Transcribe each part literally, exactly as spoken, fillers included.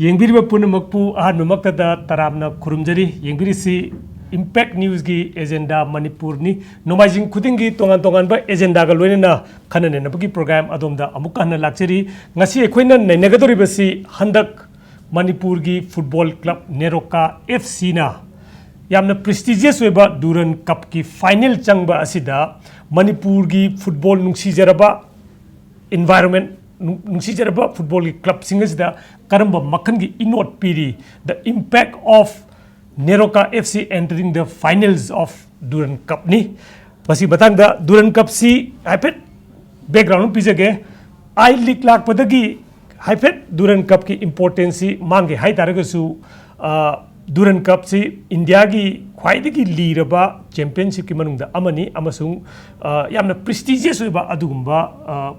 ꯌꯦꯡꯕꯤꯔꯤꯕ ꯄꯨꯝꯅꯃꯛꯄꯨ ꯑꯍꯥꯟꯕꯃꯛꯇꯗ ꯇꯔꯥꯝꯅ ꯈꯨꯔꯨꯝꯖꯔꯤ꯫ ꯌꯦꯡꯕꯤꯔꯤꯁꯤ Impact Newsꯀꯤ agenda ꯃꯅꯤꯄꯨꯔꯅꯤ꯫ ꯅꯣꯡꯃꯥꯏꯖꯤꯡ ꯈꯨꯗꯤꯡꯒꯤ ꯇꯣꯉꯥꯟ ꯇꯣꯉꯥꯟꯕ ꯑꯦꯖꯦꯟꯗꯥꯒ ꯂꯣꯏꯅꯅ ꯈꯟꯅ ꯅꯩꯅꯕꯒꯤ ꯄ꯭ꯔꯣꯒ꯭ꯔꯥꯝ ꯑꯗꯣꯝꯗ ꯑꯃꯨꯛꯀ ꯍꯟꯅ ꯂꯥꯛꯆꯔꯤ꯫ ꯉꯁꯤ ꯑꯩꯈꯣꯏꯅ ꯅꯩꯅꯒꯗꯧꯔꯤꯕꯁꯤ ꯍꯟꯗꯛ ꯃꯅꯤꯄꯨꯔꯒꯤ ꯐꯨꯠꯕꯣꯜ ꯀ꯭ꯂꯕ ꯅꯦꯔꯣꯀꯥ ꯑꯦꯐ ꯁꯤꯅ ꯌꯥꯝꯅ ꯄ꯭ꯔꯤꯁꯇꯤꯖꯤꯌꯁ ꯑꯣꯏꯕ ꯗꯨꯔꯟ ꯀꯞꯀꯤ ꯐꯥꯏꯅꯦꯜ ꯆꯪꯕ ꯑꯁꯤꯗ ꯃꯅꯤꯄꯨꯔꯒꯤ ꯐꯨꯠꯕꯣꯜ ꯅꯨꯡꯁꯤꯖꯔꯕ ꯏꯟꯚꯥꯏꯔꯣꯟꯃꯦꯟ, ꯅꯨꯡ-, ꯅꯨꯡꯁꯤꯖꯔꯕ ꯐꯨꯠꯕꯣꯜꯒꯤ ꯀ꯭ꯂꯕꯁꯤꯡ ꯑꯁꯤꯗ ꯀꯔꯝꯕ ꯃꯈꯜꯒꯤ ꯏꯅꯣꯠ ꯄꯤꯔꯤ? The impact of Neroka F C entering the finals of Durand Cupꯅꯤ꯫ ꯃꯁꯤ ꯃꯇꯥꯡꯗ ꯗꯨꯔꯟ ꯀꯞꯁꯤ ꯍꯥꯏꯐꯦꯠ ꯕꯦꯛꯒ꯭ꯔꯥꯎꯟ ꯑꯃ ꯄꯤꯖꯒꯦ꯫ ꯑꯥꯏ ꯂꯤꯒ ꯂꯥꯛꯄꯗꯒꯤ ꯍꯥꯏꯐꯦꯠ ꯗꯨꯔꯟ ꯀꯞꯀꯤ ꯏꯝꯄꯣꯔꯇꯦꯟꯁꯁꯤ ꯃꯥꯡꯒꯦ ꯍꯥꯏ ꯇꯥꯔꯒꯁꯨ, ꯑ, ꯗꯨꯔꯟ ꯀꯞꯁꯤ ꯏꯟꯗꯤꯌꯥꯒꯤ ꯈ꯭ꯋꯥꯏꯗꯒꯤ ꯂꯤꯔꯕ ꯆꯦꯝꯄꯤꯌꯟꯁꯤꯞꯀꯤ ꯃꯅꯨꯡꯗ ꯑꯃꯅꯤ ꯑꯃꯁꯨꯡ, ꯑ, ꯌꯥꯝꯅ ꯄ꯭ꯔꯤꯁꯇꯤꯖꯤꯌꯁ ꯑꯣꯏꯕ ꯑꯗꯨꯒꯨꯝꯕ, ꯑ,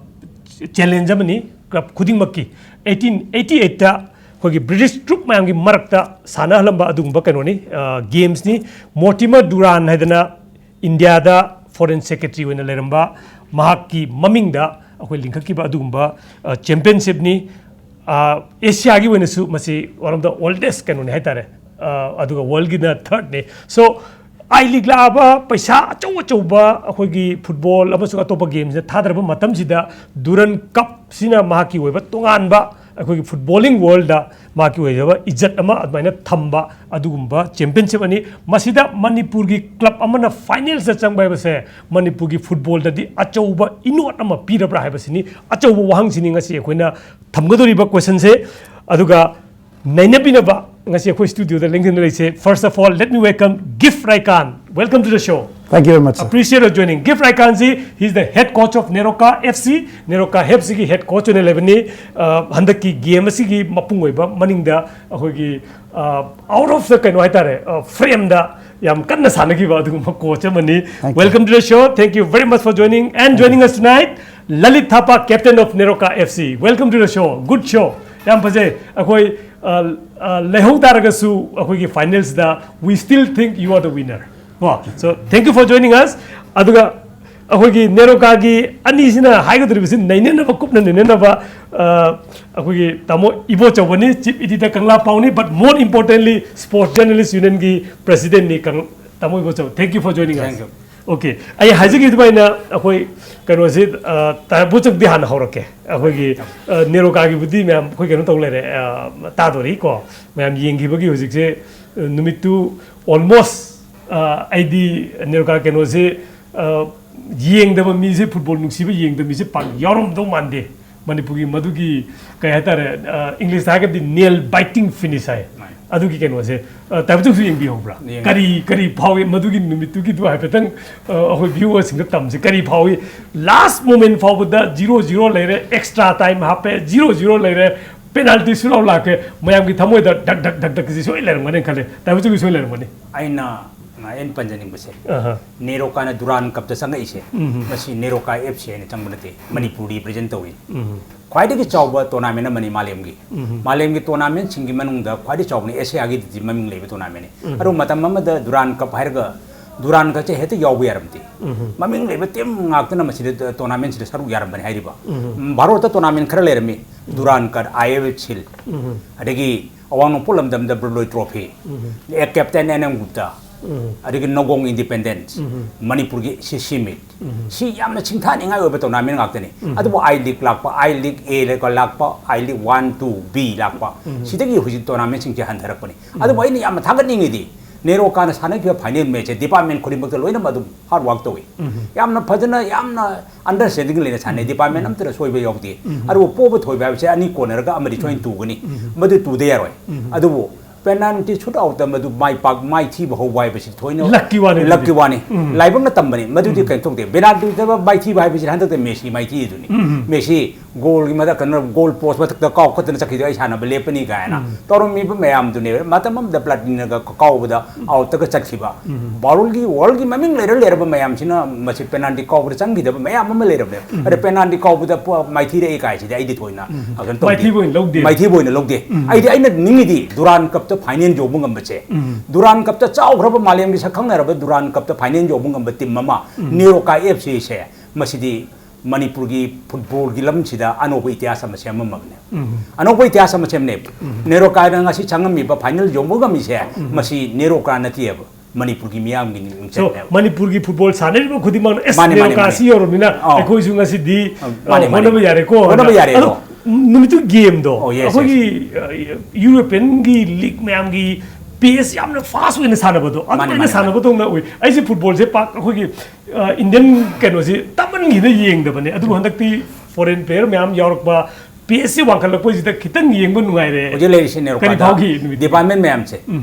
ꯆꯦꯂꯦꯟꯖ ꯑꯃꯅꯤ ꯀ꯭ꯂꯕ ꯈꯨꯗꯤꯡꯃꯛꯀꯤ꯫ ꯑꯩꯠꯇꯤꯟ ꯑꯩꯠꯇꯤ ꯑꯩꯠꯇ ꯑꯩꯈꯣꯏꯒꯤ ꯕ꯭ꯔꯤꯇꯤꯁ ꯇ꯭ꯔꯨꯞ ꯃꯌꯥꯝꯒꯤ ꯃꯔꯛꯇ ꯁꯥꯟꯅꯍꯜꯂꯝꯕ ꯑꯗꯨꯒꯨꯝꯕ ꯀꯩꯅꯣꯅꯤ, ꯑ, ꯒꯦꯝꯁꯅꯤ꯫ ꯃꯣꯔꯇꯤꯃꯔ ꯗꯨꯔꯥꯟ ꯍꯥꯏꯗꯅ ꯏꯟꯗꯤꯌꯥꯗ ꯐꯣꯔꯦꯟ ꯁꯦꯀ꯭ꯔꯦꯇꯔꯤ ꯑꯣꯏꯅ ꯂꯩꯔꯝꯕ ꯃꯍꯥꯛꯀꯤ ꯃꯃꯤꯡꯗ ꯑꯩꯈꯣꯏ ꯂꯤꯡꯈꯠꯈꯤꯕ ꯑꯗꯨꯒꯨꯝꯕ, ꯑ, ꯆꯦꯝꯄꯤꯌꯟꯁꯤꯞꯅꯤ꯫ ꯑ, ꯑꯦꯁꯤꯌꯥꯒꯤ ꯑꯣꯏꯅꯁꯨ ꯃꯁꯤ one of the oldest ꯀꯩꯅꯣꯅꯤ ꯍꯥꯏꯇꯥꯔꯦ꯫ ꯑ, ꯑꯗꯨꯒ ꯋꯥꯔꯜꯒꯤꯅ ꯊꯥꯔꯠꯅꯤ꯫ ꯁꯣ, ꯑꯥꯏ ꯂꯤꯒ ꯂꯥꯛꯑꯕ ꯄꯩꯁꯥ ꯑꯆꯧ ꯑꯆꯧꯕ ꯑꯩꯈꯣꯏꯒꯤ ꯐꯨꯠꯕꯣꯜ ꯑꯃꯁꯨꯡ ꯑꯇꯣꯞꯄ ꯒꯦꯝꯁꯤꯗ ꯊꯥꯗꯔꯕ ꯃꯇꯝꯁꯤꯗ ꯗꯨꯔꯟ ꯀꯞꯁꯤꯅ ꯃꯍꯥꯛꯀꯤ ꯑꯣꯏꯕ ꯇꯣꯉꯥꯟꯕ ꯑꯩꯈꯣꯏꯒꯤ ꯐꯨꯠꯕꯣꯂꯤꯡ ꯋꯥꯔꯜꯗ ꯃꯍꯥꯛꯀꯤ ꯑꯣꯏꯖꯕ ꯏꯖꯠ ꯑꯃ ꯑꯗꯨꯃꯥꯏꯅ ꯊꯝꯕ ꯑꯗꯨꯒꯨꯝꯕ ꯆꯦꯝꯄꯤꯌꯟꯁꯤꯞ ꯑꯅꯤ꯫ ꯃꯁꯤꯗ ꯃꯅꯤꯄꯨꯔꯒꯤ ꯀ꯭ꯂꯕ ꯑꯃꯅ ꯐꯥꯏꯅꯦꯜꯁꯇ ꯆꯪꯕ ꯍꯥꯏꯕꯁꯦ ꯃꯅꯤꯄꯨꯔꯒꯤ ꯐꯨꯠꯕꯣꯜꯗꯗꯤ ꯑꯆꯧꯕ ꯏꯅꯣꯠ ꯑꯃ ꯄꯤꯔꯕ꯭ꯔꯥ ꯍꯥꯏꯕꯁꯤꯅꯤ, ꯑꯆꯧꯕ ꯋꯥꯍꯪꯁꯤꯅꯤ ꯉꯁꯤ ꯑꯩꯈꯣꯏꯅ ꯊꯝꯒꯗꯧꯔꯤꯕ ꯀꯣꯏꯁꯟꯁꯦ꯫ ꯑꯗꯨꯒ ꯅꯩꯅꯕꯤꯅꯕ ꯉꯁꯤ ꯑꯩꯈꯣꯏ ꯁ꯭ꯇꯨꯗꯤꯑꯣꯗ ꯂꯦꯡꯗꯨꯅ ꯂꯩꯁꯦ꯫ First of all, let me welcome Gif Raikan. Welcome to the show. Thank you very much, sir. Appreciate your joining. Gift ꯔꯥꯏꯀꯥꯟꯁꯤ, he is the head coach of Neroka F C. Neroca F ꯁꯤꯒꯤ ꯍꯦꯗ ꯀꯣꯆ ꯑꯣꯏꯅ ꯂꯩꯕꯅꯤ꯫ ꯑ, ꯍꯟꯗꯛꯀꯤ ꯒꯦꯝ ꯑꯁꯤꯒꯤ ꯃꯄꯨꯡ ꯑꯣꯏꯕ ꯃꯅꯤꯡꯗ ꯑꯩꯈꯣꯏꯒꯤ, ꯑ, out of the ꯀꯩꯅꯣ ꯍꯥꯏꯇꯥꯔꯦ, ꯑ, ꯐ꯭ꯔꯦꯝꯗ ꯌꯥꯝ ꯀꯟꯅ ꯁꯥꯟꯅꯈꯤꯕ ꯑꯗꯨꯒꯨꯝꯕ ꯀꯣꯆ ꯑꯃꯅꯤ꯫ Thank you. Welcome to the show. Thank you very much for joining and joining us tonight. Lalit ꯊꯥꯄꯥ, captain of Neroka F C. Welcome to the show. Good show. ꯌꯥꯝ ꯐꯖꯩ꯫ ꯑꯩꯈꯣꯏ, ꯑ, ꯑ, ꯂꯩꯍꯧ ꯇꯥꯔꯒꯁꯨ ꯑꯩꯈꯣꯏꯒꯤ ꯐꯥꯏꯅꯦꯜꯁꯤꯗ we still think you are the winner. ꯀꯣ? So, thank you for joining us. ꯑꯗꯨꯒ ꯑꯩꯈꯣꯏꯒꯤ ꯅꯦꯔꯣꯀꯥꯒꯤ ꯑꯅꯤꯁꯤꯅ ꯍꯥꯏꯒꯗꯧꯔꯤꯕꯁꯤ ꯅꯩꯅꯅꯕ, ꯀꯨꯞꯅ ꯅꯩꯅꯅꯕ, ꯑ, ꯑꯩꯈꯣꯏꯒꯤ ꯇꯥꯃꯣ ꯏꯕꯣꯆꯧꯕꯅꯤ, ꯆꯤꯐ ꯏꯗꯤꯇꯔ ꯀꯪꯂꯥ ꯄꯥꯎꯅꯤ, but more importantly sports journalist unionꯒꯤ presidentꯅꯤ ꯀꯪ-, ꯇꯥꯃꯣ Ibochou. Thank you for joining us. Thank you. Okay, ꯑꯩ ꯍꯥꯏꯖꯈꯤꯕ ꯑꯗꯨꯃꯥꯏꯅ ꯑꯩꯈꯣꯏ ꯀꯩꯅꯣꯁꯤ, ꯑ, ꯇꯥ-, ꯕꯣꯆꯧꯗꯤ ꯍꯥꯟꯅ ꯍꯧꯔꯛꯀꯦ꯫ ꯑꯩꯈꯣꯏꯒꯤ, ꯑ, ꯅꯦꯔꯣꯀꯥꯒꯤꯕꯨꯗꯤ ꯃꯌꯥꯝ ꯑꯩꯈꯣꯏ ꯀꯩꯅꯣ ꯇꯧ ꯂꯩꯔꯦ, ꯑ, ꯇꯥꯗꯣꯔꯤꯀꯣ꯫ ꯃꯌꯥꯝ ꯌꯦꯡꯈꯤꯕꯒꯤ ꯍꯧꯖꯤꯛꯁꯦ, ꯑ, ꯅꯨꯃꯤꯠꯇꯨ almost, ꯑ, ꯑꯩꯗꯤ ꯅꯦꯔꯣꯀꯥ ꯀꯩꯅꯣꯁꯦ, ꯑ, ꯌꯦꯡꯗꯕ ꯃꯤꯁꯦ, ꯐꯨꯠꯕꯣꯜ ꯅꯨꯡꯁꯤꯕ ꯌꯦꯡꯗꯕ ꯃꯤꯁꯦ ꯄꯥꯛ ꯌꯥꯎꯔꯝꯗꯧ ꯃꯥꯟꯗꯦ꯫ ꯃꯅꯤꯄꯨꯔꯒꯤ ꯃꯗꯨꯒꯤ, ꯀꯩ ꯍꯥꯏꯇꯥꯔꯦ, ꯑ, ꯏꯪꯂꯤꯁꯇ ꯍꯥꯏꯔꯒꯗꯤ nail biting finish ꯍꯥꯏ꯫ ꯃꯥꯅꯤ꯫ ꯑꯗꯨꯒꯤ ꯀꯩꯅꯣꯁꯦ, ꯑ, ꯇꯥꯏꯕꯪꯁꯨ ꯌꯦꯡꯕꯤꯍꯧꯕ꯭ꯔꯥ? ꯌꯦꯡꯉꯦ꯫ ꯀꯔꯤ, ꯀꯔꯤ ꯐꯥꯎꯏ ꯃꯗꯨꯒꯤ ꯅꯨꯃꯤꯠꯇꯨꯒꯤꯗꯨ ꯍꯥꯏꯐꯦꯠꯇꯪ, ꯑ, ꯑꯩꯈꯣꯏ viewerꯁꯤꯡꯗ ꯇꯝꯁꯦ꯫ ꯀꯔꯤ ꯐꯥꯎꯏ? Last moment ꯐꯥꯎꯕꯗ zero zero ꯂꯩꯔꯦ, extra time ꯍꯥꯞꯄꯦ, zero zero ꯂꯩꯔꯦ, penalty shootout ꯂꯥꯛꯀꯦ꯫ ꯃꯌꯥꯝꯒꯤ ꯊꯃꯣꯏꯗ ꯙꯛ ꯙꯛ ꯙꯛ ꯙꯛꯁꯤ ꯁꯣꯏ ꯂꯩꯔꯝꯒꯅꯤ ꯈꯜꯂꯦ꯫ ꯇꯥꯏꯕꯪꯁꯨꯒꯤ ꯁꯣꯏ ꯂꯩꯔꯝꯒꯅꯤ꯫ ꯑꯩꯅ, ꯑꯩꯅ ꯄꯟꯖꯅꯤꯡꯕꯁꯦ, ꯑꯍ꯫ ꯅꯦꯔꯣꯀꯥꯅ ꯗꯨꯔꯥꯟ ꯀꯞꯇ ꯆꯪꯉꯛꯏꯁꯦ, ꯎꯝ꯫ ꯃꯁꯤ ꯅꯦꯔꯣꯀꯥ ꯑꯦꯐ ꯁꯤ ꯍꯥꯏꯅ ꯆꯪꯕ ꯅꯠꯇꯦ, ꯃꯅꯤꯄꯨꯔ represent ꯇꯧꯏ꯫ ꯎꯝ꯫ ꯈ꯭ꯋꯥꯏꯗꯒꯤ ꯆꯥꯎꯕ tournament ꯑꯃꯅꯤ ꯃꯥꯂꯦꯝꯒꯤ꯫ ꯎꯝ꯫ ꯃꯥꯂꯦꯝꯒꯤ tournamentꯁꯤꯡꯒꯤ ꯃꯅꯨꯡꯗ ꯈ꯭ꯋꯥꯏꯗꯒꯤ ꯆꯥꯎꯕꯅꯤ, ꯑꯦꯁꯤꯌꯥꯒꯤꯗꯤ ꯃꯃꯤꯡ ꯂꯩꯕ tournamentꯅꯤ꯫ ꯎꯝ꯫ ꯑꯗꯨ ꯃꯇꯝ ꯑꯃꯗ ꯗꯨꯔꯥꯟ ꯀꯞ ꯍꯥꯏꯔꯒ ꯗꯨꯔꯥꯟ ꯀꯞꯁꯦ ꯍꯦꯛꯇ ꯌꯥꯎꯕ ꯌꯥꯔꯝꯗꯦ꯫ ꯎꯝ꯫ ꯃꯃꯤꯡ ꯂꯩꯕ team ꯉꯥꯛꯇꯅ ꯃꯁꯤꯗ tournamentꯁꯤꯗ ꯁꯔꯨꯛ ꯌꯥꯔꯝꯕꯅꯤ ꯍꯥꯏꯔꯤꯕ꯫ ꯎꯝ꯫ ꯎꯝ, ꯚꯥꯔꯠꯇ tournament ꯈꯔ ꯂꯩꯔꯝꯃꯤ, ꯎꯝ꯫ ꯗꯨꯔꯥꯟ ꯀꯞ, ꯑꯥꯏ ꯑꯦꯐ ꯑꯦ ꯁꯤꯜ, ꯎꯝ꯫ ꯑꯗꯒꯤ ꯑꯋꯥꯡ ꯅꯣꯡꯄꯣꯛ ꯂꯝꯗꯝꯗ Bordoloi trophy, um. Uh, Captain N M Gupta, um. ꯑꯗꯒꯤ ꯅꯒꯣꯡ independence, ꯎꯝ꯫ ꯃꯅꯤꯄꯨꯔꯒꯤ ꯁꯤ ꯁꯤ ꯃꯤꯠ꯫ ꯎꯝ꯫ ꯁꯤ ꯌꯥꯝꯅ ꯁꯤꯡꯊꯥꯅꯤꯡꯉꯥꯏ ꯑꯣꯏꯕ tournament ꯉꯥꯛꯇꯅꯤ꯫ ꯎꯝ꯫ ꯑꯗꯨꯕꯨ I League ꯂꯥꯛꯄ, I League A ꯂꯥꯛꯄ, I League one, two, B ꯂꯥꯛꯄ, ꯎꯝ꯫ ꯁꯤꯗꯒꯤ ꯍꯧꯖꯤꯛ tournamentꯁꯤꯡꯁꯦ ꯍꯟꯊꯔꯛꯄꯅꯤ꯫ ꯎꯝ꯫ ꯑꯗꯨꯕꯨ ꯑꯩꯅ ꯌꯥꯝꯅ ꯊꯥꯒꯠꯅꯤꯡꯉꯤꯗꯤ, ꯅꯦꯔꯣꯀꯥꯅ ꯁꯥꯟꯅꯈꯤꯕ final matchꯁꯦ department ꯈꯨꯗꯤꯡꯃꯛꯇ ꯂꯣꯏꯅꯃꯛ ꯑꯗꯨꯝ hard work ꯇꯧꯏ꯫ ꯎꯝ꯫ ꯌꯥꯝꯅ ꯐꯖꯅ, ꯌꯥꯝꯅ understanding ꯂꯩꯅ ꯁꯥꯟꯅꯩ꯫ ꯎꯝ꯫ Department ꯑꯝꯇꯗ ꯁꯣꯏꯕ ꯌꯥꯎꯗꯦ꯫ ꯎꯝ꯫ ꯑꯗꯨꯕꯨ ꯄꯣꯕ ꯊꯣꯏꯕ ꯍꯥꯏꯕꯁꯦ ꯑꯅꯤ ꯀꯣꯟꯅꯔꯒ ꯑꯃꯗꯤ ꯁꯣꯏꯅ ꯎꯝ꯫ ꯇꯨꯒꯅꯤ꯫ ꯎꯝ꯫ ꯃꯗꯨ ꯇꯨꯗ ꯌꯥꯔꯣꯏ꯫ ꯎꯝ꯫ ꯑꯗꯨꯕꯨ penalty shootoutꯇ ꯃꯗꯨ ꯃꯥꯏ ꯄꯥꯛ-, ꯃꯥꯏꯊꯤꯕ ꯍꯧꯕ ꯍꯥꯏꯕꯁꯤ ꯊꯣꯏꯅ luckꯀꯤ ꯋꯥꯅꯤ ꯑꯗꯨꯗꯤ꯫ Luckꯀꯤ ꯋꯥꯅꯤ꯫ ꯎꯝ꯫ ꯂꯥꯏꯕꯛꯅ ꯇꯝꯕꯅꯤ꯫ ꯃꯗꯨꯗꯤ ꯎꯝ꯫ ꯀꯩꯅꯣ ꯇꯧꯗꯦ꯫ Penaltyꯗ ꯃꯥꯏꯊꯤꯕ ꯍꯥꯏꯕꯁꯤ ꯍꯟꯗꯛꯇ ꯃꯦꯁꯤ ꯃꯥꯏꯊꯤꯗꯨꯅꯤ꯫ ꯎꯝ꯫ ꯃꯦꯁꯤ goalꯒꯤ ꯃꯊꯛ ꯀꯩꯅꯣ, goal post ꯃꯊꯛꯇ ꯀꯥꯎꯈꯠꯇꯅ ꯆꯠꯈꯤꯗꯣ ꯑꯩ ꯁꯥꯟꯅꯕ ꯂꯦꯞꯄꯅꯤ ꯀꯥꯏꯅ ꯎꯝ꯫ ꯇꯧꯔꯝꯃꯤꯕ ꯃꯌꯥꯝꯗꯨꯅꯦꯕ꯫ ꯃꯇꯝ ꯑꯃꯗ Platiniꯅꯒ ꯀꯥꯎꯕꯗ outꯇꯒ ꯆꯠꯈꯤꯕ꯫ ꯎꯝ꯫ Worldꯒꯤ, worldꯒꯤ ꯃꯃꯤꯡ ꯂꯩꯔ ꯂꯩꯔꯕ ꯃꯌꯥꯝꯁꯤꯅ ꯃꯁꯤ penalty ꯀꯥꯎꯕꯗ ꯆꯪꯈꯤꯗꯕ ꯃꯌꯥꯝ ꯑꯃ ꯂꯩꯔꯕꯅꯦ꯫ ꯎꯝ꯫ ꯑꯗ penalty ꯀꯥꯎꯕꯗ ꯄ-, ꯃꯥꯏꯊꯤꯔꯛꯏ ꯀꯥꯏꯁꯤꯗꯤ ꯑꯩꯗꯤ ꯊꯣꯏꯅ ꯎꯝ꯫ ꯀꯩꯅꯣ ꯇꯧꯗꯦ꯫ ꯃꯥꯏꯊꯤꯕ ꯑꯣꯏꯅ ꯂꯧꯗꯦ꯫ ꯃꯥꯏꯊꯤꯕ ꯑꯣꯏꯅ ꯂꯧꯗꯦ꯫ ꯎꯝ꯫ ꯑꯩꯗꯤ ꯑꯩꯅ ꯅꯤꯡꯉꯤꯗꯤ ꯗꯨꯔꯥꯟ ꯀꯞꯇ ꯐꯥꯏꯅꯦꯜ ꯌꯧꯕ ꯉꯝꯕꯁꯦ, ꯗꯨꯔꯥꯟ ꯀꯞꯇ ꯆꯥꯎꯈ꯭ꯔꯕ, ꯃꯥꯂꯦꯝꯒꯤ ꯁꯛꯈꯪꯅꯔꯕ ꯗꯨꯔꯥꯟ ꯀꯞꯇ ꯐꯥꯏꯅꯦꯜ ꯌꯧꯕ ꯉꯝꯕ ꯇꯤꯝ ꯑꯃ ꯅꯦꯔꯣꯀꯥ ꯑꯦꯐ ꯁꯤꯁꯦ, ꯃꯁꯤꯗꯤ ꯃꯅꯤꯄꯨꯔꯒꯤ ꯐꯨꯠꯕꯣꯜꯒꯤ ꯂꯝꯁꯤꯗ ꯑꯅꯧꯕ ꯏꯇꯤꯍꯥꯁ ꯑꯃ ꯁꯦꯝꯃꯝꯃꯕꯅꯦ꯫ ꯑꯅꯧꯕ ꯏꯇꯤꯍꯥꯁ ꯑꯃ ꯁꯦꯝꯅꯦ꯫ ꯅꯦꯔꯣꯀꯥꯅ ꯉꯁꯤ ꯆꯪꯉꯝꯃꯤꯕ, ꯐꯥꯏꯅꯦꯜ ꯌꯧꯕ ꯉꯝꯃꯤꯁꯦ, ꯃꯁꯤ ꯅꯦꯔꯣꯀꯥ ꯅꯠꯇꯦꯕ, ꯃꯅꯤꯄꯨꯔꯒꯤ ꯃꯤꯌꯥꯝꯒꯤ So, ꯃꯤꯡꯆꯠꯅꯦꯕ꯫ ꯃꯅꯤꯄꯨꯔꯒꯤ ꯐꯨꯠꯕꯣꯜ ꯁꯥꯟꯅꯔꯤꯕ ꯈꯨꯗꯤꯡꯃꯛꯅ ꯑꯦꯁ ꯃꯥꯅꯦ, ꯃꯥꯅꯦ, ꯅꯦꯔꯣꯀꯥ ꯃꯥꯅꯦ꯫ ꯁꯤ ꯌꯧꯔꯕꯅꯤꯅ ꯑꯧ꯫ ꯑꯩꯈꯣꯏꯁꯨ ꯉꯁꯤꯗꯤ ꯑ, ꯃꯥꯅꯦ, ꯑ, ꯃꯥꯅꯦ꯫ ꯍꯣꯠꯅꯕ ꯌꯥꯔꯦꯀꯣ ꯍꯣꯠꯅꯕ ꯍꯥꯏꯅ꯫ ꯌꯥꯔꯦꯀꯣ꯫ ꯑꯗꯣ ꯅꯨꯃꯤꯠꯇꯨ ꯒꯦꯝꯗꯣ ꯑꯣ, yes, yes. ꯑꯩꯈꯣꯏꯒꯤ ꯑ, ꯌꯨꯔꯣꯄꯤꯌꯟꯒꯤ ꯂꯤꯛ ꯃꯌꯥꯝꯒꯤ ꯄꯦꯁ ꯌꯥꯝꯅ ꯐꯥꯁ ꯑꯣꯏꯅ ꯁꯥꯟꯅꯕꯗꯣ, ꯃꯥꯅꯦ, ꯑꯗꯨꯃꯥꯏꯅ ꯃꯥꯅꯦ, ꯁꯥꯟꯅꯕꯗꯧꯅ ꯎꯏ꯫ ꯑꯩꯁꯦ ꯐꯨꯠꯕꯣꯜꯁꯦ ꯄꯥꯛ ꯑꯩꯈꯣꯏꯒꯤ ꯑ, ꯏꯟꯗꯤꯌꯟ ꯀꯩꯅꯣꯁꯤ ꯇꯝꯃꯟꯈꯤꯅ ꯌꯦꯡꯗꯕꯅꯦ, ꯑꯗꯨꯕꯨ ꯍꯟꯗꯛꯇꯤ ꯐꯣꯔꯦꯟ ꯄ꯭ꯂꯦꯌꯔ ꯃꯌꯥꯝ ꯌꯥꯎꯔꯛꯄ, ꯄꯦꯁꯁꯤ ꯋꯥꯡꯈꯠꯂꯛꯄꯁꯤꯗ ꯈꯤꯇꯪ ꯌꯦꯡꯕ ꯅꯨꯡꯉꯥꯏꯔꯦ꯫ ꯍꯧꯖꯤꯛ ꯂꯩꯔꯤꯁꯤ ꯀꯔꯤ ꯅꯦꯔꯣꯀꯥꯗ ꯐꯥꯎꯈꯤ ꯅꯨꯃꯤꯠꯇꯨ? ꯗꯤꯄꯥꯔꯠꯃꯦꯟ ꯃꯌꯥꯝꯁꯦ,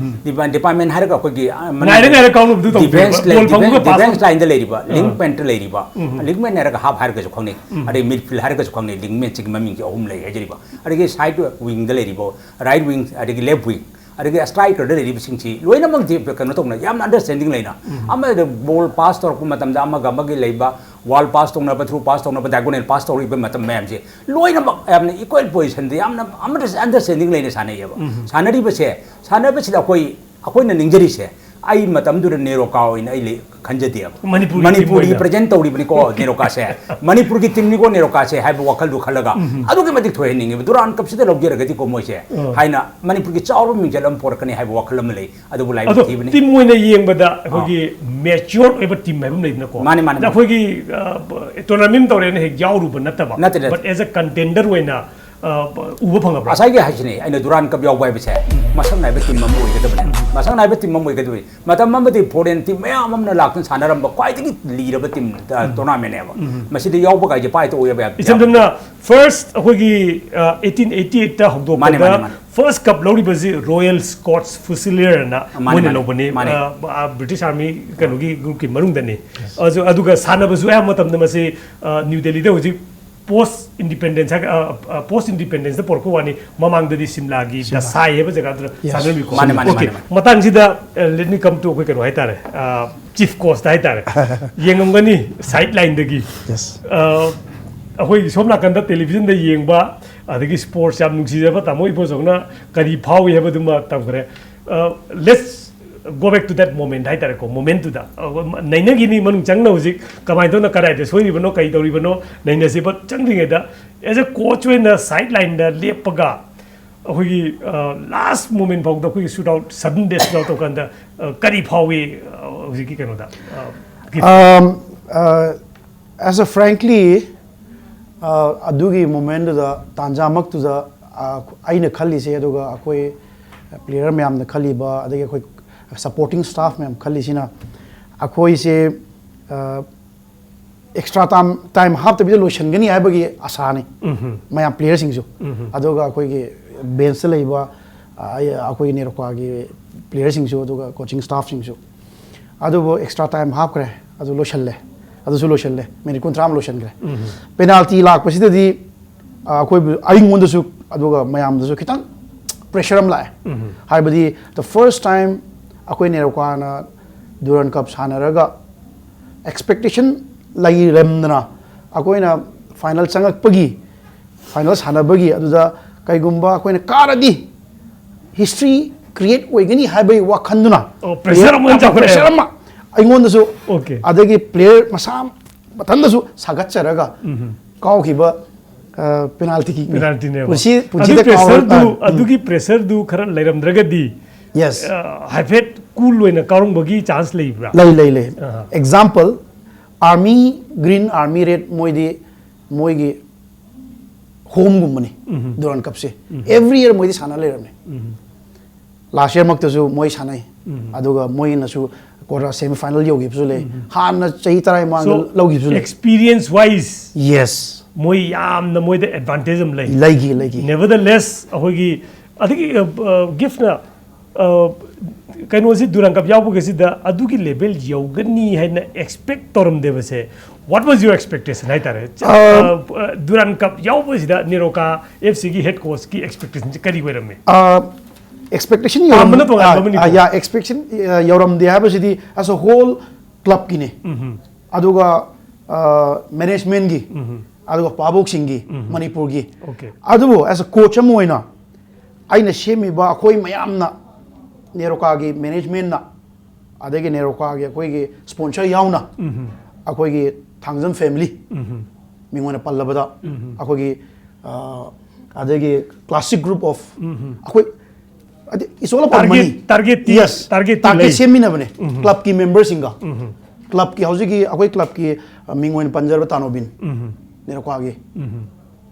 ꯗꯤꯄꯥ- ꯗꯤꯄꯥꯔꯠꯃꯦꯟ ꯍꯥꯏꯔꯒ ꯑꯩꯈꯣꯏꯒꯤ, ꯑ, ꯃꯅꯤꯄꯨꯔ ꯉꯥꯏꯔ ꯉꯥꯏꯔ ꯀꯥꯎꯅꯕꯗꯨ ꯇꯧꯗꯦꯕ꯫ ꯗꯤꯐꯦꯟꯁ ꯂꯩ, ꯕꯣꯜ ꯐꯪꯕꯒ ꯗꯤꯐꯦꯟꯁ ꯄꯥꯁ ꯗꯤꯐꯦꯟꯁ ꯂꯥꯏꯟꯗ ꯂꯩꯔꯤꯕ, ꯂꯤꯡ ꯑꯥ꯫ ꯄꯦꯟꯇ ꯂꯩꯔꯤꯕ, ꯂꯤꯡ ꯃꯦꯟ ꯍꯥꯏꯔꯒ ꯍꯥꯐ ꯍꯥꯏꯔꯒꯁꯨ ꯈꯪꯅꯩ, ꯑꯗꯩ ꯃꯤꯗꯐꯤꯜ ꯍꯥꯏꯔꯒꯁꯨ ꯈꯪꯅꯩ, ꯂꯤꯡ ꯃꯦꯟꯁꯤꯒꯤ ꯃꯃꯤꯡꯁꯦ ꯑꯍꯨꯝ ꯂꯩ ꯍꯥꯏꯖꯔꯤꯕ, ꯑꯗꯒꯤ ꯁꯥꯏꯠ ꯋꯤꯡꯗ ꯂꯩꯔꯤꯕ, ꯔꯥꯏꯠ ꯋꯤꯡ, ꯑꯗꯒꯤ ꯂꯦꯐ ꯋꯤꯡ, ꯑꯗꯒꯤ ꯁ꯭ꯇ꯭ꯔꯥꯏꯀꯔꯗ ꯂꯩꯔꯤꯕꯁꯤꯡꯁꯤ ꯂꯣꯏꯅꯃꯛ ꯗꯤ-, ꯀꯩꯅꯣ ꯇꯧꯅ, ꯌꯥꯝꯅ ꯑꯟꯗꯔꯁ꯭ꯇꯦꯟꯗꯤꯡ ꯂꯩꯅ, ꯑꯃꯗ ꯕꯣꯜ ꯄꯥꯁ ꯇꯧꯔꯛꯄ ꯃꯇꯝꯗ ꯑꯃꯒ ꯑꯃꯒꯤ ꯂꯩꯕ, ꯋꯥꯜ ꯄꯥꯁ ꯇꯧꯅꯕ, ꯊ꯭ꯔꯨ ꯄꯥꯁ ꯇꯧꯅꯕ, ꯗꯥꯏꯒꯣꯅꯦꯜ ꯄꯥꯁ ꯇꯧꯔꯛꯏꯕ ꯃꯇꯝ ꯃꯌꯥꯝꯁꯦ ꯂꯣꯏꯅꯃꯛ ꯌꯥꯝꯅ ꯏꯀ꯭ꯋꯦꯜ ꯄꯣꯖꯤꯁꯟꯗ ꯌꯥꯝꯅ ꯑꯃꯗ ꯑꯟꯗꯔꯁ꯭ꯇꯦꯟꯗꯤꯡ ꯂꯩꯅ ꯁꯥꯟꯅꯩꯌꯦꯕ꯫ ꯁꯥꯟꯅꯔꯤꯕꯁꯦ, ꯁꯥꯟꯅꯕꯁꯤꯗ ꯑꯩꯈꯣꯏ, ꯑꯩꯈꯣꯏꯅ ꯅꯤꯡꯖꯔꯤꯁꯦ, ꯑꯩ ꯃꯇꯝꯗꯨꯗ ꯅꯦꯔꯣꯀꯥ ꯑꯣꯏꯅ ꯑꯩ ꯂꯩ-, ꯈꯟꯖꯗꯦꯕ꯫ ꯃꯅꯤꯄꯨꯔꯒꯤ ꯃꯅꯤꯄꯨꯔꯒꯤ ꯇꯤꯝ ꯑꯣꯏꯅ꯫ ꯄ꯭ꯔꯖꯦꯟ ꯇꯧꯔꯤꯕꯅꯤꯀꯣ ꯅꯦꯔꯣꯀꯥꯁꯦ, ꯃꯅꯤꯄꯨꯔꯒꯤ ꯇꯤꯝꯅꯤꯀꯣ ꯅꯦꯔꯣꯀꯥꯁꯦ ꯍꯥꯏꯕ ꯋꯥꯈꯜꯗꯨ ꯈꯜꯂꯒ ꯑꯗꯨꯛꯀꯤ ꯃꯇꯤꯛ ꯊꯣꯏꯍꯟꯅꯤꯡꯉꯦꯕ꯫ ꯗꯨꯔꯥꯟ ꯀꯞꯁꯤꯗ ꯂꯧꯖꯔꯒꯗꯤꯀꯣ ꯃꯣꯏꯁꯦ ꯑꯥ꯫ ꯍꯥꯏꯅ ꯃꯅꯤꯄꯨꯔꯒꯤ ꯆꯥꯎꯔꯕ ꯃꯤꯡꯆꯠ ꯑꯃ ꯄꯣꯔꯛꯀꯅꯤ ꯍꯥꯏꯕ ꯋꯥꯈꯜ ꯑꯃ ꯂꯩ꯫ ꯑꯗꯨꯕꯨ ꯂꯥꯏꯕꯛ ꯑꯗꯣ ꯊꯤꯕꯅꯤ꯫ ꯇꯤꯝ ꯑꯣꯏꯅ ꯌꯦꯡꯕꯗ ꯑꯩꯈꯣꯏꯒꯤ ꯃꯦꯆ꯭ꯌꯣꯔ ꯑꯣꯏꯕ ꯇꯤꯝ ꯍꯥꯏꯕ ꯑꯃ ꯂꯩꯗꯅꯀꯣ꯫ ꯃꯥꯅꯦ, ꯃꯥꯅꯦ, ꯃꯥꯅꯦ꯫ ꯑꯩꯈꯣꯏꯒꯤ ꯇꯣꯔꯅꯥꯃꯦꯟ ꯇꯧꯔꯦꯅ ꯍꯦꯛ ꯌꯥꯎꯔꯨꯕ ꯅꯠꯇꯕ, ꯅꯠꯇꯦ, ꯅꯠꯇꯦ꯫ But as a contender ꯑꯣꯏꯅ ꯑ, ꯎꯕ ꯐꯪꯉꯕ꯭ꯔꯥ? ꯉꯁꯥꯏꯒꯤ ꯍꯥꯏꯁꯤꯅꯦ, ꯑꯩꯅ ꯗꯨꯔꯥꯟ ꯀꯞ ꯌꯥꯎꯕ ꯍꯥꯏꯕꯁꯦ ꯃꯁꯛ ꯅꯥꯏꯕ ꯇꯤꯝ ꯑꯃ ꯑꯣꯏꯒꯗꯕꯅꯦ꯫ ꯃꯁꯛ ꯅꯥꯏꯕ ꯇꯤꯝ ꯑꯃ ꯑꯣꯏꯒꯗꯕꯅꯤ꯫ ꯃꯇꯝ ꯑꯃꯗꯤ ꯐꯣꯔꯦꯟ ꯇꯤꯝ ꯃꯌꯥꯝ ꯑꯃꯅ ꯂꯥꯛꯇꯨꯅ ꯁꯥꯟꯅꯔꯝꯕ ꯈ꯭ꯋꯥꯏꯗꯒꯤ ꯂꯤꯔꯕ ꯇꯤꯝ, ꯑ, ꯇꯣꯔꯅꯥꯃꯦꯟꯅꯦꯕ꯫ ꯃꯁꯤꯗ ꯌꯥꯎꯕ ꯀꯥꯏꯁꯦ ꯄꯥꯏ ꯇꯣꯛꯑꯣ ꯌꯥꯕ ꯌꯥꯕ ꯏꯆꯝ ꯆꯝꯅ ꯐꯥꯔꯁ ꯑꯩꯈꯣꯏꯒꯤ ꯑꯩꯠꯇꯤꯟ ꯑꯩꯠꯇꯤ ꯑꯩꯠꯇ ꯃꯥꯅꯦ, ꯃꯥꯅꯦ, ꯍꯧꯗꯣꯛꯄꯗ ꯃꯥꯅꯦ꯫ ꯐꯥꯔꯁ ꯀꯞ ꯂꯧꯔꯤꯕꯁꯤ ꯔꯣꯌꯦꯜ ꯁ꯭ꯀꯣꯠꯁ ꯐꯨꯁꯤꯂꯤꯌꯔꯅ ꯃꯥꯅꯦ, ꯃꯣꯏꯅ ꯃꯥꯅꯦ, ꯂꯧꯕꯅꯤ꯫ ꯃꯥꯅꯦ꯫ ꯑ, ꯑ, ꯕ꯭ꯔꯤꯇꯤꯁ ꯑꯥꯔꯃꯤ ꯀꯩꯅꯣꯒꯤ ꯒ꯭ꯔꯨꯞꯀꯤ ꯃꯅꯨꯡꯗꯅꯤ꯫ ꯑꯗꯨ-, ꯑꯗꯨꯒ ꯁꯥꯟꯅꯕꯁꯨ ꯑꯌꯥꯝꯕ ꯃꯇꯝꯗ ꯃꯁꯤ, ꯑ, ꯅ꯭ꯌꯨ ꯗꯦꯜꯂꯤꯗ ꯍꯧꯖꯤꯛ ꯄꯣꯁ ꯏꯟꯗꯤꯄꯦꯟꯗꯦꯟꯁ ꯍꯥꯏ-, ꯑ, ꯑ, ꯄꯣꯁ ꯏꯟꯗꯤꯄꯦꯟꯗꯦꯟꯁꯇ ꯄꯣꯔꯛꯄ ꯋꯥꯅꯤ, ꯃꯃꯥꯡꯗꯗꯤ ꯁꯤꯝꯂꯥꯒꯤ ꯗꯁꯥꯏ ꯍꯥꯏꯕ ꯖꯒꯥꯗꯨꯗ Yes. ꯁꯥꯟꯅꯔꯝꯃꯤꯀꯣ꯫ ꯃꯥꯅꯦ, ꯃꯥꯅꯦ, Okay, ꯃꯥꯅꯦ, ꯃꯥꯅꯦ꯫ ꯃꯇꯥꯡꯁꯤꯗ, ꯑ, let me come to ꯑꯩꯈꯣꯏ ꯀꯩꯅꯣ ꯍꯥꯏꯇꯥꯔꯦ, ꯑ, ꯆꯤꯐ ꯀꯣꯁꯇ ꯍꯥꯏꯇꯥꯔꯦ꯫ ꯌꯦꯡꯉꯝꯒꯅꯤ ꯁꯥꯏꯠ ꯂꯥꯏꯟꯗꯒꯤ꯫ Yes. ꯑ, ꯑꯩꯈꯣꯏꯒꯤ ꯁꯣꯝ ꯅꯥꯀꯟꯗ ꯇꯦꯂꯤꯚꯤꯖꯟꯗ ꯌꯦꯡꯕ, ꯑꯗꯒꯤ ꯁ꯭ꯄꯣꯔꯠꯁ ꯌꯥꯝ ꯅꯨꯡꯁꯤꯖꯕ ꯇꯥꯃꯣ ꯏꯕꯣꯆꯧꯅ ꯀꯔꯤ ꯐꯥꯎꯏ ꯍꯥꯏꯕꯗꯨꯃ ꯇꯝꯈ꯭ꯔꯦ꯫ Let's go back to that moment ꯍꯥꯏꯇꯥꯔꯦꯀꯣ, ꯃꯣꯃꯦꯟꯇꯨꯗ꯫ ꯑ, ꯅꯩꯅꯈꯤꯅꯤ ꯃꯅꯨꯡ ꯆꯪꯅ ꯍꯧꯖꯤꯛ ꯀꯃꯥꯏꯅ ꯇꯧꯅ ꯀꯗꯥꯏꯗ ꯁꯣꯏꯔꯤꯕꯅꯣ, ꯀꯔꯤ ꯇꯧꯔꯤꯕꯅꯣ ꯅꯩꯅꯁꯤꯕ ꯆꯪꯗ꯭ꯔꯤꯉꯩꯗ, as a coach ꯑꯣꯏꯅ ꯁꯥꯏꯠ ꯂꯥꯏꯟꯗ ꯂꯦꯞꯄꯒ ꯑꯩꯈꯣꯏꯒꯤ ꯂꯥꯁ ꯃꯣꯃꯦꯟ ꯐꯥꯎꯗ ꯑꯩꯈꯣꯏꯒꯤ ꯁꯨꯠ ꯑꯥꯎꯠ, ꯁꯗꯟ ꯗꯦꯠ ꯁꯨꯠ ꯑꯥꯎꯠ ꯇꯧꯀꯥꯟꯗ ꯑ, ꯀꯔꯤ ꯐꯥꯎꯏ ꯑ, ꯍꯧꯖꯤꯛꯀꯤ ꯀꯩꯅꯣꯗ? ꯑ, ꯒꯤꯐ? Um, uh, as a frankly, uh, ꯑꯗꯨꯒꯤ ꯃꯣꯃꯦꯟꯗꯨꯗ, ꯇꯥꯟꯖꯥꯃꯛꯇꯨꯗ, uh, ꯑꯩꯅ ꯈꯜꯂꯤꯁꯦ, ꯑꯗꯨꯒ ꯑꯩꯈꯣꯏ ꯄ꯭ꯂꯦꯌꯔ ꯃꯌꯥꯝꯅ ꯈꯜꯂꯤꯕ, ꯑꯗꯒꯤ ꯑꯩꯈꯣꯏ ꯁꯄꯣꯔꯇꯤꯡ ꯁ꯭ꯇꯥꯐ ꯃꯌꯥꯝ ꯈꯜꯂꯤꯁꯤꯅ, ꯑꯩꯈꯣꯏꯁꯦ ꯑꯦꯛꯁꯇ꯭ꯔꯥ ꯇꯥꯏꯝ ꯇꯥꯏꯝ ꯍꯥꯞꯇꯕꯤꯗ ꯂꯣꯏꯁꯤꯟꯒꯅꯤ ꯍꯥꯏꯕꯒꯤ ꯑꯁꯥꯅꯤ ꯃꯌꯥꯝ ꯄ꯭ꯂꯦꯌꯔꯁꯤꯡꯁꯨ꯫ ꯑꯗꯨꯒ ꯑꯩꯈꯣꯏꯒꯤ ꯕꯦꯟꯁꯇ ꯂꯩꯕ, ꯑ, ꯑꯩ- ꯑꯩꯈꯣꯏꯒꯤ ꯅꯦꯔꯣꯀꯥꯒꯤ ꯄ꯭ꯂꯦꯌꯔꯁꯤꯡꯁꯨ, ꯑꯗꯨꯒ ꯀꯣꯆꯤꯡ ꯁ꯭ꯇꯥꯐꯁꯤꯡꯁꯨ꯫ ꯑꯗꯨꯕꯨ ꯑꯦꯛꯁꯇ꯭ꯔꯥ ꯇꯥꯏꯝ ꯍꯥꯞꯈ꯭ꯔꯦ, ꯑꯗꯨ ꯂꯣꯏꯁꯤꯜꯂꯦ꯫ ꯑꯗꯨꯁꯨ ꯂꯣꯏꯁꯤꯜꯂꯦ, ꯃꯤꯅꯤꯠ ꯀꯨꯟꯊ꯭ꯔꯥ ꯑꯃ ꯂꯣꯏꯁꯤꯟꯈ꯭ꯔꯦ꯫ ꯄꯦꯅꯥꯜꯇꯤ ꯂꯥꯛꯄꯁꯤꯗꯗꯤ, ꯑ, ꯑꯩꯈꯣꯏꯕꯨ, ꯑꯩꯉꯣꯟꯗꯁꯨ ꯑꯗꯨꯒ ꯃꯌꯥꯝꯗꯁꯨ ꯈꯤꯇꯪ ꯄ꯭ꯔꯦꯁꯔ ꯑꯃ ꯂꯥꯛꯑꯦ꯫ ꯍꯥꯏꯕꯗꯤ, the first time ꯑꯩꯈꯣꯏ ꯅꯦꯔꯣꯀꯥꯅ ꯗꯨꯔꯥꯟ ꯀꯞ ꯁꯥꯟꯅꯔꯒ ꯑꯦꯛꯁꯄꯦꯛꯇꯦꯁꯟ ꯂꯩꯔꯝꯗꯅ ꯑꯩꯈꯣꯏꯅ ꯐꯥꯏꯅꯦꯜ ꯆꯪꯉꯛꯄꯒꯤ, ꯐꯥꯏꯅꯦꯜ ꯁꯥꯟꯅꯕꯒꯤ ꯑꯗꯨꯗ ꯀꯩꯒꯨꯝꯕ ꯑꯩꯈꯣꯏꯅ ꯀꯥꯔꯗꯤ ꯍꯤꯁꯇ꯭ꯔꯤ ꯀ꯭ꯔꯤꯌꯦꯠ ꯑꯣꯏꯒꯅꯤ ꯍꯥꯏꯕꯒꯤ ꯋꯥꯈꯜꯗꯨꯅ, ꯑꯣ, pressure ꯑꯃ ꯑꯣꯏꯅ ꯆꯥꯎꯈꯠꯂꯛꯑꯦꯕ꯫ pressure ꯑꯃ ꯑꯩꯉꯣꯟꯗꯁꯨ, Okay. ꯑꯗꯒꯤ ꯄ꯭ꯂꯦꯌꯔ ꯃꯁꯥ ꯃꯊꯟꯗꯁꯨ ꯁꯥꯒꯠꯆꯔꯒ ꯀꯥꯎꯈꯤꯕ ꯄꯦꯅꯥꯜꯇꯤ ꯀꯤꯛꯅꯤ꯫ ꯄꯦꯅꯥꯜꯇꯤꯅꯦꯕ꯫ ꯄꯨꯟꯁꯤ ꯑꯗꯨꯒꯤ ꯄꯨꯟꯁꯤꯗ ꯀꯥꯎꯔꯣꯏ꯫ ꯄ꯭ꯔꯦꯁꯔꯗꯨ ꯑ, ꯎꯝ꯫ ꯑꯗꯨꯒꯤ ꯄ꯭ꯔꯦꯁꯔꯗꯨ ꯈꯔ ꯂꯩꯔꯝꯗ꯭ꯔꯒꯗꯤ, Yes. ꯑ, ꯍꯥꯏꯐꯦꯠ ꯀꯨꯜ ꯑꯣꯏꯅ ꯀꯥꯎꯔꯝꯕꯒꯤ ꯆꯥꯟꯁ ꯂꯩꯕ꯭ꯔꯥ? ꯂꯩ, ꯂꯩ, ꯂꯩ꯫ ꯑꯍꯥ. Example, army, green, army, red, ꯃꯣꯏꯗꯤ ꯃꯣꯏꯒꯤ ꯍꯣꯝꯒꯨꯝꯕꯅꯤ ꯗꯨꯔꯥꯟ ꯀꯞꯁꯦ꯫ Every year ꯃꯣꯏꯗꯤ ꯁꯥꯟꯅ ꯂꯩꯔꯝꯃꯦ꯫ ꯂꯥꯁ ꯌꯔꯃꯛꯇꯁꯨ ꯃꯣꯏ ꯁꯥꯟꯅꯩ꯫ ꯑꯗꯨꯒ ꯃꯣꯏꯅꯁꯨ ꯀ꯭ꯋꯥꯇꯔ ꯁꯦꯃꯤ ꯐꯥꯏꯅꯦꯜ ꯌꯧꯈꯤꯕꯁꯨ ꯂꯩ꯫ ꯍꯥꯟꯅ ꯆꯍꯤ ꯇꯔꯥ ꯃꯃꯥꯡꯗ ꯂꯧꯈꯤꯕꯁꯨ ꯂꯩ꯫ Experience wise, Yes. ꯃꯣꯏ ꯌꯥꯝꯅ ꯃꯣꯏꯗ ꯑꯦꯗꯚꯥꯟꯇꯦꯖ ꯑꯃ ꯂꯩ꯫ ꯂꯩꯈꯤ, ꯂꯩꯈꯤ꯫ Nevertheless, ꯑꯩꯈꯣꯏꯒꯤ ꯑꯗꯒꯤ, ꯑ, ꯑ, ꯒꯤꯐꯅ, ꯑ, ꯀꯩꯅꯣꯁꯤ ꯗꯨꯔꯥꯟ ꯀꯞ ꯌꯥꯎꯕꯒꯁꯤꯗ ꯑꯗꯨꯒꯤ ꯂꯦꯚꯦꯜ ꯌꯧꯒꯅꯤ ꯍꯥꯏꯅ ꯑꯦꯛꯁꯄꯦꯛ ꯇꯧꯔꯝꯗꯦꯕꯁꯦ꯫ What was your expectation ꯍꯥꯏꯇꯥꯔꯦ? ꯑ, ꯑ, ꯗꯨꯔꯥꯟ ꯀꯞ ꯌꯥꯎꯕꯁꯤꯗ ꯅꯦꯔꯣꯀꯥ ꯑꯦꯐ ꯁꯤꯒꯤ ꯍꯦꯗ ꯀꯣꯆꯀꯤ ꯑꯦꯛꯁꯄꯦꯛꯇꯦꯁꯟꯁꯦ ꯀꯔꯤ ꯑꯣꯏꯔꯝꯃꯤ? ꯑ, expectation ꯄꯥꯝꯕꯅ ꯌꯧꯔꯝ- ꯇꯣꯉꯥꯟꯕ ꯑ, ꯑꯃꯅꯤꯀꯣ꯫ ꯑ, yeah, expectation, ꯑ, ꯌꯧꯔꯝꯗꯦ ꯍꯥꯏꯕꯁꯤꯗꯤ as a whole clubꯀꯤꯅꯤ꯫ ꯑꯗꯨꯒ, ꯑ, managementꯀꯤ ꯑꯗꯨꯒ ꯚꯥꯕꯣꯛꯁꯤꯡꯒꯤ, ꯃꯅꯤꯄꯨꯔꯒꯤ꯫ Okay. ꯑꯗꯨꯕꯨ as a coach ꯑꯃ ꯑꯣꯏꯅ ꯑꯩꯅ ꯁꯦꯝꯃꯤꯕ ꯑꯩꯈꯣꯏ ꯃꯌꯥꯝꯅ, ꯅꯦꯔꯣꯀꯥꯒꯤ managementꯅ, ꯑꯗꯒꯤ ꯅꯦꯔꯣꯀꯥꯒꯤ ꯑꯩꯈꯣꯏꯒꯤ sponsor ꯌꯥꯎꯅ, ꯑꯩꯈꯣꯏꯒꯤ ꯊꯥꯡꯖꯝ family ꯃꯤꯡ ꯑꯣꯏꯅ ꯄꯜꯂꯕꯗ, ꯑꯩꯈꯣꯏꯒꯤ, ꯑ, ꯑꯗꯒꯤ classic group of, ꯑꯩꯈꯣꯏ, ꯑꯗꯤ, it's all about Target, money. Target T, Yes, Target T target ꯂꯩ꯫ ꯁꯦꯝꯃꯤꯟꯅꯕꯅꯦ clubꯀꯤ memberꯁꯤꯡꯒ꯫ Clubꯀꯤ ꯍꯧꯖꯤꯛꯀꯤ ꯑꯩꯈꯣꯏ clubꯀꯤ, ꯑ, ꯃꯤꯡ ꯑꯣꯏꯅ ꯄꯟꯖꯔꯕ ꯇꯥꯅꯣꯕꯤꯟ, ꯅꯦꯔꯣꯀꯥꯒꯤ꯫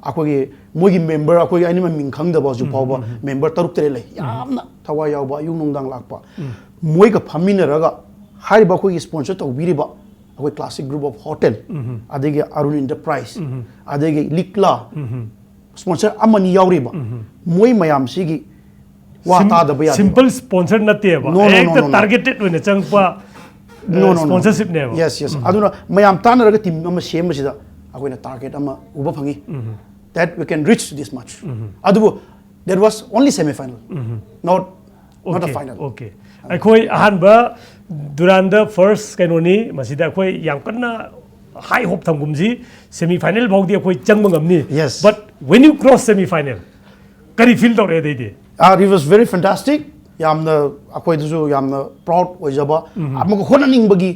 ꯑꯩꯈꯣꯏꯒꯤ ꯃꯣꯏꯒꯤ member, ꯑꯩꯈꯣꯏꯒꯤ ꯑꯩꯅ ꯃꯃꯤꯡ ꯈꯪꯗꯕ ꯍꯧꯖꯤꯛ ꯐꯥꯎꯕ member ꯇꯔꯨꯛ ꯇꯔꯦꯠ ꯂꯩ, ꯌꯥꯝꯅ ꯊꯋꯥꯏ ꯌꯥꯎꯕ, ꯑꯌꯨꯛ ꯅꯨꯡꯗꯥꯡ ꯂꯥꯛꯄ꯫ ꯃꯣꯏꯒ ꯐꯝꯃꯤꯟꯅꯔꯒ ꯍꯥꯏꯔꯤꯕ ꯑꯩꯈꯣꯏꯒꯤ sponsor ꯇꯧꯕꯤꯔꯤꯕ ꯑꯩꯈꯣꯏ classic group of hotel, ꯑꯗꯒꯤ ꯑꯔꯨꯟ enterprise, ꯑꯗꯒꯤ ꯂꯤꯛꯂꯥ, sponsor ꯑꯃꯅꯤ ꯌꯥꯎꯔꯤꯕ, ꯃꯣꯏ ꯃꯌꯥꯝꯁꯤꯒꯤ ꯋꯥ Sim- ꯇꯥꯗꯕ ꯌꯥꯗꯦ꯫ Simple sponsor ꯅꯠꯇꯦꯕ꯫ No, no, no, ꯍꯦꯛꯇ no, no. Targeted ꯑꯣꯏꯅ ꯆꯪꯉꯛꯄ No, no, no, no. Sponsorshipꯅꯦꯕ꯫ Yes, yes. ꯑꯗꯨꯅ ꯃꯌꯥꯝ ꯇꯥꯟꯅꯔꯒ team ꯑꯃ ꯁꯦꯝꯕꯁꯤꯗ ꯑꯩꯈꯣꯏꯅ target ꯑꯃ ꯎꯕ ꯐꯪꯉꯤ, that we can reach this much. ꯑꯗꯨꯕꯨ that was only semi final, not, not a Okay, final. Okay. ꯑꯩꯈꯣꯏ ꯑꯍꯥꯟꯕ Durandꯗ first ꯀꯩꯅꯣꯅꯤ, ꯃꯁꯤꯗ ꯑꯩꯈꯣꯏ ꯌꯥꯝ ꯀꯟꯅ high hope ꯊꯝꯒꯨꯝꯁꯤ, semi final ꯐꯥꯎꯗꯤ ꯑꯩꯈꯣꯏ ꯆꯪꯕ ꯉꯝꯅꯤ꯫ Yes. But when you cross semi final, ꯀꯔꯤ feel ꯇꯧꯔꯛꯑꯦ ꯑꯗꯩꯗꯤ? Uh, it was very fantastic. ꯌꯥꯝꯅ, ꯑꯩꯈꯣꯏꯗꯁꯨ ꯌꯥꯝꯅ proud ꯑꯣꯏꯖꯕ, ꯑꯃꯒ ꯍꯣꯠꯅꯅꯤꯡꯕꯒꯤ,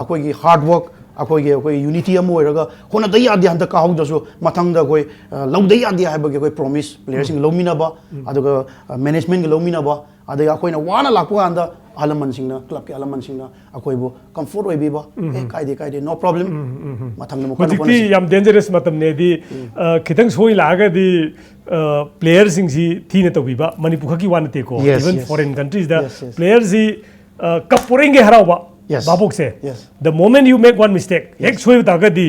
ꯑꯩꯈꯣꯏꯒꯤ hard work, ꯑꯩꯈꯣꯏꯒꯤ, ꯑꯩꯈꯣꯏ unity ꯑꯃ ꯑꯣꯏꯔꯒ ꯍꯣꯠꯅꯗ ꯌꯥꯗꯦ, ꯍꯟꯗꯛ ꯀꯥꯍꯧꯗ꯭ꯔꯁꯨ ꯃꯊꯪꯗ ꯑꯩꯈꯣꯏ, ꯑ, ꯂꯧꯗ ꯌꯥꯗꯦ ꯍꯥꯏꯕꯒꯤ ꯑꯩꯈꯣꯏ promise playerꯁꯤꯡ ꯂꯧꯃꯤꯟꯅꯕ, ꯑꯗꯨꯒ, ꯑ, managementꯒ ꯂꯧꯃꯤꯟꯅꯕ, ꯑꯗꯒꯤ ꯑꯩꯈꯣꯏꯅ ꯋꯥꯅ ꯂꯥꯛꯄ ꯀꯥꯟꯗ ꯑꯍꯜ ꯂꯃꯟꯁꯤꯡꯅ, clubꯀꯤ ꯑꯍꯜ ꯂꯃꯟꯁꯤꯡꯅ ꯑꯩꯈꯣꯏꯕꯨ comfort ꯑꯣꯏꯕꯤꯕ, "ꯑꯦ, ꯀꯥꯏꯗꯦ, ꯀꯥꯏꯗꯦ, no problem, ꯃꯊꯪꯗ ꯑꯃꯨꯛ ꯀꯟꯅ ꯍꯧꯖꯤꯛꯇꯤ ꯍꯣꯠꯅꯁꯤ." ꯌꯥꯝ dangerous ꯃꯇꯝꯅꯦꯗꯤ, ꯑ, ꯈꯤꯇꯪ ꯁꯣꯏ ꯂꯥꯛꯑꯒꯗꯤ, ꯑ, playerꯁꯤꯡꯁꯤ ꯊꯤꯅ ꯇꯧꯕꯤꯕ, ꯃꯅꯤꯄꯨꯔ ꯈꯛꯀꯤ ꯋꯥ ꯅꯠꯇꯦꯀꯣ, Yes, even yes. Foreign countriesꯗ Yes, yes. Playerꯁꯤ, ꯑ, ꯀꯞꯄꯣꯔꯦꯡꯒꯦ ꯍꯔꯥꯎꯕ, Yes. ꯚꯥꯕꯣꯛꯁꯦ, Yes. The moment you make one mistake, ꯍꯦꯛ ꯁꯣꯏꯕ ꯇꯥꯔꯒꯗꯤ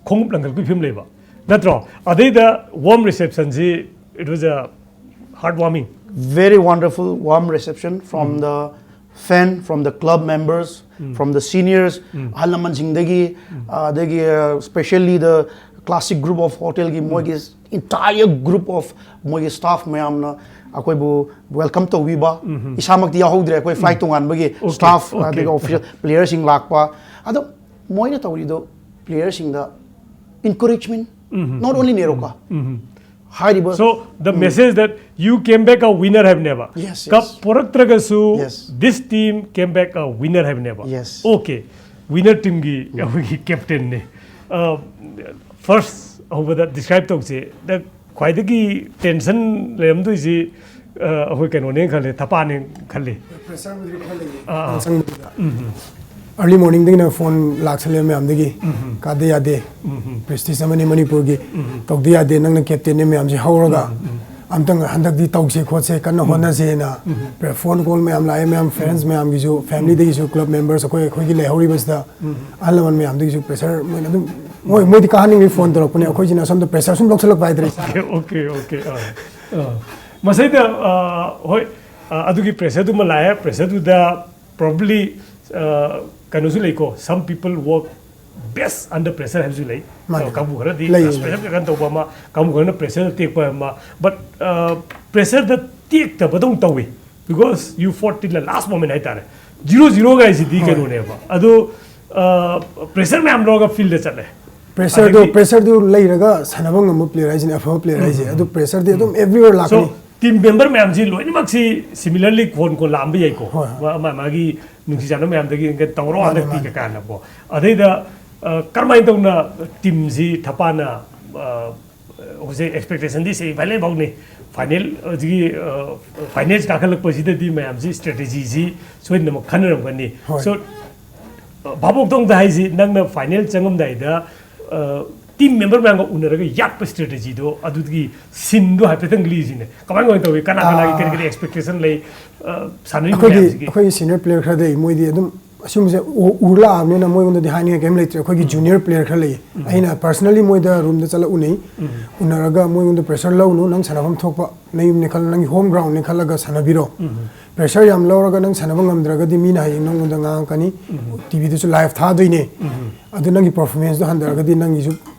ꯈꯣꯡꯎꯞ ꯂꯪꯈꯠꯄꯒꯤ ꯐꯤꯕꯝ ꯂꯩꯕ ꯅꯠꯇ꯭ꯔꯣ? ꯑꯗꯩꯗ warm receptionꯁꯤ, it was a heartwarming. Very wonderful, warm reception from the fan, from the club members, from the seniors, ꯑꯍꯜ ꯂꯃꯟꯁꯤꯡꯗꯒꯤ, ꯑꯗꯒꯤ, uh, specially the classic group of hotelꯒꯤ ꯃꯣꯏꯒꯤ entire group of ꯃꯣꯏꯒꯤ staff ꯃꯌꯥꯝꯅ ꯑꯩꯈꯣꯏꯕꯨ welcome ꯇꯧꯕꯤꯕ, ꯏꯁꯥꯃꯛꯇꯤ ꯌꯥꯎꯍꯧꯗ꯭ꯔꯦ, ꯑꯩꯈꯣꯏ flight ꯇꯣꯉꯥꯟꯕꯒꯤ, Okay, staff, okay. ꯑꯗꯒꯤ official playerꯁꯤꯡ ꯂꯥꯛꯄ, ꯑꯗꯣ ꯃꯣꯏꯅ ꯇꯧꯔꯤꯗꯣ playerꯁꯤꯡꯗ encouragement, Not only ꯅꯦꯔꯣꯀꯥ꯫ ꯍꯥꯏꯔꯤꯕ So the message that you came back a winner ꯍꯥꯏꯕꯅꯦꯕ꯫ Yes, yes. Cup ꯄꯣꯔꯛꯇ꯭ꯔꯒꯁꯨ Yes. This team came back a winner ꯍꯥꯏꯕꯅꯦꯕ꯫ Yes. Okay, winner teamꯒꯤ ꯑꯩꯈꯣꯏꯒꯤ captainꯅꯦ꯫ First ꯍꯧꯕꯗ describe ꯇꯧꯁꯦ꯫ ꯅꯪ ꯈ꯭ꯋꯥꯏꯗꯒꯤ tension ꯂꯩꯔꯝꯗꯣꯏꯁꯤ ꯑ, ꯑꯩꯈꯣꯏ ꯀꯩꯅꯣꯅꯦ ꯈꯜꯂꯦ, ꯊꯄꯥꯅꯦ ꯈꯜꯂꯦ꯫ Pressureꯕꯨꯗꯤ ꯈꯔ ꯂꯩꯌꯦ꯫ ꯑꯥ, ꯑꯥ꯫ ꯆꯪꯕꯗꯨꯗ꯫ Early morningꯗꯒꯤꯅ phone ꯂꯥꯛꯁꯜꯂꯦ ꯃꯌꯥꯝꯗꯒꯤ꯫ ꯀꯥꯗ ꯌꯥꯗꯦ꯫ Prestige ꯑꯃꯅꯤ ꯃꯅꯤꯄꯨꯔꯒꯤ꯫ ꯇꯧꯗ ꯌꯥꯗꯦ, ꯅꯪꯅ captainꯅꯦ ꯃꯌꯥꯝꯁꯦ ꯍꯧꯔꯒ꯫ ꯑꯝꯇꯪ ꯍꯟꯗꯛꯇꯤ ꯇꯧꯁꯦ ꯈꯣꯠꯁꯦ ꯀꯟꯅ ꯍꯣꯠꯅꯁꯦꯅ꯫ Phone call ꯃꯌꯥꯝ ꯂꯥꯛꯑꯦ ꯃꯌꯥꯝ, friends ꯃꯌꯥꯝꯒꯤꯁꯨ, familyꯗꯒꯤꯁꯨ, club members ꯑꯩꯈꯣꯏ ꯑꯩꯈꯣꯏꯒꯤ ꯂꯩꯍꯧꯔꯤꯕꯁꯤꯗ ꯑꯍꯜ ꯂꯃꯟ ꯃꯌꯥꯝꯗꯒꯤꯁꯨ pressure ꯃꯣꯏꯅ ꯑꯗꯨꯝ ꯃꯣꯏ ꯃꯣꯏꯗꯤ ꯀꯥꯍꯟꯅꯤꯡꯕꯒꯤ phone ꯇꯧꯔꯛꯄꯅꯦ, ꯑꯩꯈꯣꯏꯁꯤꯅ ꯑꯁꯣꯝꯗ pressure ꯁꯨꯝ ꯂꯧꯁꯜꯂꯛꯄ ꯍꯥꯏꯇꯥꯔꯦ꯫ Okay, okay, okay. ꯑꯥ, ꯑꯥ꯫ ꯃꯁꯤꯗ ꯑ, ꯍꯣꯏ, ꯑ, ꯑꯗꯨꯒꯤ pressureꯗꯨꯃ ꯂꯥꯛꯑꯦ꯫ Pressureꯗꯨꯗ probably ꯑ, ꯀꯩꯅꯣꯁꯨ ꯂꯩꯀꯣ, some people work best under pressure ꯍꯥꯏꯕꯁꯨ ꯂꯩ꯫ ꯃꯥꯅꯦ꯫ ꯑ, ꯀꯥꯡꯕꯨ ꯈꯔꯗꯤ ꯂꯩ, ꯑꯁ, ꯂꯩ꯫ Pressure ꯀꯩꯅꯣ ꯇꯧꯕ ꯑꯃ, ꯀꯥꯡꯕꯨ ꯈꯔꯅ pressure ꯇꯦꯛꯄ ꯑꯃ꯫ But ꯑ, pressureꯗ ꯇꯦꯛꯇꯕꯗꯧ ꯇꯧꯋꯤ, because you fought till the last moment ꯍꯥꯏꯇꯥꯔꯦ꯫ Zero zero ꯒꯥꯏꯁꯤꯗꯤ ꯍꯣꯏ꯫ ꯀꯩꯅꯣꯅꯦꯕ ꯑꯗꯨ꯫ ꯑ, pressure ꯃꯌꯥꯝ ꯂꯧꯔꯒ fieldꯗ ꯆꯠꯂꯦ꯫ Pressureꯗꯣ ꯑꯗꯒꯤ pressureꯗꯨ ꯂꯩꯔꯒ ꯁꯥꯟꯅꯕ ꯉꯝꯕ player ꯍꯥꯏꯁꯤꯅꯦ ꯑꯐꯕ player ꯍꯥꯏꯁꯦ꯫ ꯑꯗꯨ pressureꯗꯤ ꯑꯗꯨꯝ everywhere So ꯂꯥꯛꯀꯅꯤ꯫ Team member ꯃꯌꯥꯝꯁꯤ ꯂꯣꯏꯅꯃꯛꯁꯤ similarly ꯈꯣꯟ ꯈꯣꯟ ꯂꯥꯛꯑꯝꯕ ꯌꯥꯏꯀꯣ꯫ ꯍꯣꯏ, ꯍꯣꯏ꯫ ꯃꯥ- ꯃꯥ- ꯃꯥꯒꯤ ꯅꯨꯡꯁꯤ ꯆꯥꯟꯅꯕ ꯃꯌꯥꯝꯗꯒꯤ ꯀꯩꯅꯣ ꯇꯧꯔꯣ ꯃꯥꯅꯦ, ꯍꯟꯗꯛꯇꯤ ꯃꯥꯅꯦ꯫ ꯀꯩꯀꯥꯅꯀꯣ꯫ ꯑꯗꯩꯗ ꯑ, ꯀꯔꯝꯍꯥꯏꯅ ꯇꯧꯅ teamꯁꯤ ꯊꯄꯥꯅ ꯑ, ꯍꯧꯖꯤꯛ expectationꯗꯤ semi final ꯐꯥꯎꯅꯤ꯫ Final ꯍꯧꯖꯤꯛꯀꯤ ꯑ, finals ꯀꯥꯈꯠꯂꯛꯄꯁꯤꯗꯗꯤ ꯃꯌꯥꯝꯁꯤ strategyꯁꯤ ꯁꯣꯏꯗꯅꯃꯛ ꯈꯟꯅꯔꯝꯒꯅꯤ꯫ ꯍꯣꯏ꯫ So ꯚꯥꯕꯣꯛꯇꯣꯡꯗ ꯍꯥꯏꯁꯤ ꯅꯪꯅ final ꯆꯪꯉꯝꯗꯥꯏꯗ ꯑ, team member ꯃꯌꯥꯝꯒ ꯎꯅꯔꯒ ꯌꯥꯠꯄ strategyꯗꯣ ꯑꯗꯨꯒꯤ sceneꯗꯣ ꯍꯥꯏꯐꯦꯠꯇꯪ ꯂꯤꯁꯤꯅꯦ꯫ ꯀꯃꯥꯏ ꯀꯃꯥꯏꯅ ꯇꯧꯋꯤ? ꯀꯅꯥ ꯀꯅꯥꯒꯤ ꯀꯔꯤ ꯀꯔꯤ expectation ꯂꯩ? ꯑ, ꯁꯥꯟꯅꯔꯤꯕ ꯑꯩꯈꯣꯏꯒꯤ ꯃꯌꯥꯝꯁꯤꯒꯤ? ꯑꯩꯈꯣꯏꯒꯤ senior player ꯈꯔꯗꯤ ꯃꯣꯏꯗꯤ ꯑꯗꯨꯝ ꯑꯁꯤꯒꯨꯝꯕꯁꯦ ꯎ- ꯎꯔ ꯂꯥꯛꯑꯕꯅꯤꯅ ꯃꯣꯏꯉꯣꯟꯗꯗꯤ ꯍꯥꯏꯅꯤꯡꯉꯥꯏ ꯀꯩꯝ ꯂꯩꯇ꯭ꯔꯦ꯫ ꯑꯩꯈꯣꯏꯒꯤ junior player ꯈꯔ ꯂꯩꯌꯦ꯫ ꯑꯩꯅ personally ꯃꯣꯏꯗ roomꯗ ꯆꯠꯂ ꯎꯅꯩ꯫ ꯎꯅꯔꯒ ꯃꯣꯏꯉꯣꯟꯗ pressure ꯂꯧꯅꯨ, ꯅꯪ ꯁꯥꯟꯅꯐꯝ ꯊꯣꯛꯄ ꯅꯌꯨꯝꯅꯤ ꯈꯜꯂ, ꯅꯪꯒꯤ home groundꯅꯤ ꯈꯜꯂꯒ ꯁꯥꯟꯅꯕꯤꯔꯣ꯫ Pressure ꯌꯥꯝ ꯂꯧꯔꯒ ꯅꯪ ꯁꯥꯟꯅꯕ ꯉꯝꯗ꯭ꯔꯒꯗꯤ ꯃꯤꯅ ꯍꯌꯦꯡ ꯅꯪꯉꯣꯟꯗ ꯉꯥꯡꯉꯛꯀꯅꯤ꯫ TVꯗꯁꯨ live ꯊꯥꯗꯣꯏꯅꯦ꯫ ꯑꯗꯨ ꯅꯪꯒꯤ performanceꯗꯣ ꯍꯟꯊꯔꯒꯗꯤ ꯅꯪꯒꯤꯁꯨ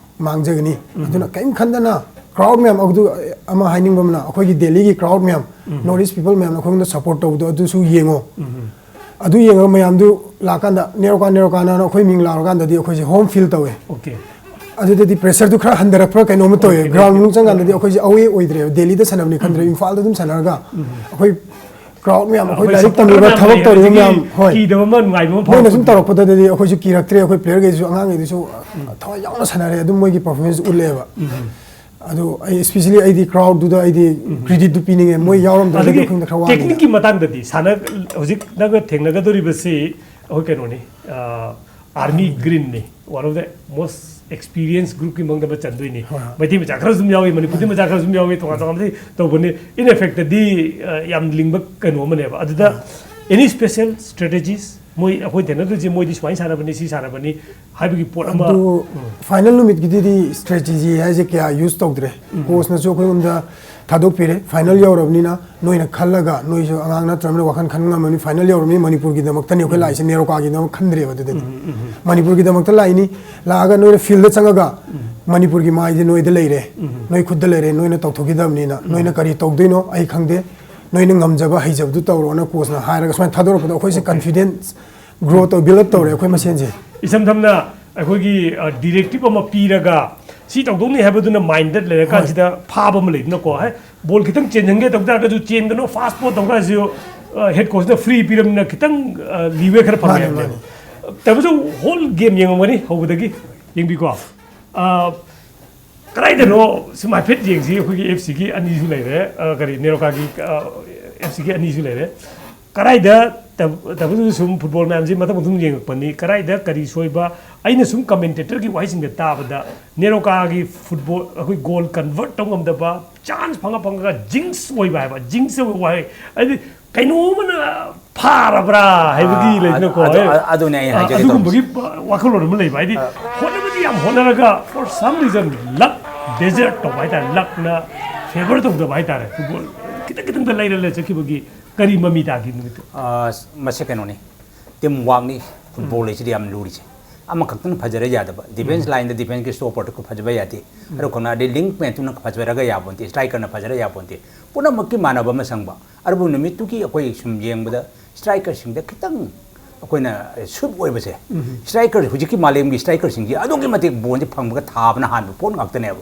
ꯃꯥꯡꯖꯒꯅꯤ꯫ ꯑꯗꯨꯅ ꯀꯔꯤꯝ ꯈꯟꯗꯅ crowd ꯃꯌꯥꯝ ꯑꯗꯨ ꯑꯃ ꯍꯥꯏꯅꯤꯡꯕ ꯑꯃꯅ ꯑꯩꯈꯣꯏꯒꯤ Delhiꯒꯤ crowd ꯃꯌꯥꯝ, North East people ꯃꯌꯥꯝꯅ ꯑꯩꯈꯣꯏꯉꯣꯟꯗ support ꯇꯧꯕꯗꯣ ꯑꯗꯨꯁꯨ ꯌꯦꯡꯉꯣ꯫ ꯑꯗꯨ ꯌꯦꯡꯉꯒ ꯃꯌꯥꯝꯗꯨ ꯂꯥꯛꯀꯥꯟꯗ ꯅꯦꯔꯣꯀꯥ ꯅꯦꯔꯣꯀꯥꯅ ꯑꯩꯈꯣꯏ ꯃꯤꯡ ꯂꯥꯎꯔꯀꯥꯟꯗꯗꯤ ꯑꯩꯈꯣꯏꯁꯦ home feel ꯇꯧꯋꯦ꯫ Okay. ꯑꯗꯨꯗꯗꯤ ꯄ꯭ꯔꯦꯁꯔꯗꯨ ꯈꯔ ꯍꯟꯊꯔꯛꯄ꯭ꯔꯥ ꯀꯩꯅꯣꯝꯃ ꯇꯧꯋꯦ꯫ ꯒ꯭ꯔꯥꯎꯟ ꯃꯅꯨꯡ ꯆꯪꯀꯥꯟꯗꯗꯤ ꯑꯩꯈꯣꯏꯁꯦ ꯑꯋꯦ ꯑꯣꯏꯗ꯭ꯔꯦꯕ, ꯗꯦꯜꯂꯤꯗ ꯁꯥꯟꯅꯕꯅꯤ ꯈꯟꯗ꯭ꯔꯦ꯫ ꯏꯝꯐꯥꯜꯗ ꯑꯗꯨꯝ ꯁꯥꯟꯅꯔꯒ ꯑꯩꯈꯣꯏ ꯀ꯭ꯔꯥꯎꯗ ꯃꯌꯥꯝ, ꯑꯩꯈꯣꯏ ꯂꯥꯏꯔꯤꯛ ꯇꯝꯃꯤꯕ, ꯊꯕꯛ ꯇꯧꯔꯤꯕ ꯃꯌꯥꯝ, ꯍꯣꯏ, ꯀꯤꯗꯕ ꯑꯃ, ꯅꯨꯡꯉꯥꯏꯕ ꯑꯃ ꯃꯣꯏꯅ ꯁꯨꯝ ꯐꯥꯎꯔꯛꯄꯗꯣ꯫ ꯇꯧꯔꯛꯄꯗꯗꯤ ꯑꯩꯈꯣꯏꯁꯨ ꯀꯤꯔꯛꯇ꯭ꯔꯦ꯫ ꯑꯩꯈꯣꯏ ꯄ꯭ꯂꯦꯌꯔꯈꯩꯁꯨ, ꯑꯉꯥꯡꯈꯩꯗꯨꯁꯨ ꯊꯋꯥꯏ ꯌꯥꯎꯅ ꯁꯥꯟꯅꯔꯦ, ꯑꯗꯨꯝ ꯃꯣꯏꯒꯤ ꯄꯔꯐꯣꯔꯃꯦꯟꯁ ꯎꯠꯂꯛꯑꯦꯕ꯫ ꯑꯗꯣ ꯑꯩ especially ꯑꯩꯗꯤ ꯀ꯭ꯔꯥꯎꯗꯇꯨꯗ ꯑꯩꯗꯤ ꯀ꯭ꯔꯤꯗꯤꯠꯇꯨ ꯄꯤꯅꯤꯡꯉꯦ, ꯃꯣꯏ ꯌꯥꯎꯔꯝꯗ꯭ꯔꯒꯗꯤ ꯑꯗꯒꯤ ꯑꯩꯈꯣꯏꯅ ꯈꯔ ꯋꯥꯅꯤꯅ꯫ ꯇꯦꯛꯅꯤꯛꯀꯤ ꯃꯇꯥꯡꯗꯗꯤ ꯁꯥꯟꯅ, ꯍꯧꯖꯤꯛ ꯅꯪꯒ ꯊꯦꯡꯅꯒꯗꯧꯔꯤꯕꯁꯤ ꯑꯩꯈꯣꯏ ꯀꯩꯅꯣꯅꯤ, ꯑꯥꯔꯃꯤ ꯒ꯭ꯔꯤꯟꯅꯤ, one of the most experienced groupꯀꯤ ꯃꯅꯨꯡꯗ ꯑꯃ ꯆꯟꯗꯣꯏꯅꯤ꯫ ꯍꯣꯏ, ꯍꯣꯏ꯫ ꯃꯩꯇꯩ ꯃꯆꯥ ꯈꯔꯁꯨ ꯑꯗꯨꯝ ꯌꯥꯎꯏ, ꯃꯅꯤꯄꯨꯔꯗꯤ ꯃꯆꯥ ꯈꯔꯁꯨ ꯑꯗꯨꯝ ꯌꯥꯎꯏ, ꯇꯣꯉꯥꯟ ꯇꯣꯉꯥꯟꯕꯗꯤ ꯇꯧꯕꯅꯤ꯫ In effectꯇꯗꯤ, ꯑ, ꯌꯥꯝ ꯂꯤꯡꯕ ꯀꯩꯅꯣ ꯑꯃꯅꯦꯕ꯫ ꯑꯗꯨꯗ any special strategies, ꯃꯣꯏ ꯑꯩꯈꯣꯏ ꯊꯦꯡꯅꯗꯣꯏꯁꯦ, ꯃꯣꯏꯗꯤ ꯁꯨꯃꯥꯏꯅ ꯁꯥꯟꯅꯕꯅꯤ, ꯁꯤ ꯁꯥꯟꯅꯕꯅꯤ ꯍꯥꯏꯕꯒꯤ ꯄꯣꯠ ꯑꯃ꯫ ꯑꯗꯨ ꯎꯝ꯫ ꯐꯥꯏꯅꯦꯜ ꯅꯨꯃꯤꯠꯀꯤꯗꯨꯗꯤ ꯁ꯭ꯇ꯭ꯔꯦꯇꯦꯖꯤ ꯍꯥꯏꯁꯦ ꯀꯌꯥ ꯌꯨꯁ ꯇꯧꯗ꯭ꯔꯦ꯫ ꯎꯝ꯫ ꯀꯣꯆꯅꯁꯨ ꯑꯩꯈꯣꯏꯉꯣꯟꯗ ꯊꯥꯗꯣꯛꯄꯤꯔꯦ, ꯐꯥꯏꯅꯦꯜ ꯌꯧꯔꯕꯅꯤꯅ ꯅꯣꯏꯅ ꯈꯜꯂꯒ, ꯅꯣꯏꯁꯨ ꯑꯉꯥꯡ ꯅꯠꯇ꯭ꯔꯕꯅꯤꯅ ꯋꯥꯈꯜ ꯈꯟꯕ ꯉꯝꯃꯅꯤ, ꯐꯥꯏꯅꯦꯜ ꯌꯧꯔꯕꯅꯤ, ꯃꯅꯤꯄꯨꯔꯒꯤꯗꯃꯛꯇꯅꯤ ꯑꯩꯈꯣꯏ ꯎꯝ꯫ ꯂꯥꯛꯏꯁꯦ, ꯅꯦꯔꯣꯀꯥꯒꯤꯗꯃꯛ ꯈꯟꯗ꯭ꯔꯦꯕ ꯑꯗꯨꯗꯗꯤ꯫ ꯎꯝ, ꯎꯝ, ꯎꯝ꯫ ꯃꯅꯤꯄꯨꯔꯒꯤꯗꯃꯛꯇ ꯂꯥꯛꯏꯅꯤ, ꯂꯥꯛꯑꯒ ꯅꯣꯏꯅ ꯐꯤꯜꯗ ꯆꯪꯉꯒ, ꯎꯝ꯫ ꯃꯅꯤꯄꯨꯔꯒꯤ ꯃꯥꯏꯗꯤ ꯅꯣꯏꯗ ꯂꯩꯔꯦ, ꯎꯝ꯫ ꯅꯣꯏ ꯈꯨꯠꯇ ꯂꯩꯔꯦ, ꯅꯣꯏꯅ ꯇꯧꯊꯣꯛꯈꯤꯗꯕꯅꯤꯅ, ꯎꯝ꯫ ꯅꯣꯏꯅ ꯀꯔꯤ ꯇꯧꯗꯣꯏꯅꯣ ꯑꯩ ꯈꯪꯗꯦ, ꯅꯣꯏꯅ ꯉꯝꯖꯕ ꯍꯩꯖꯕꯗꯨ ꯇꯧꯔꯣꯅ ꯀꯣꯆꯅ ꯍꯥꯏꯔꯒ ꯁꯨꯃꯥꯏꯅ ꯊꯥꯗꯣꯔꯛꯄꯗꯣ ꯑꯩꯈꯣꯏꯁꯦ ꯑꯣꯀꯦ꯫ ꯀꯟꯐꯤꯗꯦꯟꯁ ꯒ꯭ꯔꯣ ꯇꯧ, ꯕꯤꯜ ꯑꯞ ꯇꯧꯔꯦ ꯑꯩꯈꯣꯏ ꯃꯁꯦꯟꯁꯦ꯫ ꯏꯁꯝ ꯁꯝꯅ ꯑꯩꯈꯣꯏꯒꯤ, ꯑ, ꯗꯤꯔꯦꯛꯇꯤꯞ ꯑꯃ ꯄꯤꯔꯒ ꯁꯤ ꯇꯧꯗꯧꯅꯤ ꯍꯥꯏꯕꯗꯨꯅ ꯃꯥꯏꯟꯗ ꯂꯩꯔꯀꯥꯟꯁꯤꯗ ꯍꯣꯏ꯫ ꯐꯥꯕ ꯑꯃ ꯂꯩꯗꯅꯀꯣ꯫ ꯍꯥꯏ, ꯕꯣꯜ ꯈꯤꯇꯪ ꯆꯦꯟꯍꯟꯒꯦ ꯇꯧ ꯇꯥꯔꯒꯁꯨ ꯆꯦꯟꯒꯅꯨ, ꯐꯥꯁ ꯕꯣꯜ ꯇꯧ ꯇꯥꯔꯁꯨ, ꯑ, ꯍꯦꯗ ꯀꯣꯆꯅ ꯐ꯭ꯔꯤ ꯄꯤꯔꯝꯅꯤꯅ ꯈꯤꯇꯪ, ꯑ, ꯂꯤꯋꯦ ꯈꯔ ꯐꯪꯉꯦ ꯃꯥꯅꯦ, ꯍꯥꯏꯕꯅꯦꯕ꯫ ꯃꯥꯅꯦ꯫ ꯇꯧꯕꯁꯨ ꯍꯣꯜ ꯒꯦꯝ ꯌꯦꯡꯉꯝꯒꯅꯤ ꯍꯧꯕꯗꯒꯤ꯫ ꯌꯦꯡꯕꯤꯀꯣ꯫ ꯑ, ꯀꯗꯥꯏꯗꯅꯣ ꯁꯨꯝ ꯍꯥꯏꯐꯦꯠ ꯌꯦꯡꯁꯤ꯫ ꯑꯩꯈꯣꯏꯒꯤ ꯑꯦꯐ ꯁꯤꯒꯤ ꯑꯅꯤꯁꯨ ꯂꯩꯔꯦ, ꯑ, ꯀꯔꯤ, ꯅꯦꯔꯣꯀꯥꯒꯤ, ꯑ, ꯑꯦꯐ ꯁꯤꯒꯤ ꯑꯅꯤꯁꯨ ꯂꯩꯔꯦ꯫ ꯀꯗꯥꯏꯗ ꯇ-, ꯇꯧꯕꯗꯁꯨ ꯁꯨꯝ ꯐꯨꯠꯕꯣꯜ ꯃꯌꯥꯝꯁꯤ ꯃꯊꯪ ꯃꯊꯪ ꯌꯦꯡꯉꯛꯄꯅꯤ, ꯀꯗꯥꯏꯗ ꯀꯔꯤ ꯁꯣꯏꯕ? ꯑꯩꯅ ꯁꯨꯝ ꯀꯃꯦꯟꯇꯦꯇꯔꯒꯤ ꯋꯥꯍꯩꯁꯤꯡꯗ ꯇꯥꯕꯗ, ꯅꯦꯔꯣꯀꯥꯒꯤ ꯐꯨꯠꯕꯣꯜ ꯑꯩꯈꯣꯏ ꯒꯣꯜ ꯀꯟꯚꯔꯠ ꯇꯧ ꯉꯝꯗꯕ, ꯆꯥꯟꯁ ꯐꯪꯉ ꯐꯪꯉꯒ ꯖꯤꯡꯁ ꯑꯣꯏꯕ ꯍꯥꯏꯕ, ꯖꯤꯡꯁ ꯑꯣꯏꯕ ꯋꯥꯍꯩ, ꯍꯥꯏꯗꯤ ꯀꯩꯅꯣꯝꯃꯅ ꯐꯥꯔꯕ꯭ꯔꯥ ꯍꯥꯏꯕꯒꯤ ꯑꯥ, ꯂꯩꯗꯅꯀꯣ, ꯑꯗꯨ, ꯑꯦ, ꯑꯗꯨ, ꯑꯗꯨꯅꯦ ꯑꯩ ꯑꯥ, ꯍꯥꯏꯖꯒꯦ ꯑꯗꯨꯒꯨꯝꯕꯒꯤ ꯇꯧꯔꯤꯁꯦ꯫ ꯋꯥꯈꯜꯂꯣꯟ ꯑꯃ ꯂꯩꯕ, ꯍꯥꯏꯗꯤ ꯑꯥ꯫ ꯍꯣꯠꯅꯕꯗꯤ ꯌꯥꯝ ꯍꯣꯠꯅꯔꯒ for some reason luck desert ꯇꯧꯕ ꯍꯥꯏꯇꯥꯔꯦ, ꯂꯛꯅ ꯐꯦꯚꯔ ꯇꯧꯗꯕ ꯍꯥꯏꯇꯥꯔꯦ, ꯐꯨꯠꯕꯣꯜ ꯈꯤꯇꯪ ꯈꯤꯇꯪꯗ ꯂꯩꯔ ꯂꯩ ꯆꯠꯈꯤꯕꯒꯤ ꯀꯔꯤ ꯃꯃꯤ ꯇꯥꯈꯤ ꯅꯨꯃꯤꯠꯇꯣ? ꯑꯥ, ꯃꯁꯤ ꯀꯩꯅꯣꯅꯤ, ꯇꯤꯝ ꯋꯥꯛꯅꯤ꯫ ꯐꯨꯠꯕꯣꯜ ꯎꯝ꯫ ꯍꯥꯏꯁꯤꯗꯤ ꯌꯥꯝ ꯂꯨꯔꯤꯁꯦ꯫ ꯑꯃꯈꯛꯇꯅ ꯐꯖꯔ ꯌꯥꯗꯕ, ꯗꯤꯐꯦꯟꯁ ꯎꯝ꯫ ꯂꯥꯏꯟꯗ ꯗꯤꯐꯦꯟꯁꯀꯤ ꯁ꯭ꯇꯣꯄꯔꯗꯨ ꯐꯖꯕ ꯌꯥꯗꯦ꯫ ꯎꯝ꯫ ꯑꯗꯨ ꯈꯛꯅ ꯑꯗꯩ ꯂꯤꯡꯛ ꯃꯦꯟꯇꯨꯅ ꯐꯖꯔꯒ ꯌꯥꯄꯣꯟꯇꯦ, ꯁ꯭ꯇ꯭ꯔꯥꯏꯀꯔꯅ ꯐꯖꯔ ꯌꯥꯄꯣꯟꯇꯦ꯫ ꯄꯨꯝꯅꯃꯛꯀꯤ ꯃꯥꯟꯅꯕ ꯑꯃ ꯆꯪꯕ꯫ ꯑꯗꯨꯕꯨ ꯅꯨꯃꯤꯠꯇꯨꯒꯤ ꯑꯩꯈꯣꯏ ꯁꯨꯝ ꯌꯦꯡꯕꯗ ꯁ꯭ꯇ꯭ꯔꯥꯏꯀꯔꯁꯤꯡꯗ ꯈꯤꯇꯪ ꯑꯩꯈꯣꯏꯅ ꯁ꯭ꯋꯤꯞ ꯑꯣꯏꯕꯁꯦ, ꯁ꯭ꯇ꯭ꯔꯥꯏꯀꯔ, ꯍꯧꯖꯤꯛꯀꯤ ꯃꯥꯂꯦꯝꯒꯤ ꯁ꯭ꯇ꯭ꯔꯥꯏꯀꯔꯁꯤꯡꯁꯦ ꯑꯗꯨꯛꯀꯤ ꯃꯇꯤꯛ ꯕꯣꯟꯁꯦ ꯐꯪꯕꯒ ꯊꯥꯕꯅ ꯍꯥꯟꯕ ꯄꯣꯠ ꯉꯥꯛꯇꯅꯦꯕ꯫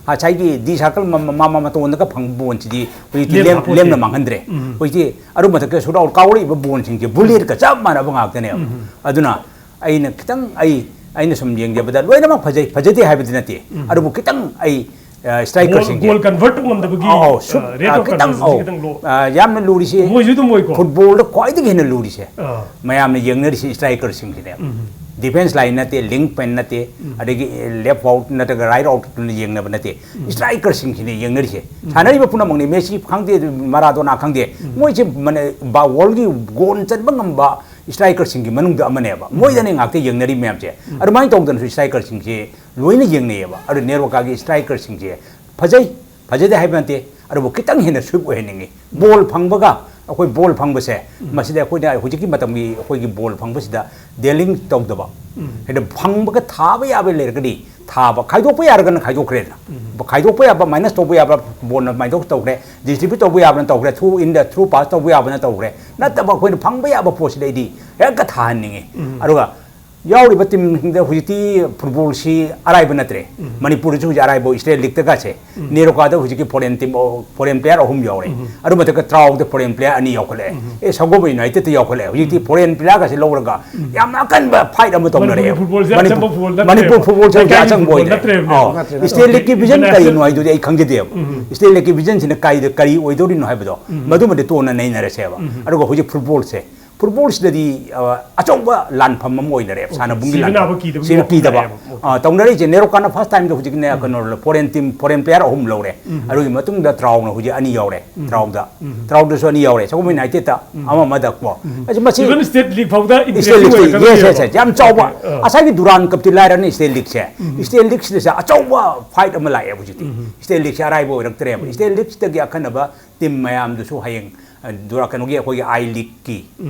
ꯉꯁꯥꯏꯒꯤ ꯗꯤ ꯁꯥꯔꯀꯜ ꯃ- ꯃ- ꯃ- ꯃꯇꯣꯟꯗꯒ ꯐꯪꯕ ꯕꯣꯟꯁꯤꯗꯤ ꯍꯧꯖꯤꯛꯇꯤ ꯂꯦꯝ- ꯂꯦꯝꯅ ꯃꯥꯡꯍꯟꯗ꯭ꯔꯦ꯫ ꯍꯧꯖꯤꯛꯇꯤ ꯑꯗꯨ ꯃꯊꯛꯇ ꯁꯨꯠ ꯑꯥꯎꯠ ꯀꯥꯎꯔꯛꯏꯕ ꯕꯣꯟꯁꯤꯡꯁꯦ ꯕꯨꯂꯦꯠꯀ ꯆꯞ ꯃꯥꯟꯅꯕ ꯉꯥꯛꯇꯅꯦꯕ꯫ ꯑꯗꯨꯅ ꯑꯩꯅ ꯈꯤꯇꯪ, ꯑꯩ ꯑꯩꯅ ꯁꯨꯝ ꯌꯦꯡꯖꯕꯗ ꯂꯣꯏꯅꯃꯛ ꯐꯖꯩ, ꯐꯖꯗꯦ ꯍꯥꯏꯕꯗꯤ ꯅꯠꯇꯦ꯫ ꯑꯗꯨꯕꯨ ꯈꯤꯇꯪ ꯑꯩ ꯁ꯭ꯇ꯭ꯔꯥꯏꯀꯔꯁꯤꯡꯁꯦ ꯒꯣꯜ ꯀꯟꯚꯔꯠ ꯇꯧ ꯉꯝꯗꯕꯒꯤ ꯑꯧ, ꯁꯨꯠ- rate of ꯈꯤꯇꯪ conversion ꯑꯧ, ꯈꯤꯇꯪ ꯂꯣ꯫ ꯌꯥꯝꯅ ꯂꯨꯔꯤꯁꯦ ꯃꯣꯏꯁꯨ ꯑꯗꯨꯝ ꯑꯣꯏꯀꯣ꯫ ꯐꯨꯠꯕꯣꯜꯗ ꯈ꯭ꯋꯥꯏꯗꯒꯤ ꯍꯦꯟꯅ ꯂꯨꯔꯤꯁꯦ꯫ ꯃꯌꯥꯝꯅ ꯌꯦꯡꯅꯔꯤꯁꯦ ꯁ꯭ꯇ꯭ꯔꯥꯏꯀꯔꯁꯤꯡꯁꯤꯅꯦ꯫ ꯗꯤꯐꯦꯟꯁ ꯂꯥꯏꯟ ꯅꯠꯇꯦ, ꯂꯤꯡ ꯃꯦꯟ ꯅꯠꯇꯦ, ꯑꯗꯒꯤ ꯂꯦꯐ ꯑꯥꯎꯠ ꯅꯠꯇ꯭ꯔꯒ ꯔꯥꯏꯠ ꯑꯥꯎꯠꯅ ꯌꯦꯡꯅꯕ ꯅꯠꯇꯦ꯫ ꯁ꯭ꯇ꯭ꯔꯥꯏꯀꯔꯁꯤꯡꯁꯤꯅ ꯌꯦꯡꯅꯔꯤꯁꯦ꯫ ꯁꯥꯟꯅꯔꯤꯕ ꯄꯨꯝꯅꯃꯛꯅꯤ, ꯃꯦꯁꯤ ꯈꯪꯗꯦ, ꯃꯔꯥꯗꯣꯅꯥ ꯈꯪꯗꯦ, ꯃꯣꯏꯁꯦ ꯃꯅ- ꯕꯥ- ꯋꯥꯔꯜꯒꯤ ꯒꯣꯜ ꯆꯟꯕ ꯉꯝꯕ ꯁ꯭ꯇ꯭ꯔꯥꯏꯀꯔꯁꯤꯡꯒꯤ ꯃꯅꯨꯡꯗ ꯑꯃꯅꯦꯕ꯫ ꯃꯣꯏꯗꯅꯦ ꯉꯥꯛꯇ ꯌꯦꯡꯅꯔꯤ ꯃꯌꯥꯝꯁꯦ꯫ ꯑꯗꯨꯃꯥꯏꯅ ꯇꯧꯗꯅꯁꯨ ꯁ꯭ꯇ꯭ꯔꯥꯏꯀꯔꯁꯤꯡꯁꯦ ꯂꯣꯏꯅ ꯌꯦꯡꯅꯩꯌꯦꯕ꯫ ꯑꯗꯨ ꯅꯦꯔꯣꯀꯥꯒꯤ ꯁ꯭ꯇ꯭ꯔꯥꯏꯀꯔꯁꯤꯡꯁꯦ ꯐꯖꯩ, ꯐꯖꯗꯦ ꯍꯥꯏꯕ ꯅꯠꯇꯦ, ꯑꯗꯨꯕꯨ ꯈꯤꯇꯪ ꯍꯦꯟꯅ ꯁ꯭ꯋꯤꯞ ꯑꯣꯏꯍꯟꯅꯤꯡꯉꯤ꯫ ꯕꯣꯜ ꯐꯪꯕꯒ ꯑꯩꯈꯣꯏ ꯕꯣꯜ ꯐꯪꯕꯁꯦ, ꯃꯁꯤꯗ ꯑꯩꯈꯣꯏꯅ ꯍꯧꯖꯤꯛꯀꯤ ꯃꯇꯝꯒꯤ ꯑꯩꯈꯣꯏꯒꯤ ꯕꯣꯜ ꯐꯪꯕꯁꯤꯗ ꯗꯦꯂꯤꯡ ꯇꯧꯗꯕ, ꯍꯦꯛꯇ ꯐꯪꯕꯒ ꯊꯥꯕ ꯌꯥꯕ ꯂꯩꯔꯒꯗꯤ ꯊꯥꯕ, ꯈꯥꯏꯗꯣꯛꯄ ꯌꯥꯔꯒꯅ ꯈꯥꯏꯗꯣꯛꯈ꯭ꯔꯦꯗꯅ꯫ ꯈꯥꯏꯗꯣꯛꯄ ꯌꯥꯕ, ꯃꯥꯏꯅꯁ ꯇꯧꯕ ꯌꯥꯕ ꯕꯣꯜꯅ ꯃꯥꯏꯅꯁ ꯇꯧꯈ꯭ꯔꯦ, ꯗꯤꯁꯇ꯭ꯔꯤꯕ꯭ꯌꯨꯠ ꯇꯧꯕ ꯌꯥꯕꯅ ꯇꯧꯈ꯭ꯔꯦ, ꯊ꯭ꯔꯨ ꯏꯟꯗ ꯊ꯭ꯔꯨ ꯄꯥꯁ ꯇꯧꯕ ꯌꯥꯕꯅ ꯇꯧꯈ꯭ꯔꯦ꯫ ꯅꯠꯇꯕ ꯑꯩꯈꯣꯏꯅ ꯐꯪꯕ ꯌꯥꯕ ꯄꯣꯠꯁꯤꯗꯩꯗꯤ ꯍꯦꯛꯇ ꯊꯥꯍꯟꯅꯤꯡꯉꯤ꯫ ꯑꯗꯨꯒ ꯌꯥꯎꯔꯤꯕ ꯇꯤꯝꯁꯤꯡꯗ ꯍꯧꯖꯤꯛꯇꯤ ꯐꯨꯠꯕꯣꯜꯁꯤ ꯑꯔꯥꯏꯕ ꯅꯠꯇ꯭ꯔꯦ꯫ ꯃꯅꯤꯄꯨꯔꯗꯁꯨ ꯍꯧꯖꯤꯛ ꯑꯔꯥꯏꯕ ꯁ꯭ꯇꯦꯠ ꯂꯤꯛꯇꯒꯁꯦ ꯅꯦꯔꯣꯀꯥꯗ ꯍꯧꯖꯤꯛꯀꯤ ꯐꯣꯔꯦꯟ ꯇꯤꯝ, ꯐꯣꯔꯦꯟ ꯄ꯭ꯂꯦꯌꯔ ꯑꯍꯨꯝ ꯌꯥꯎꯔꯦ꯫ ꯑꯗꯨ ꯃꯊꯛꯇ ꯇ꯭ꯔꯥꯎꯗ ꯐꯣꯔꯦꯟ ꯄ꯭ꯂꯦꯌꯔ ꯑꯅꯤ ꯌꯥꯎꯈꯠꯂꯛꯑꯦ꯫ ꯑꯦ, ꯁꯒꯣꯜꯕꯟ ꯌꯨꯅꯥꯏꯇꯦꯗꯇ ꯌꯥꯎꯈꯠꯂꯛꯑꯦ꯫ ꯍꯧꯖꯤꯛꯇꯤ ꯐꯣꯔꯦꯟ ꯄ꯭ꯂꯦꯌꯔꯒꯁꯦ ꯂꯧꯔꯒ ꯌꯥꯝꯅ ꯑꯀꯟꯕ ꯐꯥꯏꯠ ꯑꯃ ꯇꯧꯅꯔꯛꯑꯦ꯫ ꯃꯅꯤꯄꯨꯔ ꯐꯨꯠꯕꯣꯜꯁꯦ ꯃꯅꯤꯄꯨꯔ, ꯑꯆꯝꯕ ꯐꯨꯠꯕꯣꯜ ꯅꯠꯇ꯭ꯔꯦꯕ꯫ ꯃꯅꯤꯄꯨꯔ ꯐꯨꯠꯕꯣꯜꯁꯦ ꯍꯧꯖꯤꯛ ꯂꯩꯀꯥꯏꯒꯤ ꯑꯆꯝꯕ ꯐꯨꯠꯕꯣꯜ ꯑꯣꯏꯗ꯭ꯔꯦ꯫ ꯅꯠꯇ꯭ꯔꯦꯕ꯫ ꯑꯧ꯫ ꯅꯠꯇ꯭ꯔꯦ, ꯅꯠꯇ꯭ꯔꯦ꯫ ꯁ꯭ꯇꯦꯠ ꯂꯤꯛꯀꯤ ꯚꯤꯖꯟ ꯀꯔꯤꯅꯣ ꯏꯟꯇꯔꯅꯦꯁꯅꯦꯜ ꯍꯥꯏꯗꯨꯗꯤ ꯑꯩ ꯈꯪꯖꯗꯦꯕ꯫ ꯁ꯭ꯇꯦꯠ ꯂꯤꯛꯀꯤ ꯚꯤꯖꯟꯁꯤꯅ ꯀꯥꯏꯗ, ꯀꯔꯤ ꯑꯣꯏꯗꯧꯔꯤꯅꯣ ꯍꯥꯏꯕꯗꯣ ꯃꯗꯨꯃꯗꯤ ꯇꯣꯟꯅ ꯅꯩꯅꯔꯁꯦꯕ꯫ ꯑꯗꯨꯒ ꯍꯧꯖꯤꯛ ꯐꯨꯠꯕꯣꯜꯁꯦ, ꯐꯨꯠꯕꯣꯜꯁꯤꯗꯗꯤ, ꯑ, ꯑꯆꯧꯕ ꯂꯥꯟꯐꯝ ꯑꯃ ꯑꯣꯏꯅꯔꯦ꯫ ꯑꯣꯀꯦ꯫ ꯁꯥꯟꯅꯕꯨꯡꯒꯤ ꯁꯤꯕ ꯂꯥꯟ-, ꯅꯥꯕ ꯀꯤꯗꯕꯒꯤ ꯁꯤꯕ ꯋꯥꯈꯜ ꯀꯤꯗꯕ꯫ ꯂꯩꯔꯦꯕ꯫ ꯑꯣꯀꯦ꯫ ꯑ, ꯇꯧꯅꯔꯤꯁꯦ ꯅꯦꯔꯣꯀꯥꯟꯅ ꯐꯥꯔꯁ ꯇꯥꯏꯝꯗ ꯍꯧꯖꯤꯛꯅꯦ, ꯀꯩꯅꯣ, ꯐꯣꯔꯦꯟ ꯇꯤꯝ, ꯐꯣꯔꯦꯟ ꯄ꯭ꯂꯦꯌꯔ ꯑꯍꯨꯝ ꯂꯧꯔꯦ꯫ ꯑꯗꯨꯒꯤ ꯃꯇꯨꯡꯗ ꯇ꯭ꯔꯥꯎꯅ ꯍꯧꯖꯤꯛ ꯑꯅꯤ ꯌꯥꯎꯔꯦ꯫ ꯇ꯭ꯔꯥꯎꯗ꯫ ꯇ꯭ꯔꯥꯎꯗꯁꯨ ꯑꯅꯤ ꯌꯥꯎꯔꯦ꯫ ꯁꯒꯣꯜꯕꯟ ꯌꯨꯅꯥꯏꯇꯦꯗꯇ ꯑꯃ ꯑꯃꯗ ꯀꯣ꯫ ꯑꯁꯤ ꯃꯁꯤ even state league ꯐꯥꯎꯗ ꯁ꯭ꯇꯦꯠ ꯂꯤꯛꯁꯦ, ꯑꯣꯏꯔꯛꯀꯗꯣꯏꯅꯦꯕ꯫ Yes, yes, yes. ꯌꯥꯝ ꯆꯥꯎꯕ꯫ ꯑꯣꯀꯦ꯫ ꯑ꯫ ꯉꯁꯥꯏꯒꯤ ꯗꯨꯔꯥꯟ ꯀꯞꯇꯤ ꯂꯥꯏꯔꯅꯤ ꯁ꯭ꯇꯦꯠ ꯂꯤꯛꯁꯦ꯫ ꯁ꯭ꯇꯦꯠ ꯂꯤꯛꯁꯤꯗꯁꯨ ꯑꯆꯧꯕ ꯐꯥꯏꯠ ꯑꯃ ꯂꯥꯛꯑꯦ ꯍꯧꯖꯤꯛꯇꯤ꯫ ꯁ꯭ꯇꯦꯠ ꯂꯤꯛꯁꯦ ꯑꯔꯥꯏꯕ ꯑꯣꯏꯔꯛꯇ꯭ꯔꯦꯕ꯫ ꯁ꯭ꯇꯦꯠ ꯂꯤꯛꯁꯇꯒꯤ ꯑꯈꯟꯅꯕ ꯇꯤꯝ ꯃꯌꯥꯝꯗꯨꯁꯨ ꯍꯌꯦꯡ, ꯑ, ꯗꯨꯔꯥ-, ꯀꯩꯅꯣꯒꯤ ꯑꯩꯈꯣꯏꯒꯤ ꯑꯥꯏ ꯂꯤꯛꯀꯤ,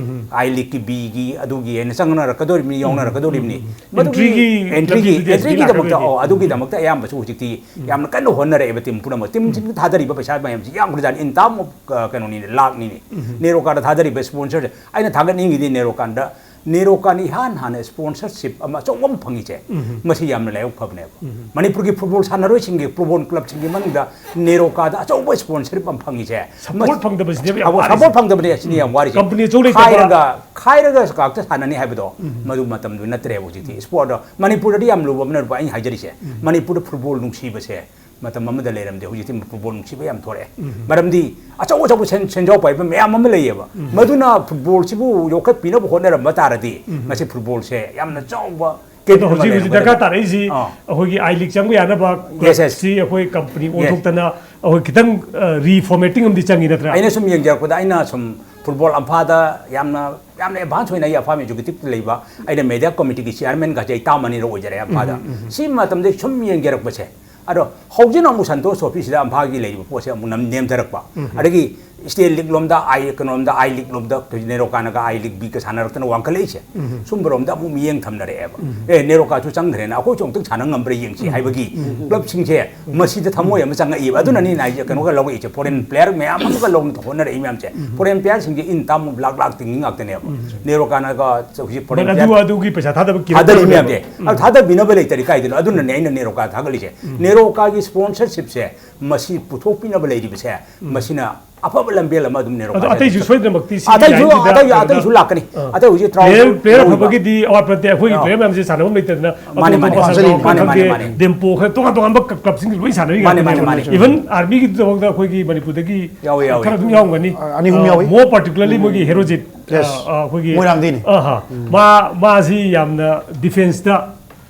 ꯑꯥꯏ ꯂꯤꯛꯀꯤ ꯕꯤꯒꯤ ꯑꯗꯨꯒꯤ ꯍꯥꯏꯅ ꯆꯪꯅꯔꯛꯀꯗꯧꯔꯤꯕꯅꯤ, ꯌꯥꯎꯅꯔꯛꯀꯗꯧꯔꯤꯕꯅꯤ꯫ ꯃꯗꯨꯒꯤ ꯑꯦꯟꯇ꯭ꯔꯤꯒꯤ ꯑꯦꯟꯇ꯭ꯔꯤꯒꯤ, ꯂꯝꯕꯤꯗꯨꯗꯤ ꯑꯦꯟꯇ꯭ꯔꯤꯒꯤꯗꯃꯛꯇ, ꯍꯧꯖꯤꯛ ꯑꯣ, ꯑꯗꯨꯒꯤꯗꯃꯛꯇ ꯑꯌꯥꯝꯕꯁꯨ ꯍꯧꯖꯤꯛꯇꯤ ꯌꯥꯝꯅ ꯀꯟꯅ ꯍꯣꯠꯅꯔꯛꯑꯦꯕ ꯇꯤꯝ ꯄꯨꯝꯅꯃꯛ꯫ ꯇꯤꯝꯁꯤꯡꯗ ꯊꯥꯗꯔꯤꯕ ꯄꯩꯁꯥ ꯃꯌꯥꯝꯁꯤ ꯌꯥꯝꯈ꯭ꯔꯖꯥꯠꯅꯤ, in term of, ꯑ, ꯀꯩꯅꯣꯅꯤꯅꯦ, ꯂꯥꯛꯅꯤꯅꯦ꯫ ꯅꯦꯔꯣꯀꯥꯗ ꯊꯥꯗꯔꯤꯕ ꯁ꯭ꯄꯣꯟꯁꯔꯁꯦ ꯑꯩꯅ ꯊꯥꯒꯠꯅꯤꯡꯉꯤꯗꯤ ꯅꯦꯔꯣꯀꯥꯟꯗ ꯅꯦꯔꯣꯀꯥꯅ ꯏꯍꯥꯟ ꯍꯥꯟꯅ ꯁ꯭ꯄꯣꯟꯁꯔꯁꯤꯞ ꯑꯃ ꯑꯆꯧꯕ ꯑꯃ ꯐꯪꯉꯤꯁꯦ, ꯃꯁꯤ ꯌꯥꯝꯅ ꯂꯥꯏꯕꯛ ꯐꯕꯅꯦꯕ꯫ ꯃꯅꯤꯄꯨꯔꯒꯤ ꯐꯨꯠꯕꯣꯜ ꯁꯥꯟꯅꯔꯣꯏꯁꯤꯡꯒꯤ, ꯐꯨꯠꯕꯣꯜ ꯀ꯭ꯂꯕꯁꯤꯡꯒꯤ ꯃꯅꯨꯡꯗ ꯅꯦꯔꯣꯀꯥꯗ ꯑꯆꯧꯕ ꯁ꯭ꯄꯣꯟꯁꯔꯁꯤꯞ ꯑꯃ ꯐꯪꯉꯤꯁꯦ, ꯁꯄꯣꯔꯠ ꯐꯪꯗꯕꯁꯤꯅꯦꯕ ꯌꯥꯝ ꯋꯥꯔꯤꯁꯦ꯫ ꯁꯄꯣꯔꯠ ꯐꯪꯗꯕꯅꯦ, ꯑꯁꯤꯅꯤ ꯌꯥꯝ ꯋꯥꯔꯤꯁꯦ꯫ ꯀꯝꯄꯅꯤ ꯑꯆꯧ ꯂꯩꯇꯕ꯫ ꯈꯥꯏꯔꯒ, ꯈꯥꯏꯔꯒ ꯉꯥꯛꯇ ꯁꯥꯟꯅꯅꯤ ꯍꯥꯏꯕꯗꯣ, ꯃꯗꯨ ꯃꯇꯝꯗꯨ ꯅꯠꯇ꯭ꯔꯦꯕ ꯍꯧꯖꯤꯛꯇꯤ꯫ ꯁ꯭ꯄꯣꯔꯠ, ꯃꯅꯤꯄꯨꯔꯗꯗꯤ ꯌꯥꯝ ꯂꯨꯕ ꯑꯃꯅ ꯑꯩꯅ ꯍꯥꯏꯖꯔꯤꯁꯦ, ꯃꯅꯤꯄꯨꯔꯗ ꯐꯨꯠꯕꯣꯜ ꯅꯨꯡꯁꯤꯕꯁꯦ ꯃꯇꯝ ꯑꯃꯗ ꯂꯩꯔꯝꯗꯦ꯫ ꯍꯧꯖꯤꯛꯇꯤ ꯐꯨꯠꯕꯣꯜ ꯅꯨꯡꯁꯤꯕ ꯌꯥꯝ ꯊꯣꯔꯛꯑꯦ꯫ ꯃꯔꯝꯗꯤ ꯑꯆꯧ ꯑꯆꯧꯕ ꯁꯦꯟ-, ꯁꯦꯟꯖꯥꯎ ꯄꯥꯏꯕ ꯃꯌꯥꯝ ꯑꯃ ꯂꯩꯌꯦꯕ꯫ ꯃꯗꯨꯅ ꯐꯨꯠꯕꯣꯜꯁꯤꯕꯨ ꯌꯣꯛꯈꯠꯄꯤꯅꯕ ꯍꯣꯠꯅꯔꯝꯕ ꯇꯥꯔꯗꯤ, ꯉꯁꯤ ꯐꯨꯠꯕꯣꯜꯁꯦ ꯌꯥꯝꯅ ꯆꯥꯎꯕ ꯑꯗꯣ ꯀꯦꯇꯦꯒꯣꯔꯤ ꯍꯧꯖꯤꯛ ꯑꯃ ꯍꯧꯖꯤꯛ ꯂꯩꯔꯝꯒꯗꯕ꯫ ꯗꯔꯀꯥꯔ ꯇꯥꯔꯛꯏꯁꯤ, ꯑꯥ꯫ ꯑꯩꯈꯣꯏꯒꯤ ꯑꯥꯏ ꯂꯤꯒ ꯆꯪꯕ ꯌꯥꯅꯕ ꯌꯦꯁ, ꯌꯦꯁ꯫ ꯀ꯭ꯂꯕꯁꯤ ꯑꯩꯈꯣꯏ ꯀꯝꯄꯅꯤ ꯌꯦꯁ꯫ ꯑꯣꯟꯊꯣꯛꯇꯅ ꯑꯩꯈꯣꯏ ꯈꯤꯇꯪ, ꯑ, ꯔꯤꯐꯣꯔꯃꯦꯇꯤꯡ ꯑꯃꯗꯤ ꯆꯪꯉꯤ ꯅꯠꯇ꯭ꯔꯥ? ꯑꯩꯅ ꯁꯨꯝ ꯌꯦꯡꯖꯔꯛꯄꯗ, ꯑꯩꯅ ꯁꯨꯝ ꯐꯨꯠꯕꯣꯜ ꯑꯝꯐꯥꯗ ꯌꯥꯝꯅ, ꯌꯥꯝꯅ ꯑꯦꯗꯚꯥꯟꯁ ꯑꯣꯏꯅ ꯑꯩ ꯑꯐꯥꯝ ꯑꯦꯛꯖꯤꯀ꯭ꯌꯨꯇꯤꯚꯇ ꯂꯩꯕ, ꯑꯩꯅ ꯃꯦꯗꯤꯌꯥ ꯀꯃꯤꯇꯤꯒꯤ ꯆꯤꯌꯥꯔꯃꯦꯟꯒꯁꯦ ꯑꯩ ꯇꯥꯝ ꯑꯅꯤꯔꯛ ꯑꯣꯏꯖꯔꯦ ꯑꯝꯐꯥꯗ꯫ ꯁꯤ ꯃꯇꯝꯗ ꯁꯨꯝ ꯌꯦꯡꯖꯔꯛꯄꯁꯦ, ꯑꯗꯣ ꯍꯧꯖꯤꯛꯅ ꯑꯃꯨꯛ ꯁꯟꯇꯣꯁ ꯇ꯭ꯔꯣꯐꯤꯁꯤꯗ ꯑꯝꯐꯥꯒꯤ ꯂꯩꯔꯤꯕ ꯄꯣꯠꯁꯦ ꯑꯃꯨꯛ ꯅꯝ-, ꯅꯦꯝꯊꯔꯛꯄ꯫ ꯑꯗꯒꯤ ꯁ꯭ꯇꯦꯠ ꯂꯤꯒ ꯂꯣꯝꯗ ꯑꯥꯏ, ꯀꯩꯅꯣꯝꯗ ꯑꯥꯏ ꯂꯤꯒ ꯂꯣꯝꯗ ꯅꯦꯔꯣꯀꯥꯅꯒ ꯑꯥꯏ ꯂꯤꯒ ꯕꯤꯒ ꯁꯥꯟꯅꯔꯛꯇꯅ ꯋꯥꯡꯈꯠꯂꯛꯏꯁꯦ꯫ ꯁꯨꯝꯕꯔꯣꯝꯗ ꯑꯃꯨꯛ ꯃꯤꯠꯌꯦꯡ ꯊꯝꯅꯔꯛꯑꯦꯕ꯫ ꯑꯦ, ꯅꯦꯔꯣꯀꯥꯁꯨ ꯆꯪꯈ꯭ꯔꯦꯅ ꯑꯩꯈꯣꯏꯁꯨ ꯑꯃꯨꯛꯇꯪ ꯁꯥꯟꯅ ꯉꯝꯕ꯭ꯔꯥ ꯌꯦꯡꯁꯤ ꯍꯥꯏꯕꯒꯤ ꯀ꯭ꯂꯕꯁꯤꯡꯁꯦ ꯃꯁꯤꯗ ꯊꯃꯣꯏ ꯑꯃ ꯆꯪꯉꯛꯏꯕ꯫ ꯑꯗꯨꯅꯅꯤ ꯑꯩꯅ ꯍꯥꯏꯁꯦ, ꯀꯩꯅꯣꯒ ꯂꯧꯔꯛꯏꯁꯦ, ꯐꯣꯔꯦꯟ ꯄ꯭ꯂꯦꯌꯔ ꯃꯌꯥꯝ ꯑꯃꯒ ꯂꯧꯅ ꯍꯣꯠꯅꯔꯛꯏ ꯃꯌꯥꯝꯁꯦ꯫ ꯐꯣꯔꯦꯟ ꯄ꯭ꯂꯦꯌꯔꯁꯤꯡꯁꯦ ꯏꯟ ꯇꯥꯃꯨ ꯂꯥꯛ ꯂꯥꯛ ꯇꯤꯡꯉꯤ ꯉꯥꯛꯇꯅꯦꯕ꯫ ꯅꯦꯔꯣꯀꯥꯅꯒ ꯍꯧꯖꯤꯛ ꯐꯣꯔꯦꯟ ꯑꯗꯨ, ꯄ꯭ꯂꯦꯌꯔ ꯑꯗꯨꯒꯤ ꯄꯩꯁꯥ ꯊꯥꯗꯕ ꯀꯤꯔꯣ ꯊꯥꯗꯔꯤ ꯇꯧꯔꯤꯅꯦꯕ꯫ ꯃꯌꯥꯝꯁꯦ꯫ ꯑꯗꯨ ꯊꯥꯗꯕꯤꯅꯕ ꯂꯩꯇꯔꯤ ꯀꯥꯏꯗꯅꯣ? ꯑꯗꯨꯅꯅꯦ ꯑꯩꯅ ꯅꯦꯔꯣꯀꯥ ꯊꯥꯒꯠꯂꯤꯁꯦ꯫ ꯅꯦꯔꯣꯀꯥꯒꯤ ꯁ꯭ꯄꯣꯟꯁꯔꯁꯤꯞꯁꯦ ꯃꯁꯤ ꯄꯨꯊꯣꯛꯄꯤꯅꯕ ꯂꯩꯔꯤꯕꯁꯦ, ꯃꯁꯤꯅ ꯑꯐꯕ ꯂꯝꯕꯦꯜ ꯑꯃ ꯑꯗꯨꯝ ꯅꯦꯔꯣꯀꯥ ꯑꯗꯣ ꯑꯇꯩꯁꯨ ꯊꯥꯒꯠꯂꯤꯁꯦ꯫ ꯁꯣꯏꯗꯅꯃꯛꯇꯤ ꯁꯤꯒꯤ ꯑꯇꯩꯁꯨ, ꯂꯥꯏꯟꯁꯤꯗ ꯑꯇꯩ, ꯀꯩꯅꯣꯗ ꯑꯇꯩꯁꯨ ꯂꯥꯛꯀꯅꯤ꯫ ꯑꯥ꯫ ꯑꯇꯩ ꯍꯧꯖꯤꯛ ꯇ꯭ꯔꯥꯎ ꯄ꯭ꯂꯦꯌꯔ, ꯄ꯭ꯂꯦꯌꯔ ꯂꯧꯔꯤꯕ꯫ ꯑꯐꯕꯒꯤꯗꯤ ꯑꯋꯥꯠꯄ ꯅꯠꯇꯦ꯫ ꯑꯩꯈꯣꯏꯒꯤ ꯑꯥ꯫ ꯄ꯭ꯂꯦꯌꯔ ꯃꯌꯥꯝꯁꯦ ꯁꯥꯟꯅꯐꯝ ꯂꯩꯇꯗꯅ ꯃꯥꯅꯦ, ꯑꯇꯣꯞ ꯃꯥꯅꯦ, ꯑꯇꯣꯞꯄ ꯃꯥꯅꯦ, ꯁꯥꯟꯅꯐꯝ ꯃꯥꯅꯦ, ꯈꯪꯗꯦ, ꯃꯥꯅꯦ꯫ ꯗꯦꯝꯄꯣ ꯈꯔ ꯇꯣꯉꯥꯟ ꯇꯣꯉꯥꯟꯕ ꯀ-, ꯀ꯭ꯂꯕꯁꯤꯡꯒꯤ ꯂꯣꯏ ꯁꯥꯟꯅꯔꯤ ꯃꯥꯅꯦ, ꯃꯥꯅꯦ, ꯉꯥꯛꯇꯅꯦꯕ꯫ ꯃꯥꯅꯦ, ꯃꯥꯅꯦ꯫ ꯏꯚꯟ ꯑꯥꯔꯃꯤꯒꯤꯗꯃꯛꯇ ꯑꯩꯈꯣꯏꯒꯤ ꯃꯅꯤꯄꯨꯔꯗꯒꯤ ꯌꯥꯎꯋꯦ, ꯌꯥꯎꯋꯦ, ꯈꯔ ꯌꯥꯎꯋꯦ꯫ ꯑꯗꯨꯝ ꯌꯥꯎꯔꯝꯒꯅꯤ꯫ ꯑ, ꯑꯅꯤ ꯑꯍꯨꯝ ꯑ, ꯌꯥꯎꯋꯤ꯫ More particularly ꯃꯣꯏꯒꯤ ꯍꯦꯔꯣꯖꯤꯠ, ꯌꯦꯁ꯫ ꯑ, ꯑ, ꯑꯩꯈꯣꯏꯒꯤ ꯃꯣꯏꯔꯥꯡꯗꯩꯅꯤ꯫ ꯑ, ꯍ꯫ ꯃꯥ, ꯃꯥꯁꯤ ꯌꯥꯝꯅ ꯗꯤꯐꯦꯟꯁꯇ,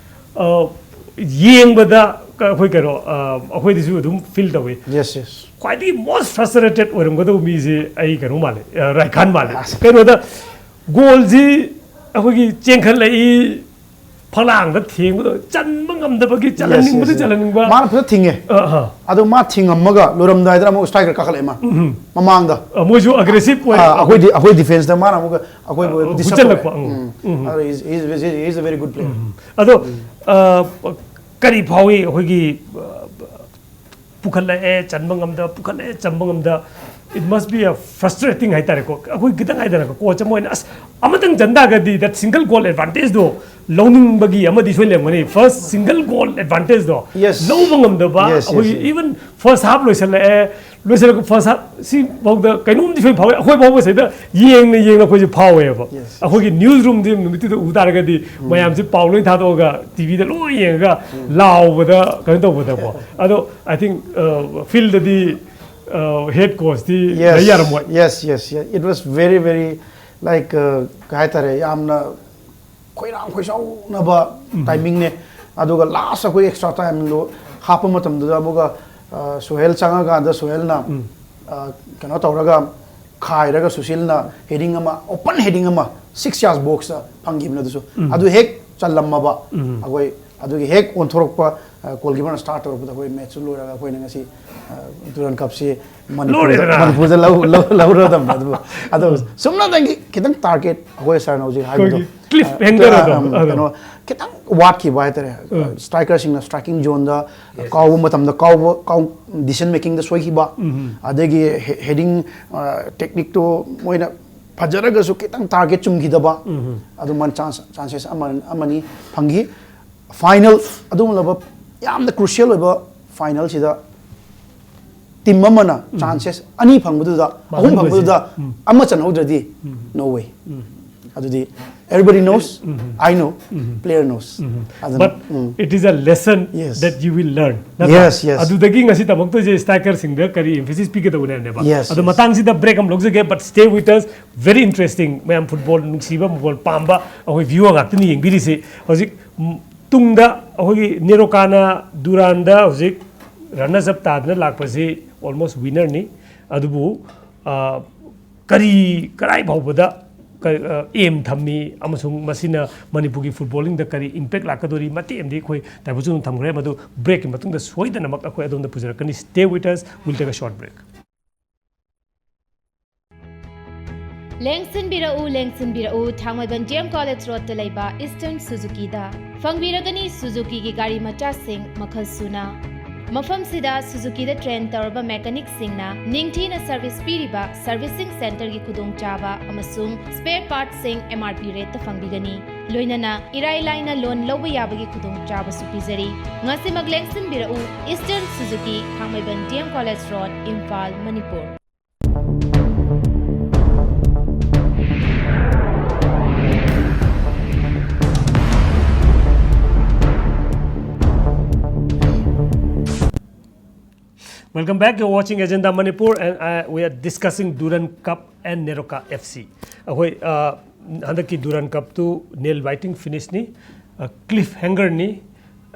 ꯑ, ꯌꯦꯡꯕꯗ ꯀ-, ꯑꯩꯈꯣꯏ ꯀꯩꯅꯣ, ꯑ, ꯑꯩꯈꯣꯏꯗꯁꯨ ꯑꯗꯨꯝ ꯐꯤꯜ ꯇꯧꯋꯤ꯫ Yes, yes. ꯈ꯭ꯋꯥꯏꯗꯒꯤ most frustrated ꯑꯣꯏꯔꯝꯒꯗꯧꯕ ꯃꯤꯁꯦ ꯑꯩ ꯀꯩꯅꯣ ꯃꯥꯜꯂꯦ, ꯑ, ꯔꯥꯏꯈꯥꯟ ꯃꯥꯜꯂꯦ꯫ ꯑꯁ꯫ ꯀꯩꯅꯣꯗ ꯒꯣꯜꯁꯤ ꯑꯩꯈꯣꯏꯒꯤ ꯆꯦꯟꯈꯠꯂꯛꯏ, ꯐꯂꯥꯡꯗ ꯊꯦꯡꯕꯗꯣ ꯆꯟꯕ ꯉꯝꯗꯕꯒꯤ, ꯌꯦꯁ, ꯆꯜꯍꯟꯅꯤꯡꯕꯗꯤ ꯌꯦꯁ, ꯌꯦꯁ꯫ ꯆꯜꯍꯟꯅꯤꯡꯕ꯫ ꯃꯥꯅ ꯐꯖꯅ ꯊꯤꯡꯉꯦ꯫ ꯑ, ꯑ꯫ ꯑꯗꯣ ꯃꯥ ꯊꯤꯡꯉꯝꯃꯒ ꯂꯣꯏꯔꯝꯗꯥꯏꯗ ꯑꯃꯨꯛ ꯁ꯭ꯇ꯭ꯔꯥꯏꯀꯔ ꯀꯥꯈꯠꯂꯛꯑꯦ ꯃꯥ꯫ ꯎꯝ, ꯎꯝ꯫ ꯃꯃꯥꯡꯗ꯫ ꯑ, ꯃꯣꯏꯁꯨ ꯑꯒ꯭ꯔꯦꯁꯤꯚ ꯑꯣꯏ꯫ ꯑ, ꯑꯩꯈꯣꯏꯗꯤ, ꯑꯩꯈꯣꯏ ꯗꯤꯐꯦꯟꯁꯇ ꯃꯥꯅ ꯑꯃꯨꯛꯀ ꯑꯩꯈꯣꯏꯕꯨ ꯑ, ꯗꯤꯁꯇꯔꯕ ꯍꯨꯠꯆꯜꯂꯛꯄ꯫ ꯇꯧꯔꯦ꯫ ꯎꯝ, ꯎꯝ꯫ ꯎꯝ꯫ ꯑꯗꯣ he's, he's, he's, he's a very good player꯫ ꯎꯝ꯫ ꯑꯗꯣ, ꯑ, ꯀꯔꯤ ꯐꯥꯎꯏ ꯑꯩꯈꯣꯏꯒꯤ, ꯑ, ꯄꯨꯈꯠꯂꯛꯑꯦ, ꯆꯟꯕ ꯉꯝꯗ, ꯄꯨꯈꯠꯂꯛꯑꯦ, ꯆꯟꯕ ꯉꯝꯗ, It must be a frustrating ꯍꯥꯏꯇꯥꯔꯦꯀꯣ, ꯑꯩꯈꯣꯏ ꯈꯤꯇꯪ ꯍꯥꯏꯇꯥꯔꯦꯀꯣ, ꯀꯣꯆ ꯑꯃ ꯑꯣꯏꯅ ꯑꯁ ꯑꯃꯇꯪ ꯆꯟ ꯇꯥꯔꯒꯗꯤ that single goal advantageꯗꯣ ꯂꯧꯅꯤꯡꯕꯒꯤ ꯑꯃꯗꯤ ꯁꯣꯏ ꯂꯩꯔꯝꯒꯅꯤ, first single goal advantageꯗꯣ Yes. ꯂꯧꯕ ꯉꯝꯗꯕ Yes, yes, ꯑꯩꯈꯣꯏꯒꯤ yes. Even first half ꯂꯣꯏꯁꯜꯂꯛꯑꯦ, ꯂꯣꯏꯁꯜꯂꯛꯄ first half ꯁꯤ ꯐꯥꯎꯗ ꯀꯩꯅꯣꯝꯗꯤ ꯁꯣꯏ ꯐꯥꯎꯋꯦ, ꯑꯩꯈꯣꯏ ꯐꯥꯎꯕ ꯁꯤꯗ ꯌꯦꯡꯅ ꯌꯦꯡꯅ ꯑꯩꯈꯣꯏꯁꯦ ꯐꯥꯎꯋꯦꯕ꯫ Yes. ꯑꯩꯈꯣꯏꯒꯤ news roomꯁꯤ ꯅꯨꯃꯤꯠꯇꯨꯗ ꯎ ꯇꯥꯔꯒꯗꯤ ꯃꯌꯥꯝꯁꯤ ꯄꯥꯎ ꯂꯣꯏ ꯊꯥꯗꯣꯛꯑꯒ ꯇꯤꯚꯤꯗ ꯂꯣꯏ ꯌꯦꯡꯉꯒ ꯂꯥꯎꯕꯗ ꯀꯩꯅꯣ ꯇꯧꯕꯗꯀꯣ꯫ ꯑꯗꯣ I think fieldꯗꯤ head coachꯇꯤ ꯂꯩ ꯌꯥꯔꯝꯃꯣꯏ꯫ Yes, yes, yes. It was very, very, like, uh, ꯀꯩ ꯍꯥꯏꯇꯥꯔꯦ, ꯌꯥꯝꯅ ꯈꯣꯏꯔꯥꯡ ꯈꯣꯏꯁꯥꯎꯅꯕ timingꯅꯦ꯫ ꯑꯗꯨꯒ last ꯑꯩꯈꯣꯏ extra timeꯗꯣ ꯍꯥꯞꯄ ꯃꯇꯝꯗꯨꯗ ꯑꯃꯨꯛꯀ, ꯑ, ꯁꯣꯍꯦꯜ ꯆꯪꯉꯀꯥꯟꯗ ꯁꯣꯍꯦꯜꯅ, ꯑ, ꯀꯩꯅꯣ ꯇꯧꯔꯒ ꯈꯥꯏꯔꯒ ꯁꯨꯁꯤꯜꯅ heading ꯑꯃ, open heading ꯑꯃ six yards boxꯇ ꯐꯪꯈꯤꯕꯅꯦ ꯑꯗꯨꯁꯨ꯫ ꯑꯗꯨ ꯍꯦꯛ ꯆꯜꯂꯝꯃꯕ ꯑꯩꯈꯣꯏ ꯑꯗꯨꯒꯤ ꯍꯦꯛ ꯑꯣꯟꯊꯣꯔꯛꯄ, ꯑ, goalkeeperꯅ start ꯇꯧꯔꯛꯄꯗ ꯑꯩꯈꯣꯏ matchꯁꯨ ꯂꯣꯏꯔꯒ ꯑꯩꯈꯣꯏꯅ ꯉꯁꯤ, ꯑ, Durand Cupꯁꯤ ꯃꯅꯤꯄꯨꯔꯗ, ꯂꯣꯏꯔꯦꯗꯅ꯫ ꯃꯅꯤꯄꯨꯔꯗ ꯂꯧ-, ꯂꯧ-, ꯂꯧꯔꯗꯝꯅꯦ꯫ ꯑꯗꯨꯕꯨ ꯑꯗꯣ ꯁꯨꯝꯅꯗꯪꯒꯤ ꯈꯤꯇꯪ target ꯑꯩꯈꯣꯏ sirꯅ ꯍꯧꯖꯤꯛ ꯍꯥꯏꯕꯗꯣ, ꯑꯩꯈꯣꯏꯒꯤ cliffhanger ꯑꯗꯣ, ꯑ, ꯑꯗꯣ꯫ ꯀꯩꯅꯣ ꯈꯤꯇꯪ ꯋꯥꯠꯈꯤꯕ ꯍꯥꯏꯇꯥꯔꯦ꯫ ꯎꯝ. Strikerꯁꯤꯡꯅ striking zoneꯗ ꯀꯥꯎꯕ ꯃꯇꯝꯗ ꯀꯥꯎꯕ, ꯀꯥꯎ-, decision makingꯗ ꯁꯣꯏꯈꯤꯕ, ꯑꯗꯒꯤ he-, heading, ꯑ, techniqueꯇꯣ ꯃꯣꯏꯅ ꯐꯖꯔꯒꯁꯨ ꯈꯤꯇꯪ target ꯆꯨꯝꯈꯤꯗꯕ, ꯑꯗꯨꯃꯥꯏꯅ chance, chances ꯑꯃ, ꯑꯃꯅꯤ ꯐꯪꯈꯤ꯫ Final ꯑꯗꯨꯒꯨꯝꯂꯕ ꯌꯥꯝꯅ crucial ꯑꯣꯏꯕ finalꯁꯤꯗ team ꯑꯃꯅ chances ꯑꯅꯤ ꯐꯪꯕꯗꯨꯗ, ꯑꯍꯨꯝ ꯃꯥꯡꯍꯟꯕꯁꯦ꯫ ꯐꯪꯕꯗꯨꯗ ꯑꯃ ꯆꯟꯍꯧꯗ꯭ꯔꯗꯤ no way꯫ ꯑꯗꯨꯗꯤ everybody knows, I know, player knows꯫ ꯑꯗꯨꯅ, But um. It is a lesson Yes. That you will learn, ꯅꯠꯇ꯭ꯔꯥ? Yes, yes. ꯑꯗꯨꯗꯒꯤ ꯉꯁꯤ ꯇꯝꯃꯛꯇꯣꯏꯁꯦ strikerꯁꯤꯡꯗ ꯀꯔꯤ emphasis ꯄꯤꯒꯗꯧꯕꯅꯦꯕ꯫ Yes, ꯑꯗꯣ yes. ꯃꯇꯥꯡꯁꯤꯗ break ꯑꯃ ꯂꯧꯖꯒꯦ, but stay with us. Very interesting. ꯃꯌꯥꯝ football ꯅꯨꯡꯁꯤꯕ, football ꯄꯥꯝꯕ ꯑꯩꯈꯣꯏ viewer ꯉꯥꯛꯇꯅꯤ ꯌꯦꯡꯕꯤꯔꯤꯁꯤ꯫ ꯍꯧꯖꯤꯛ, ꯎꯝ, ꯇꯨꯡꯗ ꯑꯩꯈꯣꯏꯒꯤ ꯅꯦꯔꯣꯀꯥꯅ Durandꯗ ꯍꯧꯖꯤꯛ runners up ꯇꯥꯗꯅ ꯂꯥꯛꯄꯁꯤ almost winnerꯅꯤ꯫ ꯑꯗꯨꯕꯨ, ꯑ, ꯀꯔꯤ, ꯀꯔꯥꯏ ꯐꯥꯎꯕꯗ ꯀ-, ꯑ, aim ꯊꯝꯃꯤ ꯑꯃꯁꯨꯡ ꯃꯁꯤꯅ ꯃꯅꯤꯄꯨꯔꯒꯤ footballingꯗ ꯀꯔꯤ impact ꯂꯥꯛꯀꯗꯧꯔꯤ? ꯃꯇꯦꯛ ꯑꯃꯗꯤ ꯑꯩꯈꯣꯏ ꯇꯥꯏꯕꯣꯠꯁꯨ ꯑꯗꯨꯝ ꯊꯝꯈ꯭ꯔꯦ, ꯃꯗꯨ breakꯀꯤ ꯃꯇꯨꯡꯗ ꯁꯣꯏꯗꯅꯃꯛ ꯑꯩꯈꯣꯏ ꯑꯗꯣꯝꯗ ꯄꯨꯖꯔꯛꯀꯅꯤ꯫ Stay with us, we'll take a short break. ꯂꯦꯡꯁꯤꯟꯕꯤꯔꯛꯎ, ꯂꯦꯡꯁꯤꯟꯕꯤꯔꯛꯎ, Thangmeiband D M College Roadꯇ ꯂꯩꯕ Eastern Suzukiꯗ꯫ ꯐꯪꯕꯤꯔꯒꯅꯤ Suzukiꯒꯤ ꯒꯥꯔꯤ ꯃꯆꯥꯁꯤꯡ ꯃꯈꯜ ꯁꯨꯅ꯫ ꯃꯐꯝꯁꯤꯗ ꯁꯨꯖꯨꯀꯤꯗ ꯇ꯭ꯔꯦꯟ ꯇꯧꯔꯕ ꯃꯦꯀꯥꯅꯤꯛꯁꯤꯡꯅ ꯅꯤꯡꯊꯤꯅ ꯁꯔꯚꯤꯁ ꯄꯤꯔꯤꯕ ꯁꯔꯚꯤꯁꯤꯡ ꯁꯦꯟꯇꯔꯒꯤ ꯈꯨꯗꯣꯡꯆꯥꯕ ꯑꯃꯁꯨꯡ ꯁ꯭ꯄꯦꯌꯔ ꯄꯥꯔꯠꯁꯤꯡ ꯑꯦꯝ ꯑꯥꯔ ꯄꯤ ꯔꯦꯠꯇ ꯐꯪꯕꯤꯒꯅꯤ꯫ ꯂꯣꯏꯅꯅ ꯏꯔꯥꯏ ꯂꯥꯏꯅ ꯂꯣꯟ ꯂꯧꯕ ꯌꯥꯕꯒꯤ ꯈꯨꯗꯣꯡꯆꯥꯕꯁꯨ ꯄꯤꯖꯔꯤ꯫ ꯉꯁꯤꯃꯛ ꯂꯦꯡꯁꯤꯟꯕꯤꯔꯛꯎ, ꯏꯁꯇꯔꯟ ꯁꯨꯖꯨꯀꯤ, ꯈꯥꯡꯃꯩꯕꯟ D M college road, Imphal, Manipur. Welcome back. You're watching Agenda Manipur, and uh, we are discussing Durand Cup and NEROCA F C. ꯑꯩꯈꯣꯏ ꯑ, ꯍꯟꯗꯛꯀꯤ ꯗꯨꯔꯥꯟ ꯀꯞꯇꯨ ꯅꯦꯜ ꯕꯥꯏꯇꯤꯡ ꯐꯤꯅꯤꯁꯅꯤ, ꯀ꯭ꯂꯤꯐ ꯍꯦꯡꯒꯔꯅꯤ,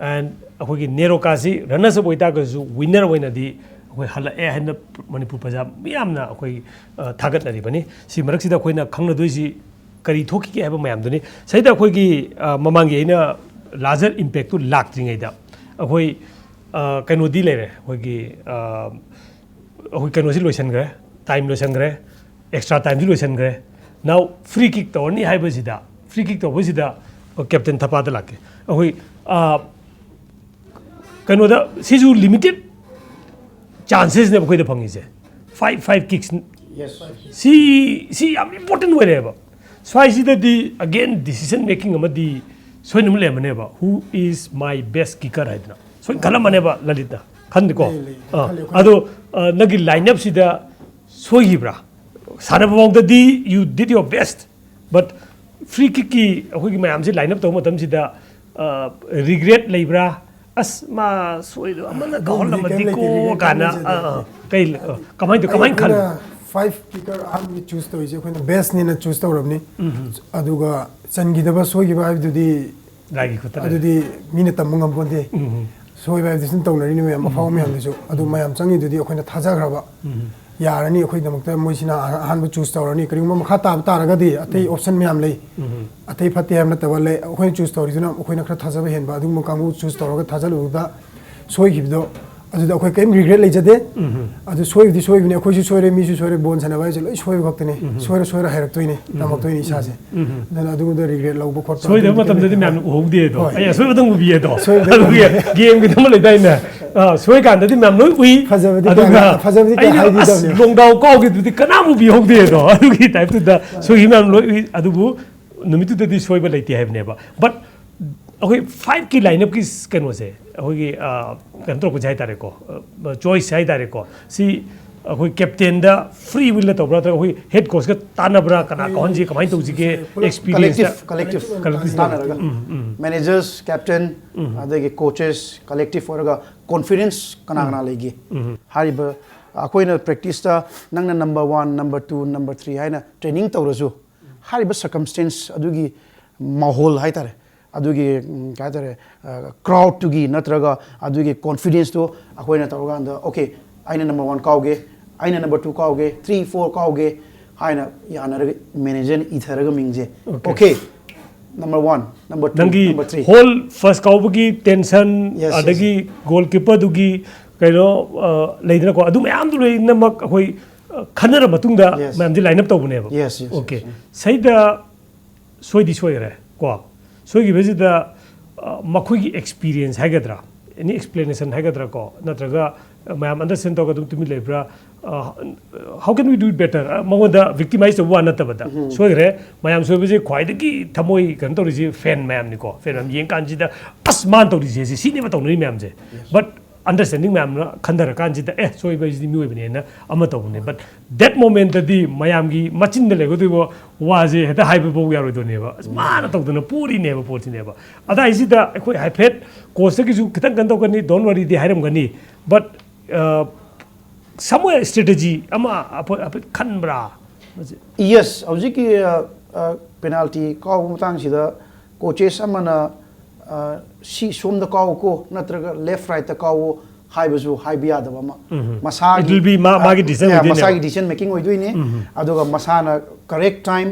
ꯑꯦꯟ ꯑꯩꯈꯣꯏꯒꯤ ꯅꯦꯔꯣꯀꯥꯁꯤ ꯔꯟꯅꯔꯁ ꯑꯞ ꯑꯣꯏꯇꯥꯔꯒꯁꯨ ꯋꯤꯟꯅꯔ ꯑꯣꯏꯅꯗꯤ ꯑꯩꯈꯣꯏ ꯍꯜꯂꯛꯑꯦ ꯍꯥꯏꯅ ꯃꯅꯤꯄꯨꯔ ꯄ꯭ꯔꯖꯥ ꯃꯤꯌꯥꯝꯅ ꯑꯩꯈꯣꯏ ꯑ, ꯊꯥꯒꯠꯅꯔꯤꯕꯅꯤ꯫ ꯁꯤ ꯃꯔꯛꯁꯤꯗ ꯑꯩꯈꯣꯏꯅ ꯈꯪꯅꯗꯣꯏꯁꯤ ꯀꯔꯤ ꯊꯣꯛꯈꯤꯒꯦ ꯍꯥꯏꯕ ꯃꯌꯥꯝꯗꯨꯅꯤ꯫ ꯁꯤꯗ ꯑꯩꯈꯣꯏꯒꯤ ꯑ, ꯃꯃꯥꯡꯒꯤ ꯑꯩꯅ ꯂꯥꯔꯖꯔ ꯏꯝꯄꯦꯛꯇꯨ ꯂꯥꯛꯇ꯭ꯔꯤꯉꯩꯗ ꯑꯩꯈꯣꯏ ꯑ, ꯀꯩꯅꯣꯗꯤ ꯂꯩꯔꯦ, ꯑꯩꯈꯣꯏꯒꯤ ꯑ, ꯑꯩꯈꯣꯏ ꯀꯩꯅꯣꯁꯤ ꯂꯣꯏꯁꯤꯟꯈ꯭ꯔꯦ, ꯇꯥꯏꯝ ꯂꯣꯏꯁꯤꯟꯈ꯭ꯔꯦ, ꯑꯦꯛꯁꯇ꯭ꯔꯥ ꯇꯥꯏꯝꯁꯤ ꯂꯣꯏꯁꯤꯟꯈ꯭ꯔꯦ꯫ Now free kick ꯇꯧꯔꯅꯤ ꯍꯥꯏꯕꯁꯤꯗ, free kick ꯇꯧꯕꯁꯤꯗ ꯀꯦꯞꯇꯦꯟ ꯊꯄꯥꯗ ꯂꯥꯛꯀꯦ꯫ ꯑꯩꯈꯣꯏ ꯑ, ꯀꯩꯅꯣꯗ ꯁꯤꯁꯨ ꯂꯤꯃꯤꯇꯦꯠ ꯆꯥꯟꯁꯦꯁꯅꯦꯕ ꯑꯩꯈꯣꯏꯗ ꯐꯪꯉꯤꯁꯦ꯫ Five, five kicks꯫ ꯁꯤ ꯁꯤ ꯌꯥꯝ ꯏꯝꯄꯣꯔꯇꯦꯟ ꯑꯣꯏꯔꯦꯕ꯫ ꯁ꯭ꯋꯥꯏꯁꯤꯗꯗꯤ ꯑꯒꯦꯟ ꯗꯤꯁꯤꯖꯟ ꯃꯦꯀꯤꯡ ꯑꯃꯗꯤ ꯁꯣꯏꯗꯅ ꯂꯩꯔꯝꯃꯅꯦꯕ꯫ Who is my best kicker ꯍꯥꯏꯗꯅ ꯁꯣꯏꯅ ꯈꯜꯂꯝꯃꯅꯦꯕ ꯂꯂꯤꯠꯅ꯫ ꯈꯟꯗꯦꯀꯣ? ꯂꯩ, ꯂꯩ꯫ ꯑꯥ, ꯈꯜꯂꯤ, ꯈꯜꯂꯤ꯫ ꯑꯗꯣ ꯑ, ꯅꯪꯒꯤ ꯂꯥꯏꯟ ꯑꯞꯁꯤꯗ ꯁꯣꯏꯈꯤꯕ꯭ꯔꯥ? ꯁꯥꯟꯅꯕ ꯃꯑꯣꯡꯗꯗꯤ you did your best, but free kickꯀꯤ ꯑꯩꯈꯣꯏꯒꯤ ꯃꯌꯥꯝꯁꯤ ꯂꯥꯏꯟ ꯑꯞ ꯇꯧꯕ ꯃꯇꯝꯁꯤꯗ ꯔꯤꯒ꯭ꯔꯦꯠ ꯂꯩꯕ꯭ꯔꯥ? ꯑꯁ, ꯃꯥ ꯁꯣꯏꯗꯣ ꯑꯃꯅ ꯑꯗꯨꯕꯨꯗꯤ ꯀꯥꯎꯍꯜꯂꯝꯃꯗꯤ ꯀꯩꯝ ꯂꯩꯇꯦ, ꯀꯣ ꯀꯩꯝ ꯂꯩꯇꯦ, ꯀꯥꯏꯅ꯫ ꯀꯩꯝ ꯂꯩꯇꯦ꯫ ꯑꯥ, ꯑꯥ, ꯀꯩ ꯑ, ꯀꯃꯥꯏꯅ ꯇꯧ ꯀꯃꯥꯏꯅ ꯈꯜꯂꯤ? ꯑꯩꯈꯣꯏꯅ ꯐꯥꯏꯚ ꯀꯤꯀꯔ ꯑꯍꯥꯟꯕꯒꯤ ꯆꯨꯁ ꯇꯧꯔꯤꯁꯦ ꯑꯩꯈꯣꯏꯅ ꯕꯦꯁꯅꯦꯅ ꯆꯨꯁ ꯇꯧꯔꯕꯅꯤ꯫ ꯎꯝ꯫ ꯑꯗꯨꯒ ꯆꯟꯈꯤꯗꯕ ꯁꯣꯏꯈꯤꯕ ꯍꯥꯏꯕꯗꯨꯗꯤ ꯂꯥꯏꯒꯤ ꯈꯨꯠꯇ ꯂꯩꯔꯦ꯫ ꯑꯗꯨꯗꯤ ꯃꯤꯅ ꯇꯝꯕ ꯉꯝꯄꯣꯟꯇꯦ꯫ ꯎꯝ꯫ ꯁꯣꯏꯕ ꯍꯥꯏꯕꯗꯤ ꯁꯨꯝ ꯇꯧꯅꯔꯤꯅꯤ ꯃꯌꯥꯝ, ꯑꯐꯥꯎꯕ ꯃꯌꯥꯝꯗꯨꯁꯨ꯫ ꯑꯗꯨ ꯃꯌꯥꯝ ꯆꯪꯉꯤꯗꯨꯗꯤ ꯑꯩꯈꯣꯏꯅ ꯊꯥꯖꯈ꯭ꯔꯕ꯫ ꯎꯝ꯫ ꯌꯥꯔꯅꯤ, ꯑꯩꯈꯣꯏꯒꯤꯗꯃꯛꯇ ꯃꯣꯏꯁꯤꯅ ꯑꯍ-, ꯑꯍꯥꯟꯕ ꯆꯨꯁ ꯇꯧꯔꯅꯤ꯫ ꯀꯔꯤꯒꯨꯝꯕ ꯃꯈꯥ ꯇꯥꯕ ꯇꯥꯔꯒꯗꯤ ꯑꯇꯩ ꯎꯝ꯫ ꯑꯣꯞꯁꯟ ꯃꯌꯥꯝ ꯂꯩ꯫ ꯎꯝ꯫ ꯑꯇꯩ ꯐꯠꯇꯦ ꯍꯥꯏꯕ ꯅꯠꯇꯕ ꯂꯩ꯫ ꯑꯩꯈꯣꯏꯅ ꯆꯨꯁ ꯇꯧꯔꯤꯗꯨꯅ ꯑꯩꯈꯣꯏꯅ ꯈꯔ ꯊꯥꯖꯕ ꯍꯦꯟꯕ ꯑꯗꯨꯒꯨꯝꯕ ꯀꯥꯡꯕꯨ ꯆꯨꯁ ꯇꯧꯔꯒ ꯊꯥꯖꯜꯂꯨꯕꯗ ꯁꯣꯏꯈꯤꯕꯗꯣ ꯑꯗꯨꯗ ꯑꯩꯈꯣꯏ ꯀꯔꯤꯝ ꯔꯤꯒ꯭ꯔꯦꯠ ꯂꯩꯖꯗꯦ꯫ ꯑꯗꯨ ꯁꯣꯏꯕꯗꯤ ꯁꯣꯏꯕꯅꯤ, ꯑꯩꯈꯣꯏꯁꯨ ꯁꯣꯏꯔꯦ, ꯃꯤꯁꯨ ꯁꯣꯏꯔꯦ, ꯕꯣꯜ ꯁꯥꯟꯅꯕ ꯍꯥꯏꯁꯦ ꯂꯣꯏ ꯁꯣꯏꯕ ꯈꯛꯇꯅꯤ꯫ ꯁꯣꯏꯔ ꯁꯣꯏꯔ ꯍꯩꯔꯛꯇꯣꯏꯅꯤ, ꯇꯝꯃꯛꯇꯣꯏꯅꯤ ꯏꯁꯥꯁꯦ꯫ ꯑꯗꯨꯅ ꯑꯗꯨꯒꯨꯝꯕꯗ ꯔꯤꯒ꯭ꯔꯦꯠ ꯂꯧꯕ ꯈꯣꯠꯄ ꯁꯣꯏꯗꯕ ꯑꯗꯨꯒꯨꯝꯕꯗ ꯃꯇꯝꯗꯗꯤ ꯂꯩꯇꯦ꯫ ꯃꯌꯥꯝꯅ ꯎꯍꯧꯗꯦꯗꯣ꯫ ꯍꯣꯏ꯫ ꯑꯩ ꯑꯁꯣꯏꯕꯗꯪ ꯎꯕꯤꯌꯦꯗꯣ꯫ ꯁꯣꯏꯕꯗꯪ ꯑꯗꯨꯒꯤ ꯎꯕꯤꯌꯦ꯫ ꯒꯦꯝꯒꯤꯗ ꯑꯃ ꯂꯩꯗꯥꯏꯅꯦ? ꯑꯥ, ꯁꯣꯏꯀꯥꯟꯗꯗꯤ ꯃꯌꯥꯝ ꯂꯣꯏ ꯎꯏ꯫ ꯐꯖꯕꯗꯤ ꯑꯗꯨꯒ ꯀꯌꯥ-, ꯐꯖꯕꯗꯤ ꯀꯌꯥ ꯑꯩꯅ, "ꯑꯁ, ꯍꯥꯏꯕꯤꯗꯕꯅꯦ꯫ ꯂꯣꯡꯗꯥꯎ ꯀꯥꯎꯈꯤꯕꯗꯨꯗꯤ ꯀꯅꯥꯝ ꯎꯕꯤꯍꯧꯗꯦꯗꯣ"꯫ ꯑꯗꯨꯒꯤ ꯇꯥꯏꯞꯇꯨꯗ ꯁꯣꯏꯈꯤꯕ ꯃꯌꯥꯝ ꯂꯣꯏ ꯎꯏ꯫ ꯑꯗꯨꯕꯨ ꯅꯨꯃꯤꯠꯇꯨꯗꯗꯤ ꯁꯣꯏꯕ ꯂꯩꯇꯦ ꯍꯥꯏꯕꯅꯦꯕ꯫ But ꯑꯩꯈꯣꯏ five ꯀꯤ ꯂꯥꯏꯟ ꯑꯞꯀꯤ ꯀꯩꯅꯣꯁꯦ, ꯑꯩꯈꯣꯏꯒꯤ, ꯑ, ꯀꯩꯅꯣ ꯇꯧꯔꯛꯄꯁꯦ ꯍꯥꯏ ꯇꯥꯔꯦꯀꯣ, ꯑ, ꯆꯣꯏꯁꯁꯦ ꯍꯥꯏ ꯇꯥꯔꯦꯀꯣ, ꯁꯤ ꯑꯩꯈꯣꯏ ꯀꯦꯞꯇꯦꯟꯗ ꯐ꯭ꯔꯤ ꯋꯤꯜꯗ ꯇꯧꯕ꯭ꯔꯥ, ꯅꯠꯇ꯭ꯔꯒ ꯑꯩꯈꯣꯏ ꯍꯦꯗ ꯀꯣꯆꯀ ꯇꯥꯟꯅꯕ꯭ꯔꯥ, ꯀꯅꯥ ꯀꯥꯎꯍꯟꯁꯤ, ꯀꯃꯥꯏꯅ ꯇꯧꯁꯤꯒꯦ? ꯄꯨꯂꯞ ꯑꯦꯛꯁꯄꯤꯔꯤꯌꯦꯟꯁꯇ ꯀꯂꯦꯛꯇꯤꯚ, ꯀꯂꯦꯛꯇꯤꯚ ꯀꯂꯦꯛꯇꯤꯚ ꯇꯥꯟꯅꯔꯒ꯫ ꯎꯝ, ꯎꯝ꯫ ꯃꯦꯅꯦꯖꯔꯁ, ꯀꯦꯞꯇꯦꯟ, ꯎꯝ꯫ ꯑꯗꯒꯤ ꯀꯣꯆꯦꯁ, ꯀꯂꯦꯛꯇꯤꯚ ꯑꯣꯏꯔꯒ ꯀꯣꯟꯐꯤꯗꯦꯟꯁ ꯀꯅꯥ ꯎꯝ꯫ ꯀꯅꯥ ꯂꯩꯒꯦ? ꯎꯝ꯫ ꯍꯥꯏꯔꯤꯕ ꯑꯩꯈꯣꯏꯅ ꯄ꯭ꯔꯦꯛꯇꯤꯁꯇ ꯅꯪꯅ number one, number two, number three ꯍꯥꯏꯅ ꯇ꯭ꯔꯦꯅꯤꯡ ꯇꯧꯔꯁꯨ, ꯍꯥꯏꯔꯤꯕ ꯁꯔꯀꯝꯁꯇꯦꯟꯁ ꯑꯗꯨꯒꯤ ꯃꯥꯍꯣꯜ ꯍꯥꯏ ꯇꯥꯔꯦ, ꯑꯗꯨꯒꯤ, ꯎꯝ, ꯀꯩ ꯍꯥꯏ ꯇꯥꯔꯦ, ꯑ, ꯀ꯭ꯔꯥꯎꯗꯇꯨꯒꯤ ꯅꯠꯇ꯭ꯔꯒ ꯑꯗꯨꯒꯤ ꯀꯣꯟꯐꯤꯗꯦꯟꯁꯇꯣ ꯑꯩꯈꯣꯏꯅ ꯇꯧꯔꯀꯥꯟꯗ, "ꯑꯣꯀꯦ, ꯑꯩꯅ ꯅꯝꯕꯔ ꯋꯥꯟ ꯀꯥꯎꯒꯦ, ꯑꯩꯅ ꯅꯝꯕꯔ ꯇꯨ ꯀꯥꯎꯒꯦ, ꯊ꯭ꯔꯤ, ꯐꯣꯔ ꯀꯥꯎꯒꯦ" ꯍꯥꯏꯅ ꯌꯥꯅꯔꯒ ꯃꯦꯅꯦꯖꯔꯅ ꯏꯊꯔꯒ ꯃꯤꯡꯁꯦ, okay. "Okay, number one, number two, ꯅꯪꯒꯤ ꯅꯝꯕꯔ ꯊ꯭ꯔꯤ"꯫ ꯍꯣꯜ ꯐꯥꯔꯁ ꯀꯥꯎꯕꯒꯤ ꯇꯦꯟꯁꯟ, ꯌꯦꯁ, ꯌꯦꯁ꯫ ꯑꯗꯒꯤ ꯒꯣꯜꯀꯤꯄꯔꯗꯨꯒꯤ ꯀꯩꯅꯣ, ꯑ, ꯂꯩꯗꯅꯀꯣ, ꯑꯗꯨ ꯃꯌꯥꯝꯗꯨ ꯂꯣꯏꯅꯃꯛ ꯑꯩꯈꯣꯏ, ꯑ, ꯈꯟꯅꯔ ꯃꯇꯨꯡꯗ ꯌꯦꯁ꯫ ꯃꯌꯥꯝꯗꯤ ꯂꯥꯏꯟ ꯑꯞ ꯇꯧꯕꯅꯦꯕ꯫ Yes, yes, okay. ꯌꯦꯁ꯫ ꯁꯤꯗ ꯁꯣꯏꯗꯤ ꯁꯣꯏꯈ꯭ꯔꯦ ꯀꯣ꯫ ꯁꯣꯏꯈꯤꯕꯁꯤꯗ, ꯑ, ꯃꯈꯣꯏꯒꯤ ꯑꯦꯛꯁꯄꯤꯔꯤꯌꯦꯟꯁ ꯍꯥꯏꯒꯗ꯭ꯔꯥ, ꯑꯦꯅꯤ ꯑꯦꯛꯁꯄ꯭ꯂꯦꯅꯦꯁꯟ ꯍꯥꯏꯒꯗ꯭ꯔꯥ ꯀꯣ, ꯅꯠꯇ꯭ꯔꯒ, ꯑ, ꯃꯌꯥꯝ ꯑꯟꯗꯔꯁ꯭ꯇꯦꯟ ꯇꯧꯔꯒ ꯑꯗꯨꯝ ꯇꯨꯃꯤꯟ ꯂꯩꯕ꯭ꯔꯥ? ꯑ, how can we do it better? ꯑ, ꯃꯉꯣꯟꯗ ꯚꯤꯛꯇꯤꯃꯥꯏꯁ ꯇꯧꯕ ꯋꯥ ꯅꯠꯇꯕꯗ, ꯎꯝ꯫ ꯁꯣꯏꯈ꯭ꯔꯦ꯫ ꯃꯌꯥꯝ ꯁꯣꯏꯕꯁꯦ ꯈ꯭ꯋꯥꯏꯗꯒꯤ ꯊꯃꯣꯏ ꯀꯩꯅꯣ ꯇꯧꯔꯤꯁꯦ ꯐꯦꯟ ꯃꯌꯥꯝꯅꯤꯀꯣ꯫ ꯐꯦꯟ ꯃꯌꯥꯝ ꯌꯦꯡꯀꯥꯟꯁꯤꯗ, "ꯑꯁ, ꯃꯥꯅ ꯇꯧꯔꯤꯁꯦ ꯁꯤ, ꯁꯤꯅꯦꯕ ꯇꯧꯅꯔꯤ ꯃꯌꯥꯝꯁꯦ"꯫ ꯌꯦꯁ꯫ But ꯑꯟꯗꯔꯁ꯭ꯇꯦꯟꯗꯤꯡ ꯃꯌꯥꯝꯅ ꯈꯟꯊꯔꯀꯥꯟꯁꯤꯗ, "ꯑꯦ, ꯁꯣꯏꯕ ꯍꯥꯏꯁꯤꯗꯤ ꯃꯤꯑꯣꯏꯕꯅꯦꯅ" ꯑꯃ ꯇꯧꯕꯅꯦ꯫ But that moment ꯇꯗꯤ ꯃꯌꯥꯝꯒꯤ ꯃꯆꯤꯟꯗ ꯂꯩꯒꯗꯣꯏꯕ ꯋꯥꯁꯦ ꯍꯦꯛꯇ ꯍꯥꯏꯕ ꯐꯥꯎ ꯌꯥꯔꯣꯏꯗꯣꯏꯅꯦꯕ꯫ "ꯑꯁ, ꯃꯥꯅ ꯇꯧꯗꯅ ꯄꯣꯔꯤꯅꯦꯕ" ꯄꯣꯠꯁꯤꯅꯦꯕ꯫ ꯑꯗꯥꯏꯁꯤꯗ ꯑꯩꯈꯣꯏ ꯍꯥꯏꯐꯦꯠ ꯀꯣꯆꯇꯒꯤꯁꯨ ꯈꯤꯇꯪ ꯀꯩꯅꯣ ꯇꯧꯒꯅꯤ, "Don't worry" ꯗꯤ ꯍꯥꯏꯔꯝꯒꯅꯤ꯫ But, ꯑ, somewhere strategy ꯑꯃ ꯍꯥꯏꯐꯦꯠ ꯈꯟꯕ꯭ꯔꯥ? ꯌꯦꯁ, ꯍꯧꯖꯤꯛꯀꯤ, ꯑ, ꯑ, ꯄꯦꯅꯥꯜꯇꯤ ꯀꯥꯎꯕ ꯃꯇꯥꯡꯁꯤꯗ ꯀꯣꯆꯦꯁ ꯑꯃꯅ, ꯑ, "ꯁꯤ ꯁꯣꯝꯗ ꯀꯥꯎꯀꯣ" ꯅꯠꯇ꯭ꯔꯒ "ꯂꯦꯐ ꯔꯥꯏꯠꯇ ꯀꯥꯎꯋꯣ" ꯍꯥꯏꯕꯁꯨ ꯍꯥꯏꯕ ꯌꯥꯗꯕ ꯑꯃ꯫ ꯎꯝ꯫ ꯃꯁꯥꯒꯤ, It will be ꯃꯥ-, ꯃꯥꯒꯤ decision ꯑ, ꯑꯣꯏꯗꯣꯏꯅꯦꯕ꯫ ꯃꯁꯥꯒꯤ decision making ꯑꯣꯏꯗꯣꯏꯅꯤ꯫ ꯎꯝ꯫ ꯑꯗꯨꯒ ꯃꯁꯥꯅ correct time,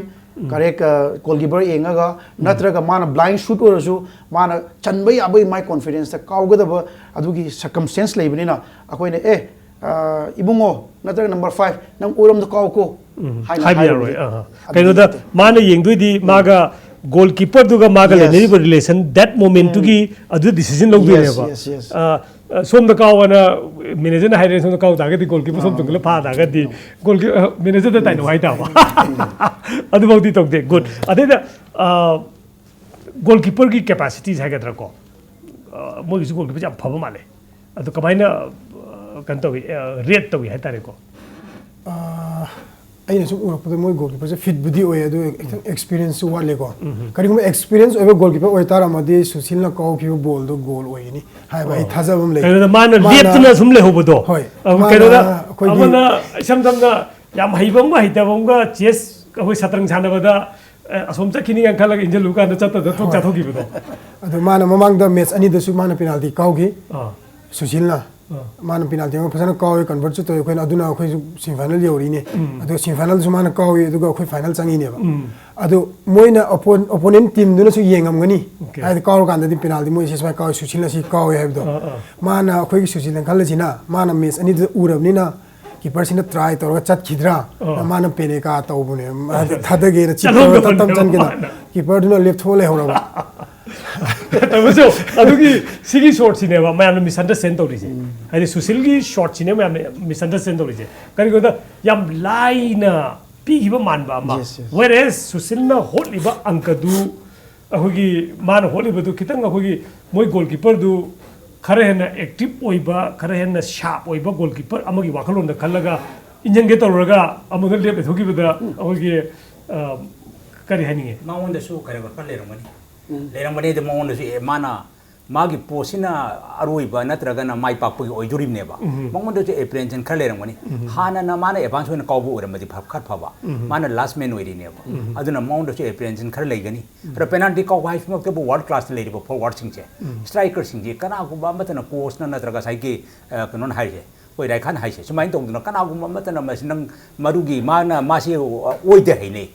ꯀꯔꯦꯛ ꯒꯣꯜꯀꯤꯄꯔ ꯌꯦꯡꯉꯒ, ꯅꯠꯇ꯭ꯔꯒ ꯃꯥꯅ ꯕ꯭ꯂꯥꯏꯟ ꯁꯨꯠ ꯑꯣꯏꯔꯁꯨ, ꯃꯥꯅ ꯆꯟꯕ ꯌꯥꯕꯒꯤ ꯃꯥꯏ ꯀꯣꯟꯐꯤꯗꯦꯟꯁꯇ ꯀꯥꯎꯒꯗꯕ ꯑꯗꯨꯒꯤ ꯁꯔꯀꯝꯁꯇꯦꯟꯁ ꯂꯩꯕꯅꯤꯅ, ꯑꯩꯈꯣꯏꯅ, "ꯑꯦ, ꯑ, ꯏꯕꯨꯡꯉꯣ, ꯅꯠꯇ꯭ꯔꯒ ꯅꯝꯕꯔ ꯐꯥꯏꯚ, ꯅꯪ ꯑꯣꯏꯔꯣꯝꯗ ꯀꯥꯎꯀꯣ" ꯎꯝ, ꯍꯥꯏꯅ ꯍꯥꯏꯕ ꯍꯥꯏꯔꯣꯏ꯫ ꯌꯥꯔꯣꯏ꯫ ꯑꯥ, ꯑꯥ꯫ ꯑꯗꯨꯗꯤ ꯀꯩꯅꯣꯗ ꯅꯠꯇꯦ꯫ ꯃꯥꯅ ꯌꯦꯡꯗꯣꯏꯗꯤ ꯃꯥꯒ ꯒꯣꯜꯀꯤꯄꯔꯗꯨꯒ ꯃꯥꯒ Yes. ꯂꯩꯅꯔꯤꯕ ꯔꯤꯂꯦꯁꯟ, ꯗꯦꯠ ꯃꯣꯃꯦꯟꯠꯇꯨꯒꯤ ꯑꯗꯨ ꯗꯤꯁꯤꯖꯟ ꯂꯧꯗꯣꯏꯅꯦꯕ꯫ Yes, yes, yes. ꯑ, ꯑ, ꯁꯣꯝꯗ ꯀꯥꯎꯑꯅ ꯃꯦꯅꯦꯖꯔꯅ ꯍꯥꯏꯔꯦ, ꯁꯣꯝꯗ ꯀꯥꯎ ꯇꯥꯔꯒꯗꯤ ꯒꯣꯜꯀꯤꯄꯔ ꯁꯣꯝ ꯑꯥ꯫ ꯆꯨꯡꯈꯠꯂ ꯐꯥ ꯇꯥꯔꯒꯗꯤ ꯒꯣꯜꯀꯤ-, ꯑ, ꯃꯦꯅꯦꯖꯔꯗ ꯇꯥꯏꯅꯧ ꯍꯥꯏꯇꯥꯕ꯫ ꯑꯗꯨꯐꯥꯎꯗꯤ ꯇꯧꯗꯦ꯫ ꯒꯨꯗ꯫ ꯑꯗꯩꯗ, ꯑ, ꯒꯣꯜꯀꯤꯄꯔꯒꯤ ꯀꯦꯄꯥꯁꯤꯇꯤꯁ ꯍꯥꯏꯒꯗ꯭ꯔꯥꯀꯣ? ꯑ, ꯃꯣꯏꯒꯤꯁꯨ ꯒꯣꯜꯀꯤꯄꯔꯁꯦ ꯌꯥꯝ ꯐꯕ ꯃꯥꯜꯂꯦ꯫ ꯑꯗꯣ ꯀꯃꯥꯏꯅ, ꯑ, ꯀꯩꯅꯣ ꯇꯧꯏ, ꯑ, ꯔꯦꯠ ꯇꯧꯏ ꯍꯥꯏꯇꯥꯔꯦꯀꯣ? ꯑ, ꯑꯩꯅ ꯁꯨꯝ ꯎꯔꯛꯄꯗ ꯃꯣꯏ ꯒꯣꯜꯀꯤꯄꯔꯁꯦ ꯐꯤꯠꯕꯨꯗꯤ ꯑꯣꯏ, ꯑꯗꯨ ꯈꯤꯇꯪ ꯑꯦꯛꯁꯄꯤꯔꯤꯌꯦꯟꯁꯁꯨ ꯋꯥꯠꯂꯦꯀꯣ꯫ ꯎꯝ꯫ ꯀꯔꯤꯒꯨꯝꯕ ꯑꯦꯛꯁꯄꯤꯔꯤꯌꯦꯟꯁ ꯑꯣꯏꯕ ꯒꯣꯜꯀꯤꯄꯔ ꯑꯣꯏꯇꯥꯔꯝꯃꯗꯤ ꯁꯨꯁꯤꯜꯅ ꯀꯥꯎꯈꯤꯕ ꯕꯣꯜꯗꯣ ꯒꯣꯜ ꯑꯣꯏꯒꯅꯤ ꯍꯥꯏꯕ ꯑꯩ ꯑꯣ꯫ ꯊꯥꯖꯕ ꯑꯃ ꯂꯩ꯫ ꯀꯩꯅꯣꯗ ꯃꯥꯅ ꯃꯥꯅ ꯂꯦꯞꯇꯅ ꯁꯨꯝ ꯂꯩꯍꯧꯕꯗꯣ꯫ ꯍꯣꯏ꯫ ꯑ, ꯃꯥꯅ ꯀꯩꯅꯣꯗ ꯑꯩꯈꯣꯏꯒꯤ ꯑꯃꯅ ꯏꯁꯝ ꯁꯝꯅ ꯌꯥꯝ ꯍꯩꯕ ꯑꯃꯒ ꯍꯩꯇꯕ ꯑꯃꯒ ꯆꯦꯁ ꯑꯩꯈꯣꯏ ꯁꯇ꯭ꯔꯪ ꯁꯥꯟꯅꯕꯗ, ꯑ, ꯑꯁꯣꯝ ꯆꯠꯈꯤꯅꯤ ꯀꯥꯏꯅ ꯈꯜꯂꯒ ꯏꯟꯖꯜꯂꯨ ꯀꯥꯟꯗ ꯆꯠꯇꯗꯅ ꯊꯣꯛ ꯍꯣꯏ꯫ ꯆꯥꯊꯣꯛꯈꯤꯕꯗꯣ꯫ ꯑꯗꯣ ꯃꯥꯅ ꯃꯃꯥꯡꯗ ꯃꯦꯠꯆ ꯑꯅꯤꯗꯁꯨ ꯃꯥꯅ ꯄꯦꯅꯥꯜꯇꯤ ꯀꯥꯎꯈꯤ꯫ ꯑꯥ꯫ ꯁꯨꯁꯤꯜꯅ꯫ ꯑꯥ꯫ ꯃꯥꯅ ꯄꯦꯅꯥꯜꯇꯤ ꯑꯃ ꯐꯖꯅ ꯀꯥꯎꯋꯤ, ꯀꯟꯚꯔꯠꯁꯨ ꯇꯧꯋꯤ ꯑꯩꯈꯣꯏꯅ, ꯑꯗꯨꯅ ꯑꯩꯈꯣꯏꯁꯨ ꯁꯦꯃꯤꯐꯥꯏꯅꯦꯜ ꯌꯧꯔꯤꯅꯦ꯫ ꯎꯝ꯫ ꯑꯗꯣ ꯁꯦꯃꯤꯐꯥꯏꯅꯦꯜꯁꯨ ꯃꯥꯅ ꯀꯥꯎꯋꯤ, ꯑꯗꯨꯒ ꯑꯩꯈꯣꯏ ꯐꯥꯏꯅꯦꯜ ꯆꯪꯉꯤꯅꯦꯕ꯫ ꯎꯝ꯫ ꯑꯗꯣ ꯃꯣꯏꯅ ꯑꯣꯄꯣ-, ꯑꯣꯄꯣꯅꯦꯟ ꯇꯤꯝꯗꯨꯅꯁꯨ ꯌꯦꯡꯉꯝꯒꯅꯤ꯫ ꯑꯣꯀꯦ꯫ ꯍꯥꯏꯗꯤ ꯀꯥꯎꯔꯀꯥꯟꯗꯗꯤ ꯄꯦꯅꯥꯜꯇꯤ ꯃꯣꯏ ꯁꯤ ꯁꯨꯃꯥꯏꯅ ꯀꯥꯎꯋꯤ, ꯁꯨꯁꯤꯜꯅ ꯁꯤ ꯀꯥꯎꯋꯤ ꯍꯥꯏꯕꯗꯣ꯫ ꯑꯥ, ꯑꯥ꯫ ꯃꯥꯅ ꯑꯩꯈꯣꯏꯒꯤ ꯁꯨꯁꯤꯜꯅ ꯈꯜꯂꯤꯁꯤꯅ ꯃꯥꯅ ꯃꯦꯠꯆ ꯑꯅꯤꯗꯨꯗ ꯎꯔꯕꯅꯤꯅ ꯀꯤꯄꯔꯁꯤꯅ ꯇ꯭ꯔꯥꯏ ꯇꯧꯔꯒ ꯆꯠꯈꯤꯗ꯭ꯔꯥ? ꯑꯥ꯫ ꯃꯥꯅ ꯄꯦꯅꯦꯀꯥ ꯇꯧꯕꯅꯦ꯫ ꯃꯥꯗꯤ ꯊꯥꯗꯒꯦꯅ ꯆꯤꯞ ꯇꯧꯔꯒ ꯇꯞ ꯇꯞ ꯆꯠꯍꯧꯗꯕꯅꯦꯕ ꯆꯟꯈꯤꯗ ꯃꯥꯅ꯫ ꯀꯤꯄꯔꯗꯨꯅ ꯂꯦꯞꯊꯣꯛꯑ ꯂꯩꯍꯧꯔꯕ꯫ ꯇꯥꯃꯣꯆꯧ, ꯑꯗꯨꯒꯤ ꯁꯤꯒꯤ ꯁꯣꯠꯁꯤꯅꯦꯕ ꯃꯌꯥꯝꯅ ꯃꯤꯁꯑꯟꯗꯔꯁꯇꯦꯟ ꯇꯧꯔꯤꯁꯦ꯫ ꯎꯝ꯫ ꯍꯥꯏꯗꯤ ꯁꯨꯁꯤꯜꯒꯤ ꯁꯣꯠꯁꯤꯅꯦ ꯃꯌꯥꯝꯅ ꯃꯤꯁꯑꯟꯗꯔꯁꯇꯦꯟ ꯇꯧꯔꯤꯁꯦ꯫ ꯀꯔꯤꯒꯤꯅꯣꯗ ꯌꯥꯝ ꯂꯥꯏꯅ ꯄꯤꯈꯤꯕ ꯃꯥꯟꯕ ꯑꯃ꯫ Yes, yes. Whereas ꯁꯨꯁꯤꯜꯅ ꯍꯣꯠꯂꯤꯕ ꯑꯪꯀꯗꯨ, ꯑꯩꯈꯣꯏꯒꯤ ꯃꯥꯅ ꯍꯣꯠꯂꯤꯕꯗꯨ ꯈꯤꯇꯪ ꯑꯩꯈꯣꯏꯒꯤ ꯃꯣꯏ ꯒꯣꯜꯀꯤꯄꯔꯗꯨ ꯈꯔ ꯍꯦꯟꯅ ꯑꯦꯛꯇꯤꯚ ꯑꯣꯏꯕ, ꯈꯔ ꯍꯦꯟꯅ ꯁꯥꯔꯞ ꯑꯣꯏꯕ ꯒꯣꯜꯀꯤꯄꯔ ꯑꯃꯒꯤ ꯋꯥꯈꯜꯂꯣꯟꯗ ꯈꯜꯂꯒ ꯏꯟꯖꯟꯒꯦ ꯇꯧꯔꯒ ꯑꯃꯨꯛꯇ ꯂꯦꯞ ꯂꯩꯊꯣꯛꯈꯤꯕꯗ ꯑꯩꯈꯣꯏꯒꯤ, ꯑ, ꯀꯔꯤ ꯍꯥꯏꯅꯤꯡꯉꯤ? ꯃꯉꯣꯟꯗꯁꯨ ꯀꯩꯅꯣ ꯈꯔ ꯂꯩꯔꯝꯒꯅꯤ꯫ ꯎꯝ꯫ ꯂꯩꯔꯝꯒꯅꯤ, ꯑꯗꯨ ꯃꯉꯣꯟꯗꯁꯨ, ꯑꯦ, ꯃꯥꯅ ꯃꯥꯒꯤ ꯄꯣꯁꯁꯤꯅ ꯑꯔꯣꯏꯕ ꯅꯠꯇ꯭ꯔꯒꯅ ꯃꯥꯏ ꯄꯥꯛꯄꯒꯤ ꯑꯣꯏꯗꯣꯔꯤꯕꯅꯦꯕ꯫ ꯎꯝ꯫ ꯃꯉꯣꯟꯗꯁꯨ ꯑꯦꯄ꯭ꯔꯤꯍꯦꯟꯁꯟ ꯈꯔ ꯂꯩꯔꯝꯒꯅꯤ꯫ ꯎꯝ꯫ ꯍꯥꯟꯅꯅ ꯃꯥꯅ ꯑꯦꯗꯚꯥꯟꯁ ꯑꯣꯏꯅ ꯀꯥꯎꯕ ꯑꯣꯏꯔꯝꯃꯗꯤ ꯐ-, ꯈꯔ ꯐꯕ꯫ ꯎꯝ꯫ ꯃꯥꯅ ꯂꯥꯁ ꯃꯦꯟ ꯑꯣꯏꯔꯤꯅꯦꯕ꯫ ꯎꯝ꯫ ꯑꯗꯨꯅ ꯃꯉꯣꯟꯗꯁꯨ ꯑꯦꯄ꯭ꯔꯤꯍꯦꯟꯁꯟ ꯈꯔ ꯂꯩꯒꯅꯤ꯫ ꯎꯝ꯫ ꯑꯗꯣ ꯄꯦꯅꯥꯜꯇꯤ ꯀꯥꯎꯕ ꯍꯥꯏꯁꯤꯃꯛꯇꯕꯨ ꯋꯥꯔꯜꯗ ꯀ꯭ꯂꯥꯁꯇ ꯂꯩꯔꯤꯕ ꯐꯣꯔꯋꯥꯔꯗꯁꯤꯡꯁꯦ, ꯎꯝ꯫ ꯁ꯭ꯇ꯭ꯔꯥꯏꯀꯔꯁꯤꯡꯁꯦ ꯀꯅꯥꯒꯨꯝꯕ ꯑꯃꯠꯇꯅ ꯀꯣꯆꯅ ꯅꯠꯇ꯭ꯔꯒ ꯉꯁꯥꯏꯒꯤ, ꯑ, ꯀꯩꯅꯣꯅ ꯍꯥꯏꯔꯤꯁꯦ, ꯑꯩꯈꯣꯏ ꯔꯥꯏꯈꯥꯟ ꯍꯥꯏꯁꯦ ꯁꯨꯃꯥꯏꯅ ꯇꯧꯗꯅ ꯀꯅꯥꯒꯨꯝꯕ ꯑꯃꯠꯇꯅ ꯃꯁꯤ ꯅꯪ ꯃꯔꯨꯒꯤ ꯃꯥꯅ ꯃꯥꯁꯤ ꯑꯣꯏꯗ ꯍꯩꯅꯩ,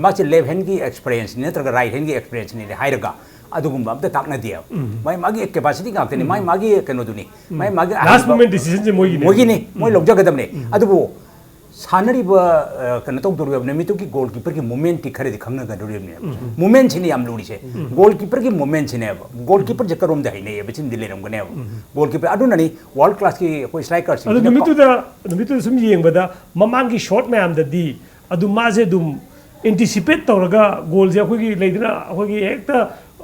ꯃꯥꯁꯤ left handꯒꯤ experienceꯅꯤ ꯅꯠꯇ꯭ꯔꯒ right handꯒꯤ experienceꯅꯤꯗꯤ ꯍꯥꯏꯔꯒ ꯑꯗꯨꯒꯨꯝꯕ ꯑꯝꯇ ꯇꯥꯛꯅꯗꯦꯕ꯫ ꯃꯥꯏ ꯃꯥꯒꯤ capacity ꯉꯥꯛꯇꯅꯤ, ꯃꯥꯏ ꯃꯥꯒꯤ ꯀꯩꯅꯣꯗꯨꯅꯤ, ꯃꯥꯏ ꯃꯥꯒꯤ last ꯑꯍꯩꯕ moment decisionꯁꯦ ꯃꯣꯏꯒꯤꯅꯦ꯫ ꯃꯣꯏꯒꯤꯅꯤ, ꯃꯣꯏ ꯂꯧꯖꯒꯗꯕꯅꯤ꯫ ꯑꯗꯨꯕꯨ ꯁꯥꯟꯅꯔꯤꯕ, ꯑ, ꯀꯩꯅꯣ ꯇꯧꯗꯧꯔꯤꯕ ꯅꯨꯃꯤꯠꯇꯨꯒꯤ goalkeeperꯒꯤ movementꯇꯤ ꯈꯔꯗꯤ ꯈꯪꯅꯒꯗꯧꯔꯤꯕꯅꯦꯕ꯫ Movementꯁꯤꯅꯤ ꯌꯥꯝ ꯂꯨꯔꯤꯁꯦ꯫ Goalkeeperꯒꯤ movementꯁꯤꯅꯦꯕ꯫ Goalkeeperꯁꯦ ꯀꯔꯣꯝꯗ ꯍꯩꯅꯩꯌꯦꯕ ꯁꯤꯃꯗꯤ ꯂꯩꯔꯝꯒꯅꯦꯕ꯫ Goalkeeper ꯑꯗꯨꯅꯅꯤ world classꯀꯤ ꯑꯩꯈꯣꯏ strikerꯁꯤꯡꯁꯤꯅ ꯑꯗꯣ ꯀ- ꯅꯨꯃꯤꯠꯇꯨꯗ, ꯅꯨꯃꯤꯠꯇꯨꯗ ꯁꯨꯝ ꯌꯦꯡꯕꯗ ꯃꯃꯥꯡꯒꯤ shot ꯃꯌꯥꯝꯗꯗꯤ ꯑꯗꯨ ꯃꯥꯁꯦ ꯑꯗꯨꯝ anticipate ꯇꯧꯔꯒ goalꯁꯦ ꯑꯩꯈꯣꯏꯒꯤ ꯂꯩꯗꯅ ꯑꯩꯈꯣꯏꯒꯤ ꯍꯦꯛꯇ,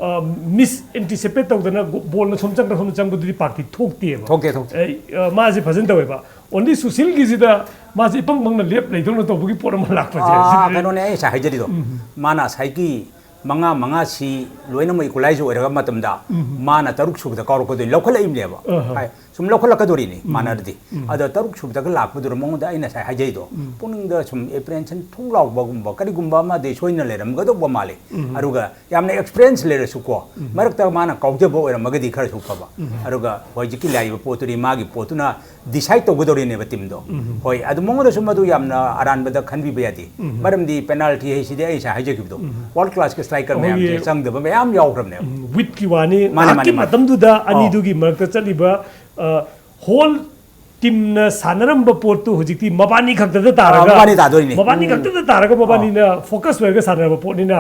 ꯑ, misanticipate ꯇꯧꯗꯅ ꯒꯣ-, ballꯅ ꯁꯣꯝ ꯆꯪꯈ꯭ꯔ ꯁꯣꯝ ꯆꯪꯕꯗꯨꯗꯤ ꯄꯥꯛꯇꯤ ꯊꯣꯛꯇꯦꯕ꯫ ꯊꯣꯛꯇꯦ, ꯊꯣꯛꯇꯦ꯫ ꯑꯦ, ꯑ, ꯃꯥꯁꯦ ꯐꯖꯅ ꯇꯧꯋꯦꯕ꯫ Only ꯁꯨꯁꯤꯜꯒꯤꯁꯤꯗ ꯃꯥꯁꯦ ꯏꯄꯪ ꯄꯪꯅ ꯂꯦꯞ ꯂꯩꯗꯧꯅ ꯇꯧꯕꯒꯤ ꯄꯣꯠ ꯑꯃ ꯂꯥꯛꯄꯁꯦ꯫ ꯑꯥ, ꯁꯤꯗꯤ ꯀꯩꯅꯣꯅꯦ ꯑꯩ ꯉꯁꯥꯏ ꯍꯥꯏꯖꯔꯤꯗꯣ꯫ ꯃꯥꯅ ꯉꯁꯥꯏꯒꯤ ꯃꯉꯥ ꯃꯉꯥꯁꯤ ꯂꯣꯏꯅꯃꯛ equalize ꯑꯣꯏꯔꯒ ꯃꯇꯝꯗ ꯃꯥꯅ ꯇꯔꯨꯛ ꯁꯨꯕꯗ ꯀꯥꯎꯔꯛꯀꯗꯣꯏꯅꯤ, ꯂꯧꯈꯠꯂꯛꯏꯕꯅꯦꯕ꯫ ꯑꯍ꯫ ꯍꯥꯏ, ꯁꯨꯝ ꯂꯧꯈꯠꯂꯛꯀꯗꯣꯔꯤꯅꯤ ꯃꯥꯟꯅꯔꯗꯤ꯫ ꯑꯗ ꯇꯔꯨꯛ ꯁꯨꯕꯗꯒ ꯂꯥꯛꯄꯗꯨꯗ ꯃꯉꯣꯟꯗ ꯑꯩꯅ ꯉꯁꯥꯏ ꯍꯥꯏꯖꯩꯗꯣ, ꯄꯨꯛꯅꯤꯡꯗ ꯁꯨꯝ apprehension ꯊꯨꯛ ꯂꯥꯎꯕꯒꯨꯝꯕ ꯀꯔꯤꯒꯨꯝꯕ ꯑꯃꯗꯤ ꯁꯣꯏꯅ ꯂꯩꯔꯝꯒꯗꯧꯕ ꯃꯥꯜꯂꯤ꯫ ꯑꯗꯨꯒ ꯌꯥꯝꯅ experience ꯂꯩꯔꯁꯨꯀꯣ, ꯃꯔꯛꯇ ꯃꯥꯅ ꯀꯥꯎꯖꯕ ꯑꯣꯏꯔꯝꯃꯒꯗꯤ ꯈꯔꯁꯨ ꯐꯕ꯫ ꯑꯗꯨꯒ ꯍꯧꯖꯤꯛꯀꯤ ꯂꯥꯛꯏꯕ ꯄꯣꯠꯇꯨꯗꯤ ꯃꯥꯒꯤ ꯄꯣꯠꯇꯨꯅ decide ꯇꯧꯒꯗꯧꯔꯤꯅꯦꯕ teamꯗꯣ꯫ ꯍꯣꯏ, ꯑꯗꯨ ꯃꯉꯣꯟꯗꯁꯨ ꯃꯗꯨ ꯌꯥꯝꯅ ꯑꯔꯥꯟꯕꯗ ꯈꯟꯕꯤꯕ ꯌꯥꯗꯦ꯫ ꯃꯔꯝꯗꯤ penalty ꯍꯥꯏꯁꯤꯗꯤ ꯑꯩ ꯉꯁꯥꯏ ꯍꯥꯏꯖꯈꯤꯕꯗꯣ, world classꯀꯤ striker ꯃꯌꯥꯝꯁꯦ ꯑꯩꯈꯣꯏꯒꯤ ꯆꯪꯗꯕ ꯃꯌꯥꯝ ꯌꯥꯎꯈ꯭ꯔꯕꯅꯦꯕ꯫ ꯋꯤꯠꯀꯤ ꯋꯥꯅꯤ꯫ ꯃꯥꯅꯦ, ꯉꯥꯏꯍꯥꯛꯀꯤ ꯃꯥꯅꯦ, ꯃꯥꯅꯦ꯫ ꯃꯇꯝꯗꯨꯗ ꯑꯥꯎ꯫ ꯑꯅꯤꯗꯨꯒꯤ ꯃꯔꯛꯇ ꯆꯠꯂꯤꯕ, ꯑ, whole teamꯅ ꯁꯥꯟꯅꯔꯝꯕ ꯄꯣꯠꯇꯨ ꯍꯧꯖꯤꯛꯇꯤ ꯃꯕꯥꯅꯤ ꯈꯛꯇꯗ ꯑꯥ, ꯇꯥꯔꯒ, ꯃꯕꯥꯅꯤ ꯇꯥꯗꯣꯏꯅꯤ꯫ ꯃꯕꯥꯅꯤ ꯎꯝ꯫ ꯈꯛꯇꯗ ꯇꯥꯔꯒ ꯑꯥ꯫ ꯃꯕꯥꯅꯤꯅ focus ꯑꯣꯏꯔꯒ ꯁꯥꯟꯅꯔꯕ ꯄꯣꯠꯅꯤꯅ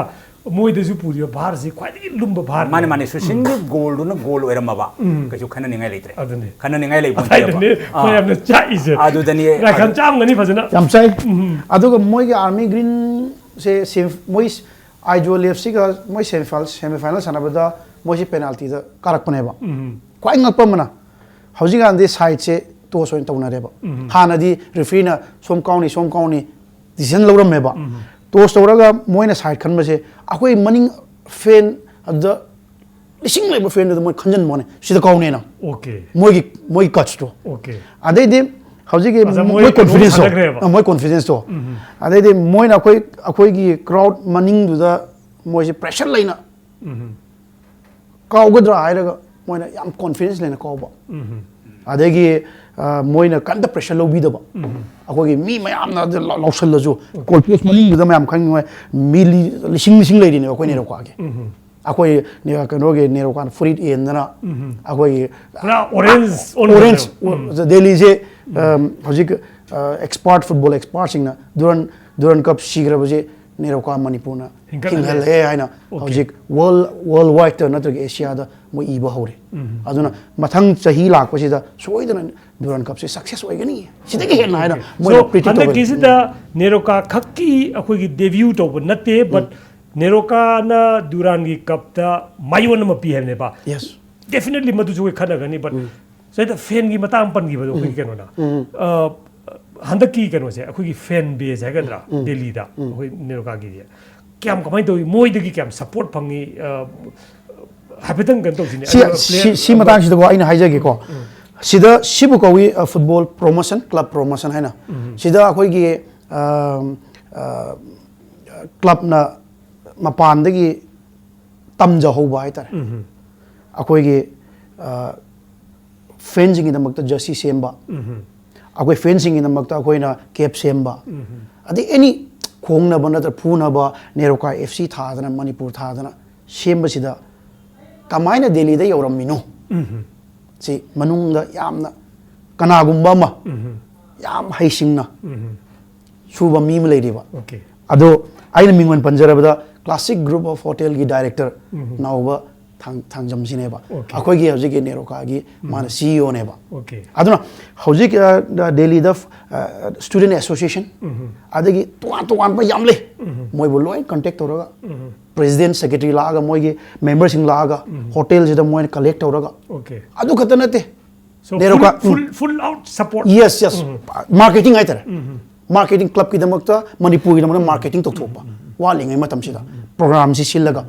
ꯃꯣꯏꯗꯁꯨ ꯄꯨꯔꯤꯕ ꯚꯥꯔꯁꯤ ꯈ꯭ꯋꯥꯏꯗꯒꯤ ꯂꯨꯝꯕ ꯚꯥꯔꯅꯤ꯫ ꯃꯥꯅꯦ, ꯃꯥꯅꯦ꯫ ꯁꯨꯁꯤꯟꯒꯤ goalꯗꯨꯅ goal ꯑꯣꯏꯔꯝꯃꯕ, ꯎꯝ꯫ ꯀꯩꯁꯨ ꯈꯟꯅꯅꯤꯡꯉꯥꯏ ꯂꯩꯇ꯭ꯔꯦ꯫ ꯑꯗꯨꯅꯤ꯫ ꯈꯟꯅꯅꯤꯡꯉꯥꯏ ꯂꯩꯕ ꯉꯁꯥꯏꯗꯅꯦ ꯅꯠꯇꯦꯕ꯫ ꯑꯩꯈꯣꯏ ꯑꯥ꯫ ꯌꯥꯝꯅ ꯆꯥꯛꯏꯁꯦ꯫ ꯑꯗꯨꯗꯅꯤ ꯉꯥꯏꯈꯥꯟ ꯑꯗꯨ ꯆꯥꯝꯒꯅꯤ ꯐꯖꯅ꯫ ꯌꯥꯝ ꯆꯥꯏ꯫ ꯎꯝ꯫ ꯑꯗꯨꯒ ꯃꯣꯏꯒꯤ army greenꯁꯦ semi-, ꯃꯣꯏ IWLFꯁꯤꯒ ꯃꯣꯏ semifinal, semifinal ꯁꯥꯟꯅꯕꯗ ꯃꯣꯏꯁꯤ penaltyꯗ ꯀꯥꯔꯛꯄꯅꯦꯕ꯫ ꯎꯝ꯫ ꯈ꯭ꯋꯥꯏ ꯉꯛꯄ ꯑꯃꯅ ꯍꯧꯖꯤꯛꯀꯥꯟꯗꯤ sideꯁꯦ toss ꯑꯣꯏꯅ ꯇꯧꯅꯔꯦꯕ꯫ ꯎꯝ꯫ ꯍꯥꯟꯅꯗꯤ refereeꯅ ꯁꯣꯝ ꯀꯥꯎꯅꯤ, ꯁꯣꯝ ꯀꯥꯎꯅꯤ decision ꯂꯧꯔꯝꯃꯦꯕ꯫ ꯎꯝ꯫ Toss ꯇꯧꯔꯒ ꯃꯣꯏꯅ side ꯈꯟꯕꯁꯦ ꯑꯩꯈꯣꯏ ꯃꯅꯤꯡ fan ꯑꯗꯨꯗ ꯂꯤꯁꯤꯡ ꯂꯩꯕ fanꯗꯨꯗ ꯃꯣꯏ ꯈꯟꯖꯟꯕ ꯋꯥꯅꯤ, ꯁꯤꯗ ꯀꯥꯎꯅꯦꯅ꯫ Okay꯫ ꯃꯣꯏꯒꯤ, ꯃꯣꯏꯒꯤ gutsꯇꯣ꯫ Okay꯫ ꯑꯗꯩꯗꯤ ꯍꯧꯖꯤꯛꯀꯤ ꯑꯗ ꯃꯣꯏ ꯃꯣꯏ ꯀꯩꯅꯣꯝ confidenceꯇꯣ, ꯁꯥꯟꯅꯈ꯭ꯔꯦꯕ꯫ ꯑ, ꯃꯣꯏ confidenceꯇꯣ꯫ ꯎꯝ꯫ ꯑꯗꯩꯗꯤ ꯃꯣꯏꯅ ꯑꯩꯈꯣꯏ, ꯑꯩꯈꯣꯏꯒꯤ crowd ꯃꯅꯤꯡꯗꯨꯗ ꯃꯣꯏꯁꯦ pressure ꯂꯩꯅ ꯎꯝ꯫ ꯀꯥꯎꯒꯗ꯭ꯔꯥ ꯍꯥꯏꯔꯒ ꯃꯣꯏꯅ ꯌꯥꯝ confidence ꯂꯩꯅ ꯀꯥꯎꯕ꯫ ꯎꯝ꯫ ꯑꯗꯒꯤ ꯑ, ꯃꯣꯏꯅ ꯀꯟꯗ ꯄ꯭ꯔꯦꯁꯔ ꯂꯧꯕꯤꯗꯕ, ꯑꯩꯈꯣꯏꯒꯤ ꯃꯤ ꯃꯌꯥꯝꯅ ꯑꯗꯨ ꯂꯥꯎ- ꯂꯥꯎꯁꯜꯂꯁꯨ ꯒꯣꯜ ꯄꯣꯁ ꯃꯅꯨꯡꯗꯨꯗ ꯃꯌꯥꯝ ꯈꯪꯉꯤ, ꯃꯤ ꯂꯤ- ꯂꯤꯁꯤꯡ ꯂꯤꯁꯤꯡ ꯂꯩꯔꯤꯅꯦꯕ ꯑꯩꯈꯣꯏ ꯅꯦꯔꯣꯀꯥꯒꯤ꯫ ꯑꯩꯈꯣꯏ ꯅꯦ- ꯀꯩꯅꯣꯒꯤ ꯅꯦꯔꯣꯀꯥꯟ ꯐꯨꯔꯤꯠ ꯌꯦꯟꯗꯅ ꯑꯩꯈꯣꯏꯒꯤ ꯄꯨꯔꯥ orange ꯑꯣꯟꯈ꯭ꯔꯦ꯫ ꯑꯣꯔꯦꯟꯖ ꯗꯦꯜꯂꯤꯁꯦ ꯑꯝ, ꯍꯧꯖꯤꯛ ꯑꯦꯛꯁꯄꯥꯔꯠ ꯐꯨꯠꯕꯣꯜ ꯑꯦꯛꯁꯄꯥꯔꯠꯁꯤꯡꯅ ꯗꯨꯔꯟ ꯗꯨꯔꯟ ꯀꯞ ꯁꯤꯈ꯭ꯔꯕꯁꯦ ꯅꯦꯔꯣꯀꯥ ꯃꯅꯤꯄꯨꯔꯅ ꯍꯤꯡꯒꯠꯍꯜꯂꯦ꯫ ꯍꯤꯡꯍꯜꯂꯦ ꯍꯥꯏꯅ Okay. ꯍꯧꯖꯤꯛ ꯋꯥꯔꯜ ꯋꯥꯔꯜ ꯋꯥꯏꯗꯇ ꯅꯠꯇ꯭ꯔꯒ ꯑꯦꯁꯤꯌꯥꯗ ꯃꯣꯏ ꯏꯕ ꯍꯧꯔꯦ꯫ ꯑꯗꯨꯅ ꯃꯊꯪ ꯆꯍꯤ ꯂꯥꯛꯄꯁꯤꯗ ꯁꯣꯏꯗꯅ ꯗꯨꯔꯟ ꯀꯞꯁꯦ ꯁꯛꯁꯦꯁ ꯑꯣꯏꯒꯅꯤ, ꯁꯤꯗꯒꯤ ꯍꯦꯟꯅ ꯍꯥꯏꯅ ꯃꯣꯏꯅ So, ꯄ꯭ꯔꯤꯗꯤꯛ ꯇꯧꯒꯅꯤ꯫ ꯍꯟꯗꯛꯀꯤꯁꯤꯗ ꯅꯦꯔꯣꯀꯥ ꯈꯛꯀꯤ ꯑꯩꯈꯣꯏꯒꯤ ꯗꯦꯕ꯭ꯌꯨ ꯇꯧꯕ ꯅꯠꯇꯦ, ꯕꯠ ꯅꯦꯔꯣꯀꯥꯅ ꯗꯨꯔꯥꯟꯒꯤ ꯀꯞꯇ ꯃꯥꯏꯑꯣꯟ ꯑꯃ ꯄꯤ ꯍꯥꯏꯕꯅꯦꯕ꯫ ꯌꯦꯁ꯫ Definitely ꯃꯗꯨꯁꯨ ꯑꯩꯈꯣꯏ ꯈꯟꯅꯒꯅꯤ, ꯕꯠ ꯁꯤꯗ ꯐꯦꯟꯒꯤ ꯃꯇꯥꯡ ꯄꯟꯈꯤꯕꯗꯣ ꯑꯩꯈꯣꯏꯒꯤ ꯀꯩꯅꯣꯅ, ꯑ, ꯍꯟꯗꯛꯀꯤ ꯀꯩꯅꯣꯁꯦ, ꯑꯩꯈꯣꯏꯒꯤ ꯐꯦꯟ ꯕꯦꯁ ꯍꯥꯏꯒꯗ꯭ꯔꯥ, ꯗꯦꯜꯂꯤꯗ ꯑꯩꯈꯣꯏ ꯅꯦꯔꯣꯀꯥꯒꯤꯗꯤ ꯀꯌꯥꯝ, ꯀꯃꯥꯏꯅ ꯇꯧꯋꯤ, ꯃꯣꯏꯗꯒꯤ ꯀꯌꯥꯝ ꯁꯞꯄꯣꯔꯠ ꯐꯪꯉꯤ? ꯑ, ꯍꯥꯏꯐꯦꯠꯇꯪ ꯀꯩꯅꯣ ꯇꯧꯁꯤꯅꯦ꯫ ꯁꯤ ꯑꯗꯨꯒ ꯁꯤ player ꯁꯤ ꯃꯇꯥꯡꯁꯤꯗꯀꯣ ꯑꯩꯅ ꯍꯥꯏꯖꯒꯦꯀꯣ꯫ ꯁꯤꯗ ꯁꯤꯕꯨ ꯀꯧꯏ ꯐꯨꯠꯕꯣꯜ ꯄ꯭ꯔꯣꯃꯣꯁꯟ, ꯀ꯭ꯂꯕ ꯄ꯭ꯔꯣꯃꯣꯁꯟ ꯍꯥꯏꯅ꯫ ꯁꯤꯗ ꯑꯩꯈꯣꯏꯒꯤ ꯑ, ꯑ, ꯀ꯭ꯂꯕꯅ ꯃꯄꯥꯟꯗꯒꯤ ꯇꯝꯖꯍꯧꯕ ꯍꯥꯏꯇꯥꯔꯦ꯫ ꯑꯩꯈꯣꯏꯒꯤ ꯐꯦꯟꯁꯤꯡꯒꯤꯗꯃꯛꯇ ꯖꯔꯁꯤ ꯁꯦꯝꯕ, ꯑꯩꯈꯣꯏ ꯐꯦꯟꯁꯤꯡꯒꯤꯗꯃꯛꯇ ꯑꯩꯈꯣꯏꯅ ꯀꯦꯞ ꯁꯦꯝꯕ, ꯑꯗꯩ ꯑꯦꯅꯤ ꯈꯣꯡꯅꯕ ꯅꯠꯇ꯭ꯔ ꯐꯨꯅꯕ ꯅꯦꯔꯣꯀꯥ ꯑꯦꯐ ꯁꯤ ꯊꯥꯗꯅ, ꯃꯅꯤꯄꯨꯔ ꯊꯥꯗꯅ ꯁꯦꯝꯕꯁꯤꯗ ꯀꯃꯥꯏꯅ ꯗꯦꯜꯂꯤꯗ ꯌꯧꯔꯝꯃꯤꯅꯣ? ꯁꯤ ꯃꯅꯨꯡꯗ ꯌꯥꯝꯅ ꯀꯅꯥꯒꯨꯝꯕ ꯑꯃ ꯌꯥꯝ ꯍꯩꯁꯤꯡꯅ ꯁꯨꯕ ꯃꯤ ꯑꯃ ꯂꯩꯔꯤꯕ꯫ Okay. ꯑꯗꯣ ꯑꯩꯅ ꯃꯤꯡ ꯑꯣꯏꯅ ꯄꯟꯖꯔꯕꯗ Classic Group of Hotelꯒꯤ director ꯅꯥꯎꯕ ꯊꯥꯡ- ꯊꯥꯡꯖꯝꯁꯤꯅꯦꯕ꯫ Okay. ꯑꯩꯈꯣꯏꯒꯤ ꯍꯧꯖꯤꯛꯀꯤ ꯅꯦꯔꯣꯀꯥꯒꯤ ꯃꯥꯅ ꯁꯤ ꯏ ꯑꯣꯅꯦꯕ꯫ Okay. ꯑꯗꯨꯅ ꯍꯧꯖꯤꯛ ꯑ, ꯗꯦꯜꯂꯤꯗ ꯑ, student association, ꯑꯗꯒꯤ ꯇꯣꯉꯥꯟ ꯇꯣꯉꯥꯟꯕ ꯌꯥꯝ ꯂꯩ꯫ ꯃꯣꯏꯕꯨ ꯂꯣꯏ contact ꯇꯧꯔꯒ president secretary ꯂꯥꯛꯑꯒ ꯃꯣꯏꯒꯤ memberꯁꯤꯡ ꯂꯥꯛꯑꯒ ꯍꯣꯇꯦꯜꯁꯤꯗ ꯃꯣꯏꯅ collect ꯇꯧꯔꯒ Okay. ꯑꯗꯨ ꯈꯛꯇ ꯅꯠꯇꯦ꯫ So, NEROCA- full, full, full out support. Yes, yes. Marketing ꯍꯥꯏꯇꯥꯔꯦ꯫ Marketing clubꯀꯤꯗꯃꯛꯇ, ꯃꯅꯤꯄꯨꯔꯒꯤꯗꯃꯛꯇ marketing ꯇꯧꯊꯣꯛꯄ ꯋꯥꯠꯂꯤꯉꯩ ꯃꯇꯝꯁꯤꯗ programꯁꯤ ꯁꯤꯜꯂꯒ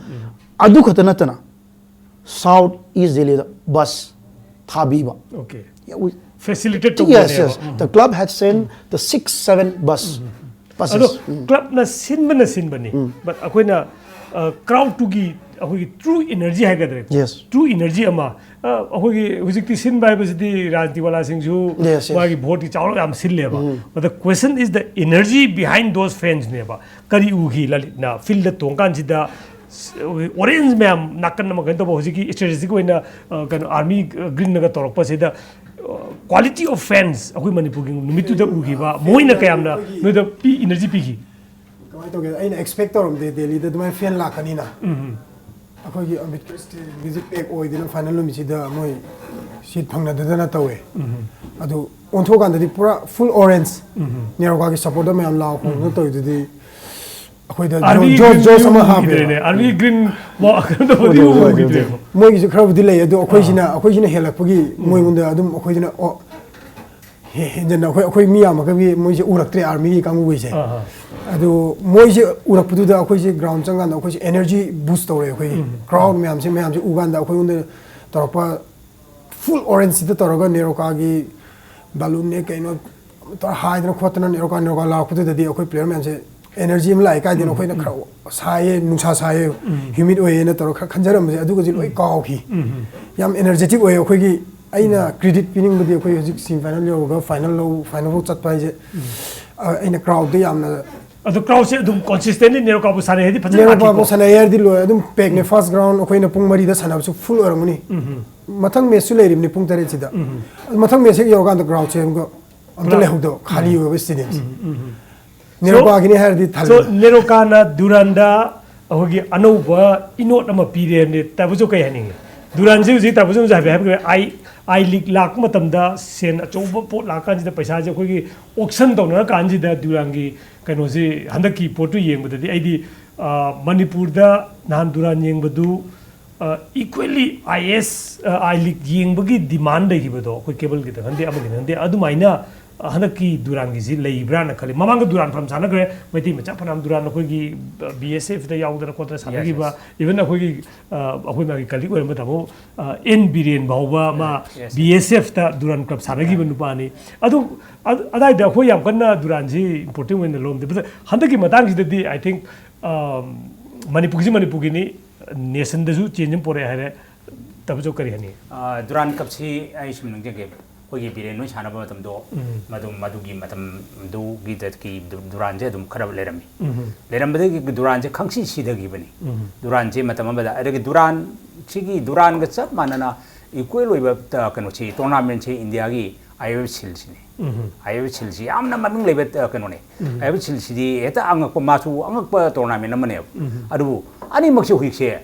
ꯑꯗꯨ ꯈꯛꯇ ꯅꯠꯇꯅ South East Delhiꯗ bus ꯊꯥꯕꯤꯕ꯫ Okay. Yeah, we- Facilitate Yes, ꯇꯧꯕꯅꯦꯕ꯫ yes. The club had sent the six, seven bus. Buses. ꯑꯗꯣ clubꯅ ꯁꯤꯟꯕꯅ ꯁꯤꯟꯕꯅꯤ, but ꯑꯩꯈꯣꯏꯅ ꯀ꯭ꯔꯥꯎꯗꯇꯨꯒꯤ ꯑꯩꯈꯣꯏꯒꯤ ꯇ꯭ꯔꯨ ꯏꯅꯔꯖꯤ ꯍꯥꯏꯒꯗ꯭ꯔꯥ, Yes. ꯇ꯭ꯔꯨ ꯏꯅꯔꯖꯤ ꯑꯃ, ꯑ, ꯑꯩꯈꯣꯏꯒꯤ ꯍꯧꯖꯤꯛꯇꯤ ꯁꯤꯟꯕ ꯍꯥꯏꯕꯁꯤꯗꯤ ꯔꯥꯖꯅꯤꯇꯤ ꯋꯥꯂꯥꯁꯤꯡꯁꯨ Yes, yes. ꯃꯥꯒꯤ ꯚꯣꯠꯇꯤ ꯆꯥꯎꯔꯒ ꯌꯥꯝ ꯁꯤꯜꯂꯦꯕ꯫ But the question is the energy behind those fansꯅꯦꯕ꯫ ꯀꯔꯤ ꯎꯈꯤ ꯂꯂꯤꯠꯅ ꯐꯤꯜꯗ ꯇꯣꯡꯀꯥꯟꯁꯤꯗ? ꯑꯣꯔꯦꯟꯖ ꯃꯌꯥꯝ ꯅꯥꯀꯟ ꯑꯃ ꯀꯩꯅꯣ ꯇꯧꯕ, ꯍꯧꯖꯤꯛꯀꯤ ꯁ꯭ꯇ꯭ꯔꯦꯇꯦꯖꯤꯛ ꯑꯣꯏꯅ, ꯑ, ꯀꯩꯅꯣ, ꯑꯥꯔꯃꯤ ꯒ꯭ꯔꯤꯟꯅꯒ ꯇꯧꯔꯛꯄꯁꯤꯗ, ꯀ꯭ꯋꯥꯂꯤꯇꯤ ꯑꯣꯐ ꯐꯦꯟꯁ ꯑꯩꯈꯣꯏ ꯃꯅꯤꯄꯨꯔꯒꯤ ꯅꯨꯃꯤꯠꯇꯨꯗ ꯎꯈꯤꯕ, ꯃꯣꯏꯅ ꯀꯌꯥꯝꯅ ꯅꯣꯏꯗ ꯄꯤ ꯏꯅꯔꯖꯤ ꯄꯤꯈꯤ? ꯀꯃꯥꯏꯅ ꯇꯧꯒꯦ? ꯑꯩꯅ ꯑꯦꯛꯁꯄꯦꯛ ꯇꯧꯔꯝꯗꯦ ꯗꯦꯜꯂꯤꯗ ꯑꯗꯨꯃꯥꯏꯅ ꯐꯦꯟ ꯂꯥꯛꯀꯅꯤꯅ꯫ ꯑꯩꯈꯣꯏꯒꯤ ꯑꯝꯕꯦꯗꯀꯔ ꯁ꯭ꯇꯦꯗꯤꯌꯝꯒꯤꯁꯤ ꯄꯦꯛ ꯑꯣꯏꯗꯅ ꯐꯥꯏꯅꯦꯜ ꯅꯨꯃꯤꯠꯁꯤꯗ ꯃꯣꯏ ꯁꯤꯠ ꯐꯪꯅꯗꯗꯅ ꯇꯧꯋꯦ꯫ ꯑꯗꯨ ꯑꯣꯟꯊꯣꯛꯑꯀꯥꯟꯗꯗꯤ ꯄꯨꯔꯥ ꯐꯨꯜ ꯑꯣꯔꯦꯟꯖ꯫ ꯅꯦꯔꯣꯀꯥꯒꯤ ꯁꯞꯄꯣꯔꯇꯔ ꯃꯌꯥꯝ ꯂꯥꯎ ꯈꯣꯡꯗꯅ ꯇꯧꯔꯤꯗꯨꯗꯤ ꯑꯩꯈꯣꯏꯗ ꯑꯥꯔꯃꯤ ꯖꯣ- ꯖꯣꯁ ꯑꯃ ꯒ꯭ꯔꯤꯟ ꯍꯥꯞꯄꯦ꯫ ꯎꯈꯤꯗ꯭ꯔꯦꯅꯦ, ꯑꯥꯔꯃꯤ ꯒ꯭ꯔꯤꯟ ꯃꯣ- ꯀꯩꯅꯣ ꯇꯧꯕꯗꯤ ꯎꯈꯤꯗ꯭ꯔꯦꯀꯣ꯫ ꯃꯣꯏꯒꯤꯁꯨ ꯈꯔꯕꯨꯗꯤ ꯂꯩ, ꯑꯗꯣ ꯑꯩꯈꯣꯏꯁꯤꯅ ꯑꯩꯈꯣꯏꯁꯤꯅ ꯍꯦꯜꯂꯛꯄꯒꯤ ꯃꯣꯏꯉꯣꯟꯗ ꯑꯗꯨꯝ ꯑꯩꯈꯣꯏꯁꯤꯅ, ꯑꯣ, ꯍꯦ- ꯍꯦꯟꯖꯟꯅ ꯑꯩꯈꯣꯏ ꯑꯩꯈꯣꯏ ꯃꯤ ꯌꯥꯝꯃꯒꯗꯤ ꯃꯣꯏꯁꯦ ꯎꯔꯛꯇ꯭ꯔꯦ ꯑꯥꯔꯃꯤꯒꯤ ꯀꯥꯡꯕꯨꯈꯩꯁꯦ꯫ ꯑꯥ, ꯑꯥ꯫ ꯑꯗꯣ ꯃꯣꯏꯁꯦ ꯎꯔꯛꯄꯗꯨꯗ ꯑꯩꯈꯣꯏꯁꯦ ꯒ꯭ꯔꯥꯎꯟ ꯆꯪꯀꯥꯟꯗ ꯑꯩꯈꯣꯏꯁꯦ ꯑꯦꯅꯔꯖꯤ ꯕꯨꯁ ꯇꯧꯔꯦ꯫ ꯑꯩꯈꯣꯏꯒꯤ ꯀ꯭ꯔꯥꯎꯗ ꯃꯌꯥꯝꯁꯦ ꯃꯌꯥꯝꯁꯦ ꯎꯀꯥꯟꯗ ꯑꯩꯈꯣꯏꯉꯣꯟꯗ ꯇꯧꯔꯛꯄ ꯐꯨꯜ ꯑꯣꯔꯦꯟꯖꯁꯤꯗ ꯇꯧꯔꯒ ꯅꯦꯔꯣꯀꯥꯒꯤ ꯕꯥꯂꯨꯟꯅꯦ ꯀꯩꯅꯣ ꯇꯧꯔ ꯍꯥꯏꯗꯅ ꯈꯣꯠꯇꯅ ꯅꯦꯔꯣꯀꯥ ꯅꯦꯔꯣꯀꯥ ꯂꯥꯎꯔꯛꯄꯗꯨꯗꯗꯤ ꯑꯩꯈꯣꯏ ꯄ꯭ꯂꯦꯌꯔ ꯃꯌꯥꯝꯁꯦ ꯑꯦꯅꯔꯖꯤ ꯑꯃ ꯂꯥꯛꯑꯦ꯫ ꯀꯥꯏꯗꯅꯣ ꯑꯩꯈꯣꯏꯅ ꯈꯔ ꯁꯥꯏꯌꯦ, ꯅꯨꯡꯁꯥ ꯁꯥꯏꯌꯦ, ꯍ꯭ꯌꯨꯃꯤꯠ ꯑꯣꯏꯌꯦꯅ ꯇꯧꯔꯒ ꯈꯔ ꯈꯟꯖꯔꯝꯕꯁꯦ ꯑꯗꯨꯒꯁꯦ ꯂꯣꯏ ꯀꯥꯎꯈꯤ꯫ ꯌꯥꯝ ꯑꯦꯅꯔꯖꯦꯇꯤꯛ ꯑꯣꯏꯌꯦ꯫ ꯑꯩꯈꯣꯏꯒꯤ ꯑꯩꯅ ꯀ꯭ꯔꯦꯗꯤꯠ ꯄꯤꯅꯤꯡꯕꯗꯤ ꯑꯩꯈꯣꯏ ꯍꯧꯖꯤꯛ ꯁꯤꯃꯤ ꯐꯥꯏꯅꯦꯜ ꯌꯧꯔꯒ ꯐꯥꯏꯅꯦꯜ ꯂꯧ ꯐꯥꯏꯅꯦꯜ ꯐꯥꯎ ꯆꯠꯄ ꯍꯥꯏꯁꯦ, ꯑ, ꯑꯩꯅ ꯀ꯭ꯔꯥꯎꯗ ꯌꯥꯝꯅ ꯑꯗꯣ ꯀ꯭ꯔꯥꯎꯗꯁꯦ ꯑꯗꯨꯝ ꯀꯣꯟꯁꯤꯁꯇꯦꯟꯂꯤ ꯅꯦꯔꯣꯀꯥꯕꯨ ꯁꯥꯟꯅꯩ ꯍꯥꯏꯗꯤ ꯐꯖꯅ ꯅꯦꯔꯣꯀꯥꯕꯨ ꯂꯥꯛꯈꯤꯀꯣ꯫ ꯁꯥꯟꯅꯩ ꯍꯥꯏꯔꯗꯤ ꯂꯣꯏꯔꯦ꯫ ꯑꯗꯨꯝ ꯄꯦꯛꯅꯦ꯫ ꯐꯥꯔꯁ ꯒ꯭ꯔꯥꯎꯟ ꯑꯩꯈꯣꯏꯅ ꯄꯨꯡ ꯃꯔꯤꯗ ꯁꯥꯟꯅꯕꯁꯨ ꯐꯨꯜ ꯑꯣꯏꯔꯝꯒꯅꯤ꯫ ꯃꯊꯪ ꯃꯦꯠꯁꯁꯨ ꯂꯩꯔꯤꯕꯅꯤ ꯄꯨꯡ ꯇꯔꯦꯠꯁꯤꯗ꯫ ꯑꯗꯨ ꯃꯊꯪ ꯃꯦꯠꯁ ꯍꯦꯛ ꯌꯧꯔꯀꯥꯟꯗ ꯒ꯭ꯔꯥꯎꯟꯁꯦ ꯑꯃꯨꯛꯀ ꯑꯝꯇ ꯄꯨꯔꯥ ꯂꯩꯍꯧꯗꯕ, ꯈꯥꯂꯤ ꯑꯣꯏꯕ ꯁ꯭ꯇꯦꯗꯤꯌꯝꯁꯦ꯫ ꯅꯦꯔꯣꯀꯥꯒꯤꯅꯤ ꯍꯥꯏꯔꯗꯤ ꯁꯣ ꯊꯜꯂꯦ꯫ ꯅꯦꯔꯣꯀꯥꯅ ꯗꯨꯔꯥꯟꯗ ꯑꯩꯈꯣꯏꯒꯤ ꯑꯅꯧꯕ ꯏꯅꯣꯠ ꯑꯃ ꯄꯤꯔꯦ ꯍꯥꯏꯕꯅꯤ꯫ ꯇꯥꯕꯁꯨ ꯀꯩ ꯍꯥꯏꯅꯤꯡꯉꯤ? ꯗꯨꯔꯥꯟꯁꯦ ꯍꯧꯖꯤꯛ ꯇꯥꯕꯁꯨ ꯍꯥꯏꯐꯦꯠ ꯍꯥꯏꯕꯤꯈ꯭ꯔꯦ꯫ ꯑꯥꯏ ꯑꯥꯏ ꯂꯤꯛ ꯂꯥꯛꯄ ꯃꯇꯝꯗ ꯁꯦꯟ ꯑꯆꯧꯕ ꯄꯣꯠ ꯂꯥꯛꯀꯥꯟꯁꯤꯗ ꯄꯩꯁꯥꯁꯦ ꯑꯩꯈꯣꯏꯒꯤ ꯑꯣꯛꯁꯟ ꯇꯧꯅꯔ ꯀꯥꯟꯁꯤꯗ ꯗꯨꯔꯥꯟꯒꯤ ꯀꯩꯅꯣꯁꯤ ꯍꯟꯗꯛꯀꯤ ꯄꯣꯠꯇꯨ ꯌꯦꯡꯕꯗꯗꯤ ꯑꯩꯗꯤ, ꯑ, ꯃꯅꯤꯄꯨꯔꯗ ꯅꯍꯥꯟ ꯗꯨꯔꯥꯟ ꯌꯦꯡꯕꯗꯨ, ꯑ, equally I S, ꯑ, I League ꯌꯦꯡꯕꯒꯤ ꯗꯤꯃꯥꯟ ꯂꯩꯈꯤꯕꯗꯣ ꯑꯩꯈꯣꯏ ꯀꯦꯕꯜꯒꯤꯗ ꯈꯪꯗꯦ ꯑꯃꯒꯤꯗ ꯈꯪꯗꯦ ꯑꯗꯨꯃꯥꯏꯅ, ꯑ, ꯍꯟꯗꯛꯀꯤ ꯗꯨꯔꯥꯟꯒꯤꯁꯤ ꯂꯩꯕ꯭ꯔꯥꯅ ꯈꯜꯂꯤ꯫ ꯃꯃꯥꯡꯗ ꯗꯨꯔꯥꯟ ꯐꯅꯌꯥꯝ ꯁꯥꯟꯅꯈ꯭ꯔꯦ, ꯃꯩꯇꯩ ꯃꯆꯥ ꯐꯅꯌꯥꯝ ꯗꯨꯔꯥꯟ ꯑꯩꯈꯣꯏꯒꯤ, ꯑ, B S F ꯇ ꯌꯥꯎꯗꯅ ꯈꯣꯠꯇꯅ ꯁꯥꯟꯅꯈꯤꯕ, even ꯑꯩꯈꯣꯏꯒꯤ, ꯑ, ꯑꯩꯈꯣꯏ ꯃꯥꯒꯤ ꯀꯂꯤꯛ ꯑꯣꯏꯔꯝꯕ ꯇꯥꯃꯣ, ꯑ, ꯑꯦꯟ ꯕꯤꯔꯦꯟ ꯐꯥꯎꯕ ꯃꯥ B S F ꯇ ꯗꯨꯔꯥꯟ ꯀ꯭ꯂꯕ ꯁꯥꯟꯅꯈꯤꯕ ꯅꯨꯄꯥꯅꯤ꯫ ꯑꯗꯨ, ꯑ-, ꯑꯗꯥꯏꯗ ꯑꯩꯈꯣꯏ ꯌꯥꯝ ꯀꯟꯅ ꯗꯨꯔꯥꯟꯁꯤ ꯏꯝꯄꯣꯔꯇꯦꯟ ꯑꯣꯏꯅ ꯂꯧꯔꯝꯗꯦ꯫ But ꯍꯟꯗꯛꯀꯤ ꯃꯇꯥꯡꯁꯤꯗꯗꯤ I think, ꯑ, ꯃꯅꯤꯄꯨꯔꯒꯤꯁꯤ ꯃꯅꯤꯄꯨꯔꯒꯤꯅꯤ, ꯅꯦꯁꯟꯗꯁꯨ ꯆꯦꯟꯖ ꯑꯃ ꯄꯣꯔꯛꯑꯦ ꯍꯥꯏꯔꯦ꯫ ꯇꯥꯃꯣꯆꯧ ꯀꯔꯤ ꯍꯥꯏꯅꯤ? ꯗꯨꯔꯥꯟ ꯀꯞꯁꯤ ꯑꯩ ꯁꯨꯝ ꯅꯤꯡꯁꯤꯡꯒꯦ, ꯑꯩꯈꯣꯏꯒꯤ ꯕꯤꯔꯦꯟ ꯍꯣꯏ ꯁꯥꯟꯅꯕ ꯃꯇꯝꯗꯣ, ꯃꯗꯨ ꯃꯗꯨꯒꯤ ꯃꯇꯝꯗꯨꯒꯤꯗꯒꯤ ꯗꯨꯔꯥꯟꯁꯦ ꯑꯗꯨꯝ ꯈꯔ ꯂꯩꯔꯝꯃꯤ꯫ ꯂꯩꯔꯝꯕꯗꯒꯤ ꯗꯨꯔꯥꯟꯁꯦ ꯈꯪꯁꯤ ꯁꯤꯊꯈꯤꯕꯅꯤ꯫ ꯗꯨꯔꯥꯟꯁꯦ ꯃꯇꯝ ꯑꯃꯗ, ꯑꯗꯒꯤ ꯗꯨꯔꯥꯟ ꯁꯤꯒꯤ ꯗꯨꯔꯥꯟꯒ ꯆꯞ ꯃꯥꯟꯅꯅ ꯏꯀ꯭ꯋꯦꯜ ꯑꯣꯏꯕ ꯀꯩꯅꯣꯁꯤ, ꯇꯣꯔꯅꯥꯃꯦꯟꯁꯤ ꯏꯟꯗꯤꯌꯥꯒꯤ ꯑꯥꯏ ꯑꯦꯐ ꯁꯤꯜꯁꯤꯅꯤ꯫ ꯑꯥꯏ ꯑꯦꯐ ꯁꯤꯜꯁꯤ ꯌꯥꯝꯅ ꯃꯃꯤꯡ ꯂꯩꯕ ꯀꯩꯅꯣꯅꯦ꯫ ꯑꯥꯏ ꯑꯦꯐ ꯁꯤꯜꯁꯤꯗꯤ ꯍꯦꯛꯇ ꯑꯉꯛꯄ, ꯃꯥꯁꯨ ꯑꯉꯛꯄ ꯇꯣꯔꯅꯥꯃꯦꯟ ꯑꯃꯅꯦꯕ꯫ ꯑꯗꯨꯕꯨ ꯑꯅꯤꯃꯛꯁꯦ ꯍꯧꯖꯤꯛꯁꯦ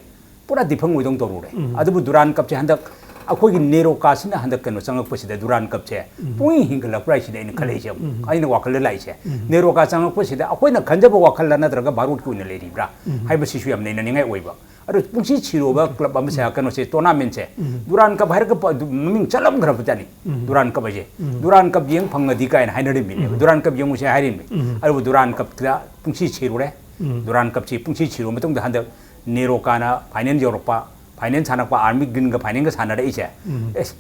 ꯄꯨꯔꯥ ꯗꯤꯐꯪ ꯑꯣꯏꯗꯧ ꯇꯧꯔꯨꯔꯦ꯫ ꯑꯗꯨꯕꯨ ꯗꯨꯔꯥꯟ ꯀꯞꯁꯦ ꯍꯟꯗꯛ ꯑꯩꯈꯣꯏꯒꯤ ꯅꯦꯔꯣꯀꯥꯁꯤꯅ ꯍꯟꯗꯛ ꯀꯩꯅꯣ ꯆꯪꯉꯛꯄꯁꯤꯗ, ꯗꯨꯔꯥꯟ ꯀꯞꯁꯦ ꯄꯨꯡꯍꯤꯡ ꯍꯤꯡꯒꯠꯂꯛꯄ꯭ꯔꯥ ꯍꯥꯏꯁꯤꯅ ꯑꯩꯅ ꯈꯜꯂꯛꯏꯁꯦ꯫ ꯑꯩꯅ ꯋꯥꯈꯜꯗ ꯂꯥꯛꯏꯁꯦ, ꯅꯦꯔꯣꯀꯥ ꯆꯪꯉꯛꯄꯁꯤꯗ ꯑꯩꯈꯣꯏꯅ ꯈꯟꯖꯕ ꯋꯥꯈꯜꯂ ꯅꯠꯇ꯭ꯔꯒ ꯚꯥꯔꯠꯀꯤ ꯑꯣꯏꯅ ꯂꯩꯔꯤꯕ꯭ꯔꯥ ꯍꯥꯏꯕꯁꯤꯁꯨ ꯌꯥꯝ ꯅꯩꯅꯅꯤꯡꯉꯥꯏ ꯑꯣꯏꯕ꯫ ꯑꯗꯣ ꯄꯨꯡꯁꯤ ꯁꯤꯔꯨꯕ ꯀ꯭ꯂꯕ ꯑꯃꯁꯦ, ꯀꯩꯅꯣꯁꯦ, ꯇꯣꯔꯅꯥꯃꯦꯟꯁꯦ, ꯗꯨꯔꯥꯟ ꯀꯞ ꯍꯥꯏꯔꯒ ꯄ-, ꯑꯗꯨ ꯃꯃꯤꯡ ꯆꯠꯂꯝꯈ꯭ꯔꯕ ꯖꯥꯠꯅꯤ꯫ ꯗꯨꯔꯥꯟ ꯀꯞ ꯍꯥꯏꯁꯦ, ꯗꯨꯔꯥꯟ ꯀꯞ ꯌꯦꯡ ꯐꯪꯉꯗꯤ ꯀꯥꯏꯅ ꯍꯥꯏꯅꯔꯤꯕꯅꯦꯕ꯫ ꯗꯨꯔꯥꯟ ꯀꯞ ꯌꯦꯡꯉꯨꯁꯦ ꯍꯥꯏꯔꯤꯕꯅꯤ꯫ ꯑꯗꯨꯕꯨ ꯗꯨꯔꯥꯟ ꯀꯞꯇ ꯄꯨꯡꯁꯤ ꯁꯤꯔꯨꯔꯦ꯫ ꯗꯨꯔꯥꯟ ꯀꯞꯁꯤ ꯄꯨꯡꯁꯤ ꯁꯤꯔꯨꯕ ꯃꯇꯨꯡꯗ ꯍꯟꯗꯛ ꯅꯦꯔꯣꯀꯥꯅ ꯐꯥꯏꯅꯦꯜ ꯌꯧꯔꯛꯄ, ꯐꯥꯏꯅꯦꯜ ꯁꯥꯟꯅꯔꯛꯄ, ꯑꯥꯔꯃꯤ ꯒ꯭ꯔꯤꯟꯒ ꯐꯥꯏꯅꯦꯜꯒ ꯁꯥꯟꯅꯔꯛꯏꯁꯦ꯫ ꯑꯦꯁ,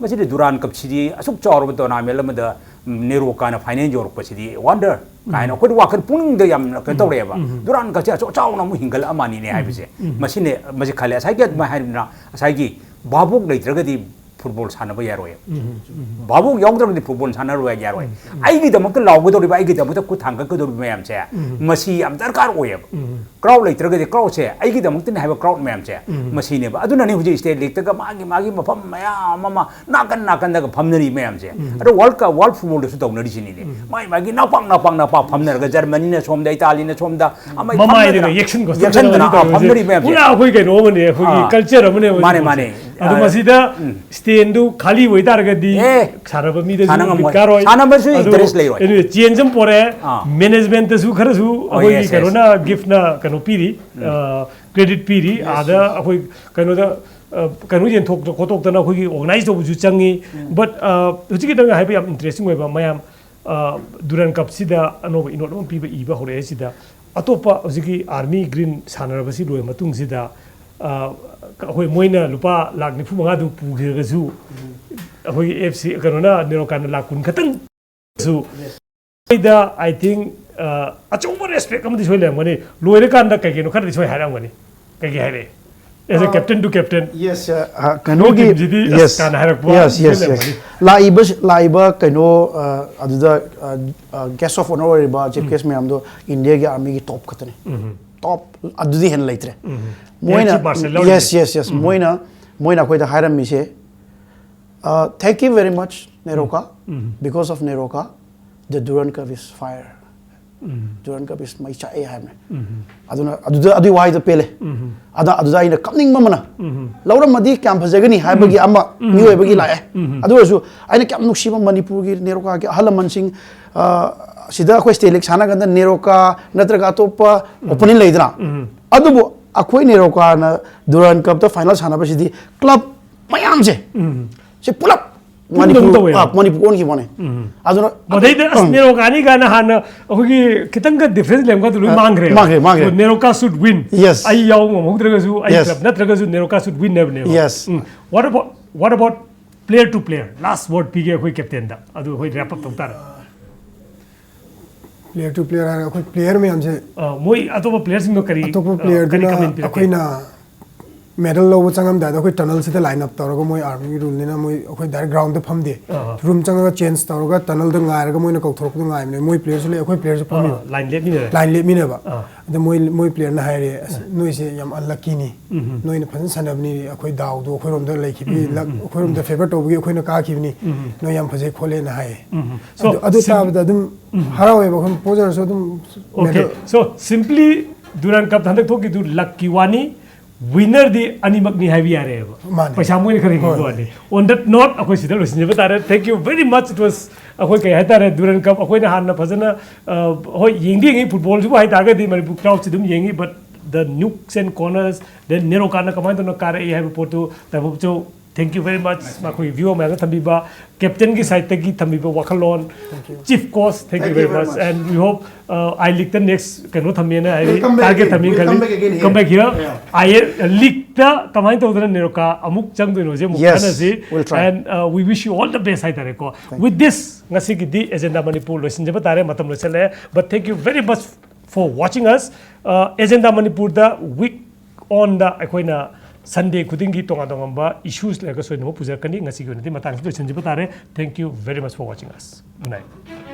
ꯃꯁꯤꯗꯤ ꯗꯨꯔꯥꯟ ꯀꯞꯁꯤꯗꯤ ꯑꯁꯨꯛ ꯆꯥꯎꯔꯕ ꯇꯣꯔꯅꯥꯃꯦꯟ ꯑꯃꯗ, ꯎꯝ, ꯅꯦꯔꯣꯀꯥꯅ ꯐꯥꯏꯅꯦꯜ ꯌꯧꯔꯛꯄꯁꯤꯗꯤ ꯋꯥꯟꯗꯔ ꯀꯥꯏꯅ ꯑꯩꯈꯣꯏꯗ ꯋꯥꯈꯜ ꯄꯨꯛꯅꯤꯡꯗ ꯌꯥꯝꯅ ꯀꯩꯅꯣ ꯇꯧꯔꯛꯑꯦꯕ꯫ ꯗꯨꯔꯥꯟ ꯀꯞꯁꯦ ꯑꯆꯧ ꯆꯥꯎꯅ ꯑꯃꯨꯛ ꯍꯤꯡꯒꯠꯂꯛꯑ ꯃꯥꯜꯂꯤꯅꯦ ꯍꯥꯏꯕꯁꯦ꯫ ꯃꯁꯤꯅꯦ, ꯃꯁꯤ ꯈꯜꯂꯦ꯫ ꯉꯁꯥꯏꯒꯤ ꯑꯗꯨꯃꯥꯏꯅ ꯍꯥꯏꯔꯤꯕꯅꯤꯅ, ꯉꯁꯥꯏꯒꯤ ꯚꯥꯕꯣꯛ ꯂꯩꯇ꯭ꯔꯒꯗꯤ ꯐꯨꯠꯕꯣꯜ ꯁꯥꯟꯅꯕ ꯌꯥꯔꯣꯏ꯫ ꯚꯥꯕꯣꯛ ꯌꯥꯎꯗ꯭ꯔꯒꯗꯤ ꯐꯨꯠꯕꯣꯜ ꯁꯥꯟꯅꯔꯣꯏ, ꯌꯥꯔꯣꯏ꯫ ꯑꯩꯒꯤꯗꯃꯛꯇ ꯂꯥꯎꯒꯗꯧꯔꯤꯕ, ꯑꯩꯒꯤꯗꯃꯛꯇ ꯈꯨꯠ ꯊꯥꯡꯒꯠꯀꯗꯧꯔꯤꯕ ꯃꯌꯥꯝꯁꯦ, ꯃꯁꯤ ꯌꯥꯝ ꯗꯔꯀꯥꯔ ꯑꯣꯏꯌꯦꯕ꯫ ꯀ꯭ꯔꯥꯎꯗ ꯂꯩꯇ꯭ꯔꯒꯗꯤ, ꯀ꯭ꯔꯥꯎꯗꯁꯦ ꯑꯩꯒꯤꯗꯃꯛꯇꯅꯦ ꯍꯥꯏꯕ ꯀ꯭ꯔꯥꯎꯗ ꯃꯌꯥꯝꯁꯦ, ꯃꯁꯤꯅꯦꯕ꯫ ꯑꯗꯨꯅꯅꯦ ꯍꯧꯖꯤꯛ ꯁ꯭ꯇꯦꯠ ꯂꯤꯛꯇꯒ ꯃꯥꯒꯤ ꯃꯥꯒꯤ ꯃꯐꯝ ꯃꯌꯥꯝ ꯑꯃ ꯅꯥꯀꯟ ꯅꯥꯀꯟꯗꯒ ꯐꯝꯅꯔꯤ ꯃꯌꯥꯝꯁꯦ꯫ ꯑꯗꯣ ꯋꯥꯔꯜ ꯀꯞ, ꯋꯥꯔꯜ ꯐꯨꯠꯕꯣꯜꯗꯁꯨ ꯇꯧꯅꯔꯤꯁꯤꯅꯤꯅꯦ꯫ ꯃꯥꯏ ꯃꯥꯒꯤ ꯅꯄꯥꯛ ꯅꯄꯥꯛ ꯅꯄꯥꯛ ꯐꯝꯅꯔꯒ, ꯖꯔꯃꯅꯤꯅ ꯁꯣꯝꯗ, ꯏꯇꯥꯂꯤꯅ ꯁꯣꯝꯗ, ꯑꯃ ꯃꯃꯥꯏꯗꯒ ꯏꯊꯪꯗꯅ ꯌꯦꯛꯁꯟ ꯈꯣꯠꯆꯟꯗꯅ ꯌꯦꯛꯁꯟꯗꯅ, ꯑꯥ, ꯇꯧꯔꯤꯁꯦ ꯐꯝꯅꯔꯤ ꯃꯌꯥꯝꯁꯦ꯫ ꯄꯨꯔꯥ ꯑꯩꯈꯣꯏ ꯀꯩꯅꯣ ꯑꯃꯅꯦ, ꯑꯩꯈꯣꯏꯒꯤ ꯑꯥ꯫ ꯀꯜꯆꯔ ꯑꯃꯅꯦ ꯃꯁꯤ꯫ ꯃꯥꯅꯦ, ꯃꯥꯅꯦ꯫ ꯑꯗꯣ ꯑꯥ꯫ ꯃꯁꯤꯗ ꯎꯝ꯫ ꯁ꯭ꯇꯦꯟꯗꯨ ꯈꯥꯂꯤ ꯑꯣꯏꯇꯥꯔꯒꯗꯤ ꯑꯦ, ꯁꯥꯟꯅꯕ ꯃꯤꯗꯁꯨ ꯁꯥꯟꯅ ꯉꯝꯃꯣꯏ꯫ ꯕꯤꯠ ꯀꯥꯔꯣꯏ꯫ ꯁꯥꯟꯅꯕꯁꯨ ꯑꯗꯨ interest ꯂꯩꯔꯣꯏ꯫ ꯑꯗꯨ ꯆꯦꯟꯖ ꯑꯃ ꯄꯣꯔꯛꯑꯦ꯫ ꯑꯥ꯫ ꯃꯦꯅꯦꯖꯃꯦꯟꯇꯁꯨ ꯈꯔꯁꯨ ꯑꯣ, ꯑꯩꯈꯣꯏꯒꯤ yes, yes꯫ ꯀꯩꯅꯣꯅ, ꯒꯤꯐꯅ ꯀꯩꯅꯣ ꯄꯤꯔꯤ, ꯎꯝ꯫ ꯑ, ꯀ꯭ꯔꯦꯗꯤꯠ ꯄꯤꯔꯤ꯫ Yes, ꯑꯥꯗ yes꯫ ꯑꯩꯈꯣꯏ ꯀꯩꯅꯣꯗ, ꯑ, ꯀꯩꯅꯣ ꯌꯦꯟꯊꯣꯛꯇ ꯈꯣꯠꯇꯣꯛꯇꯅ ꯑꯩꯈꯣꯏꯒꯤ ꯑꯣꯔꯒꯅꯥꯏꯖ ꯇꯧꯕꯁꯨ ꯆꯪꯉꯤ꯫ ꯎꯝ꯫ But, ꯑ, ꯍꯧꯖꯤꯛꯀꯤ ꯅꯪꯅ ꯍꯥꯏꯕ ꯌꯥꯝ ꯏꯟꯇꯔꯦꯁꯇꯤꯡ ꯑꯣꯏꯕ, ꯃꯌꯥꯝ, ꯑ, ꯗꯨꯔꯥꯟ ꯀꯞꯁꯤꯗ ꯑꯅꯧꯕ ꯏꯅꯣꯠ ꯑꯃ ꯄꯤꯕ, ꯏꯕ ꯍꯧꯔꯛꯑꯦ ꯁꯤꯗ꯫ ꯑꯇꯣꯞꯄ ꯍꯧꯖꯤꯛꯀꯤ ꯑꯥꯔꯃꯤ ꯒ꯭ꯔꯤꯟ ꯁꯥꯟꯅꯔꯕꯁꯤ ꯂꯣꯏꯔ ꯃꯇꯨꯡꯁꯤꯗ, ꯑ, ꯑꯩꯈꯣꯏ ꯃꯣꯏꯅ ꯂꯨꯄꯥ ꯂꯥꯈ ꯅꯤꯐꯨ ꯃꯉꯥꯗꯨ ꯄꯨꯈ꯭ꯔꯒꯁꯨ, ꯑꯩꯈꯣꯏꯒꯤ ꯑꯦꯐ ꯁꯤ, ꯀꯩꯅꯣꯅ, ꯅꯦꯔꯣꯀꯥꯟꯅ ꯂꯥꯈ ꯀꯨꯟ ꯈꯛꯇꯪ ꯁꯨ꯫ ꯑꯩꯈꯣꯏꯗ, I think, ꯑ, ꯑꯆꯧꯕ ꯔꯦꯁꯄꯦꯛ ꯑꯃꯗꯤ ꯁꯣꯏ ꯂꯩꯔꯝꯒꯅꯤ꯫ ꯂꯣꯏꯔꯀꯥꯟꯗ ꯀꯩ ꯀꯩꯅꯣ ꯈꯔꯗꯤ ꯁꯣꯏ ꯍꯥꯏꯔꯝꯒꯅꯤ꯫ ꯀꯩ ꯀꯩ ꯍꯥꯏꯔꯛꯑꯦ? As a ꯑ, captain to captain꯫ Yes, uh, uh, ꯀꯩꯅꯣꯒꯤ ꯇꯤꯝꯁꯤꯗꯤ ꯑꯁ Yes, ꯀꯥꯟꯅ ꯍꯥꯏꯔꯛꯄ yes, yes, yes꯫ ꯂꯩꯔꯝꯒꯅꯤ꯫ ꯂꯥꯛꯏꯕ ꯂꯥꯛꯏꯕ ꯀꯩꯅꯣ ꯑ, ꯑꯗꯨꯗ guest of honour ꯑꯣꯏꯔꯤꯕ ꯆꯤꯐ ꯒꯦꯁ ꯃꯌꯥꯝꯗꯣ ꯏꯟꯗꯤꯌꯥꯒꯤ ꯑꯥꯔꯃꯤꯒꯤ ꯇꯣꯞ ꯈꯛꯇꯅꯤ꯫ ꯇꯣꯞ ꯑꯗꯨꯗꯤ ꯍꯦꯟꯅ ꯂꯩꯇ꯭ꯔꯦ꯫ Air Chief Marshal ꯂꯧꯔꯤꯁꯦ꯫ Yes, yes, yes꯫ ꯃꯣꯏꯅ ꯃꯣꯏꯅ ꯑꯩꯈꯣꯏꯗ ꯍꯥꯏꯔꯝꯃꯤꯁꯦ, uh, "Thank you very much, NEROCA꯫ Because of NEROCA, the Durand Cup is fire꯫ Durand Cup is ꯃꯩ ꯆꯥꯛꯑꯦ" ꯍꯥꯏꯕꯅꯦ꯫ ꯑꯗꯨꯅ ꯑꯗꯨꯗ ꯑꯗꯨꯒꯤ ꯋꯥꯍꯩꯗꯣ ꯄꯦꯜꯂꯦ꯫ ꯑꯗ ꯑꯗꯨꯗ ꯑꯩꯅ ꯀꯞꯅꯤꯡꯕ ꯑꯃꯅ, ꯂꯧꯔꯝꯃꯗꯤ ꯀꯌꯥꯝ ꯐꯖꯒꯅꯤ ꯍꯥꯏꯕꯒꯤ ꯑꯃ ꯃꯤꯑꯣꯏꯕꯒꯤ ꯂꯥꯛꯑꯦ꯫ ꯑꯗꯨ ꯑꯣꯏꯔꯁꯨ ꯑꯩꯅ ꯀꯌꯥꯝ ꯅꯨꯡꯁꯤꯕ ꯃꯅꯤꯄꯨꯔꯒꯤ NEROCAꯒꯤ ꯑꯍꯜ ꯂꯃꯟꯁꯤꯡ, ꯑ, ꯁꯤꯗ ꯑꯩꯈꯣꯏ ꯁ꯭ꯇꯦꯠ ꯂꯤꯛ ꯁꯥꯟꯅ ꯀꯥꯟꯗ NEROCA ꯅꯠꯇ꯭ꯔꯒ ꯑꯇꯣꯞꯄ ꯑꯣꯄꯣꯅꯦꯟ ꯂꯩꯗꯅ, ꯑꯗꯨꯕꯨ ꯑꯩꯈꯣꯏ NEROCAꯅ Durand Cupꯇ ꯐꯥꯏꯅꯦꯜ ꯁꯥꯟꯅꯕꯁꯤꯗꯤ ꯀ꯭ꯂꯕ ꯃꯌꯥꯝꯁꯦ ꯁꯤ ꯄꯨꯂꯞ ꯄꯨꯝꯅꯃꯛ ꯃꯅꯤꯄꯨꯔ ꯇꯧꯋꯦꯕ꯫ ꯑ, ꯃꯅꯤꯄꯨꯔ ꯑꯣꯟꯈꯤꯕ ꯋꯥꯅꯦ꯫ ꯑꯗꯨꯅ ꯃꯗꯩꯗ ꯑꯁ ꯑꯪ꯫ NEROCAꯅꯤ ꯀꯥꯏꯅ ꯍꯥꯟꯅ ꯑꯩꯈꯣꯏꯒꯤ ꯈꯤꯇꯪꯒ ꯗꯤꯐ꯭ꯔꯦꯟꯁ ꯂꯩꯔꯝꯒꯗ ꯂꯣꯏ ꯑ, ꯃꯥꯡꯈ꯭ꯔꯦ꯫ ꯃꯥꯡꯈ꯭ꯔꯦ, ꯃꯥꯡꯈ꯭ꯔꯦ꯫ NEROCA should win꯫ Yes꯫ ꯑꯩ ꯌꯥꯎꯕ ꯉꯝꯍꯧꯗ꯭ꯔꯒꯁꯨ ꯑꯩ Yes꯫ ꯀ꯭ꯂꯕ ꯅꯠꯇ꯭ꯔꯒꯁꯨ NEROCA should win ꯍꯥꯏꯕꯅꯦꯕ꯫ Yes꯫ Um. What about what about player to player? Last word ꯄꯤꯒꯦ ꯑꯩꯈꯣꯏ ꯀꯦꯞꯇꯦꯟꯗ꯫ ꯑꯗꯨ ꯑꯩꯈꯣꯏ wrap up ꯇꯧ ꯇꯥꯔꯦ꯫ Player to player ꯍꯥꯏꯔꯒ ꯑꯩꯈꯣꯏ ꯄ꯭ꯂꯦꯌꯔ ꯃꯌꯥꯝꯁꯦ ꯑ, ꯃꯣꯏ ꯑꯇꯣꯞꯄ ꯄ꯭ꯂꯦꯌꯔꯁꯤꯡꯗꯣ ꯀꯔꯤ ꯑꯇꯣꯞꯄ ꯑ, ꯀꯔꯤ ꯄ꯭ꯂꯦꯌꯔꯗꯨꯅ comment ꯄꯤꯔꯛꯀꯦ? ꯑꯩꯈꯣꯏꯅ ꯃꯦꯗꯜ ꯂꯧꯕ ꯆꯪꯉꯝꯗꯥꯏꯗ ꯑꯩꯈꯣꯏ ꯇꯅꯜꯁꯤꯗ ꯂꯥꯏꯟ ꯑꯞ ꯇꯧꯔꯒ, ꯃꯣꯏ ꯑꯥꯔꯃꯤꯒꯤ ꯔꯨꯜꯅꯤꯅ ꯃꯣꯏ ꯑꯩꯈꯣꯏ ꯗꯥꯏꯔꯦꯛ ꯒ꯭ꯔꯥꯎꯟꯗ ꯐꯝꯗꯦ꯫ ꯑꯥ꯫ ꯔꯨꯝ ꯆꯪꯉꯒ ꯆꯦꯟꯖ ꯇꯧꯔꯒ ꯇꯅꯜꯗ ꯉꯥꯏꯔꯒ ꯃꯣꯏꯅ ꯀꯧꯊꯣꯔꯛꯄꯗꯣ ꯉꯥꯏꯕꯅꯦ꯫ ꯃꯣꯏ ꯄ꯭ꯂꯦꯌꯔꯁꯨ ꯂꯩ, ꯑꯩꯈꯣꯏ ꯄ꯭ꯂꯦꯌꯔꯁꯨ ꯐꯝꯃꯤꯕ꯫ ꯂꯥꯏꯟ ꯂꯦꯞꯃꯤꯟꯅꯔꯦ꯫ ꯂꯥꯏꯟ ꯂꯦꯞꯃꯤꯟꯅꯕ꯫ ꯑꯥ꯫ ꯑꯗ ꯃꯣꯏ ꯃꯣꯏ ꯄ꯭ꯂꯦꯌꯔꯅ ꯍꯥꯏꯔꯦ, "ꯑꯁ, ꯅꯣꯏꯁꯦ ꯌꯥꯝ ꯑꯟꯂꯛꯀꯤꯅꯤ꯫ ꯎꯝ꯫ ꯅꯣꯏꯅ ꯐꯖꯅ ꯁꯥꯟꯅꯕꯅꯤ, ꯑꯩꯈꯣꯏ ꯗꯥꯎꯗꯣ ꯑꯩꯈꯣꯏꯔꯣꯝꯗ ꯂꯩꯈꯤꯕꯒꯤ, ꯂꯛ ꯑꯩꯈꯣꯏꯔꯣꯝꯗ ꯐꯦꯚꯔ ꯇꯧꯕꯒꯤ ꯑꯩꯈꯣꯏꯅ ꯀꯥꯈꯤꯕꯅꯤ꯫ ꯅꯣꯏ ꯌꯥꯝ ꯐꯖꯩ" ꯈꯣꯠꯂꯦꯅ ꯍꯥꯏꯌꯦ꯫ So, ꯑꯗꯨ ꯑꯗꯨ sim- ꯇꯥꯕꯗ ꯑꯗꯨꯝ ꯍꯔꯥꯎꯋꯦꯕ ꯑꯩꯈꯣꯏ, ꯄꯣꯖꯔꯁꯨ ꯑꯗꯨꯝ Okay, medal so simply Durand Cup ꯍꯟꯗꯛ ꯊꯣꯛꯈꯤꯗꯨ ꯂꯛꯀꯤ ꯋꯥꯅꯤ, ꯋꯤꯟꯅꯔꯗꯤ ꯑꯅꯤꯃꯛꯅꯤ ꯍꯥꯏꯕ ꯌꯥꯔꯦꯕ꯫ ꯃꯥꯅꯦ꯫ ꯄꯩꯁꯥ ꯃꯣꯏꯅ ꯈꯔ ꯍꯣꯏ, ꯍꯦꯟꯕ ꯍꯣꯏ꯫ ꯋꯥꯅꯤ꯫ On that note ꯑꯩꯈꯣꯏ ꯁꯤꯗ ꯂꯣꯏꯁꯤꯟꯖꯕ ꯇꯥꯔꯦ꯫ Thank you very much, it was ꯑꯩꯈꯣꯏ ꯀꯩ ꯍꯥꯏꯇꯥꯔꯦ, Durand Cup ꯑꯩꯈꯣꯏꯅ ꯍꯥꯟꯅ ꯐꯖꯅ, ꯑ, ꯍꯣꯏ, ꯌꯦꯡꯗꯤ ꯌꯦꯡꯉꯤ, ꯐꯨꯠꯕꯣꯜꯁꯤꯕꯨ ꯍꯥꯏꯇꯥꯔꯒꯗꯤ ꯃꯅꯤꯄꯨꯔ ꯀ꯭ꯔꯥꯎꯗꯁꯤ ꯑꯗꯨꯝ ꯌꯦꯡꯉꯤ, but the nooks and corners, then NEROCAꯅ ꯀꯃꯥꯏꯅ ꯇꯧꯅ ꯀꯥꯔꯛꯏ ꯍꯥꯏꯕ ꯄꯣꯠꯇꯨ ꯇꯥꯏꯕꯪꯆꯧ Thank you very much. ꯃꯈꯣꯏꯒꯤ viewer ꯃꯌꯥꯝꯅ ꯊꯝꯕꯤꯕ, captain ꯒꯤ side ꯇꯒꯤ ꯊꯝꯕꯤꯕ ꯋꯥꯈꯜꯂꯣꯟ, Thank you. Chief Coach, thank you Thank very you very much, much. And we hope, uh, I League ꯇ next ꯀꯩꯅꯣ ꯊꯝꯃꯦꯅ ꯍꯥꯏꯗꯤ We'll come back target again. ꯊꯝꯃꯦꯅ We'll come ꯈꯜꯂꯤ. back again here. Come back here. Yeah. I League ꯇ ꯀꯃꯥꯏꯅ ꯇꯧꯗꯅ ꯅꯦꯔꯣꯀꯥ ꯑꯃꯨꯛ ꯆꯪꯗꯣꯏꯅꯣꯁꯦ ꯑꯃꯨꯛ Yes, ꯈꯟꯅꯁꯤ. We'll try. And, uh, we wish you all the best ꯍꯥꯏꯇꯥꯔꯦꯀꯣ. With this, ꯉꯁꯤꯒꯤꯗꯤ Agenda Manipur ꯂꯣꯏꯁꯤꯟꯖꯕ ꯇꯥꯔꯦ, ꯃꯇꯝ ꯂꯣꯏꯁꯤꯜꯂꯛꯑꯦ. But thank you very much for watching us. Uh, Agenda Manipur the week on ꯗ ꯑꯩꯈꯣꯏꯅ Sunday ꯈꯨꯗꯤꯡꯒꯤ ꯇꯣꯉꯥꯟ ꯇꯣꯉꯥꯟꯕ issues ꯂꯩꯔꯒ ꯁꯣꯏꯗꯅꯃꯛ ꯄꯨꯖꯔꯛꯀꯅꯤ. ꯉꯁꯤꯒꯤ ꯑꯣꯏꯅꯗꯤ ꯃꯇꯥꯡꯁꯤ ꯂꯣꯏꯁꯤꯟꯖꯕ ꯇꯥꯔꯦ. Thank you very much for watching us. Good night.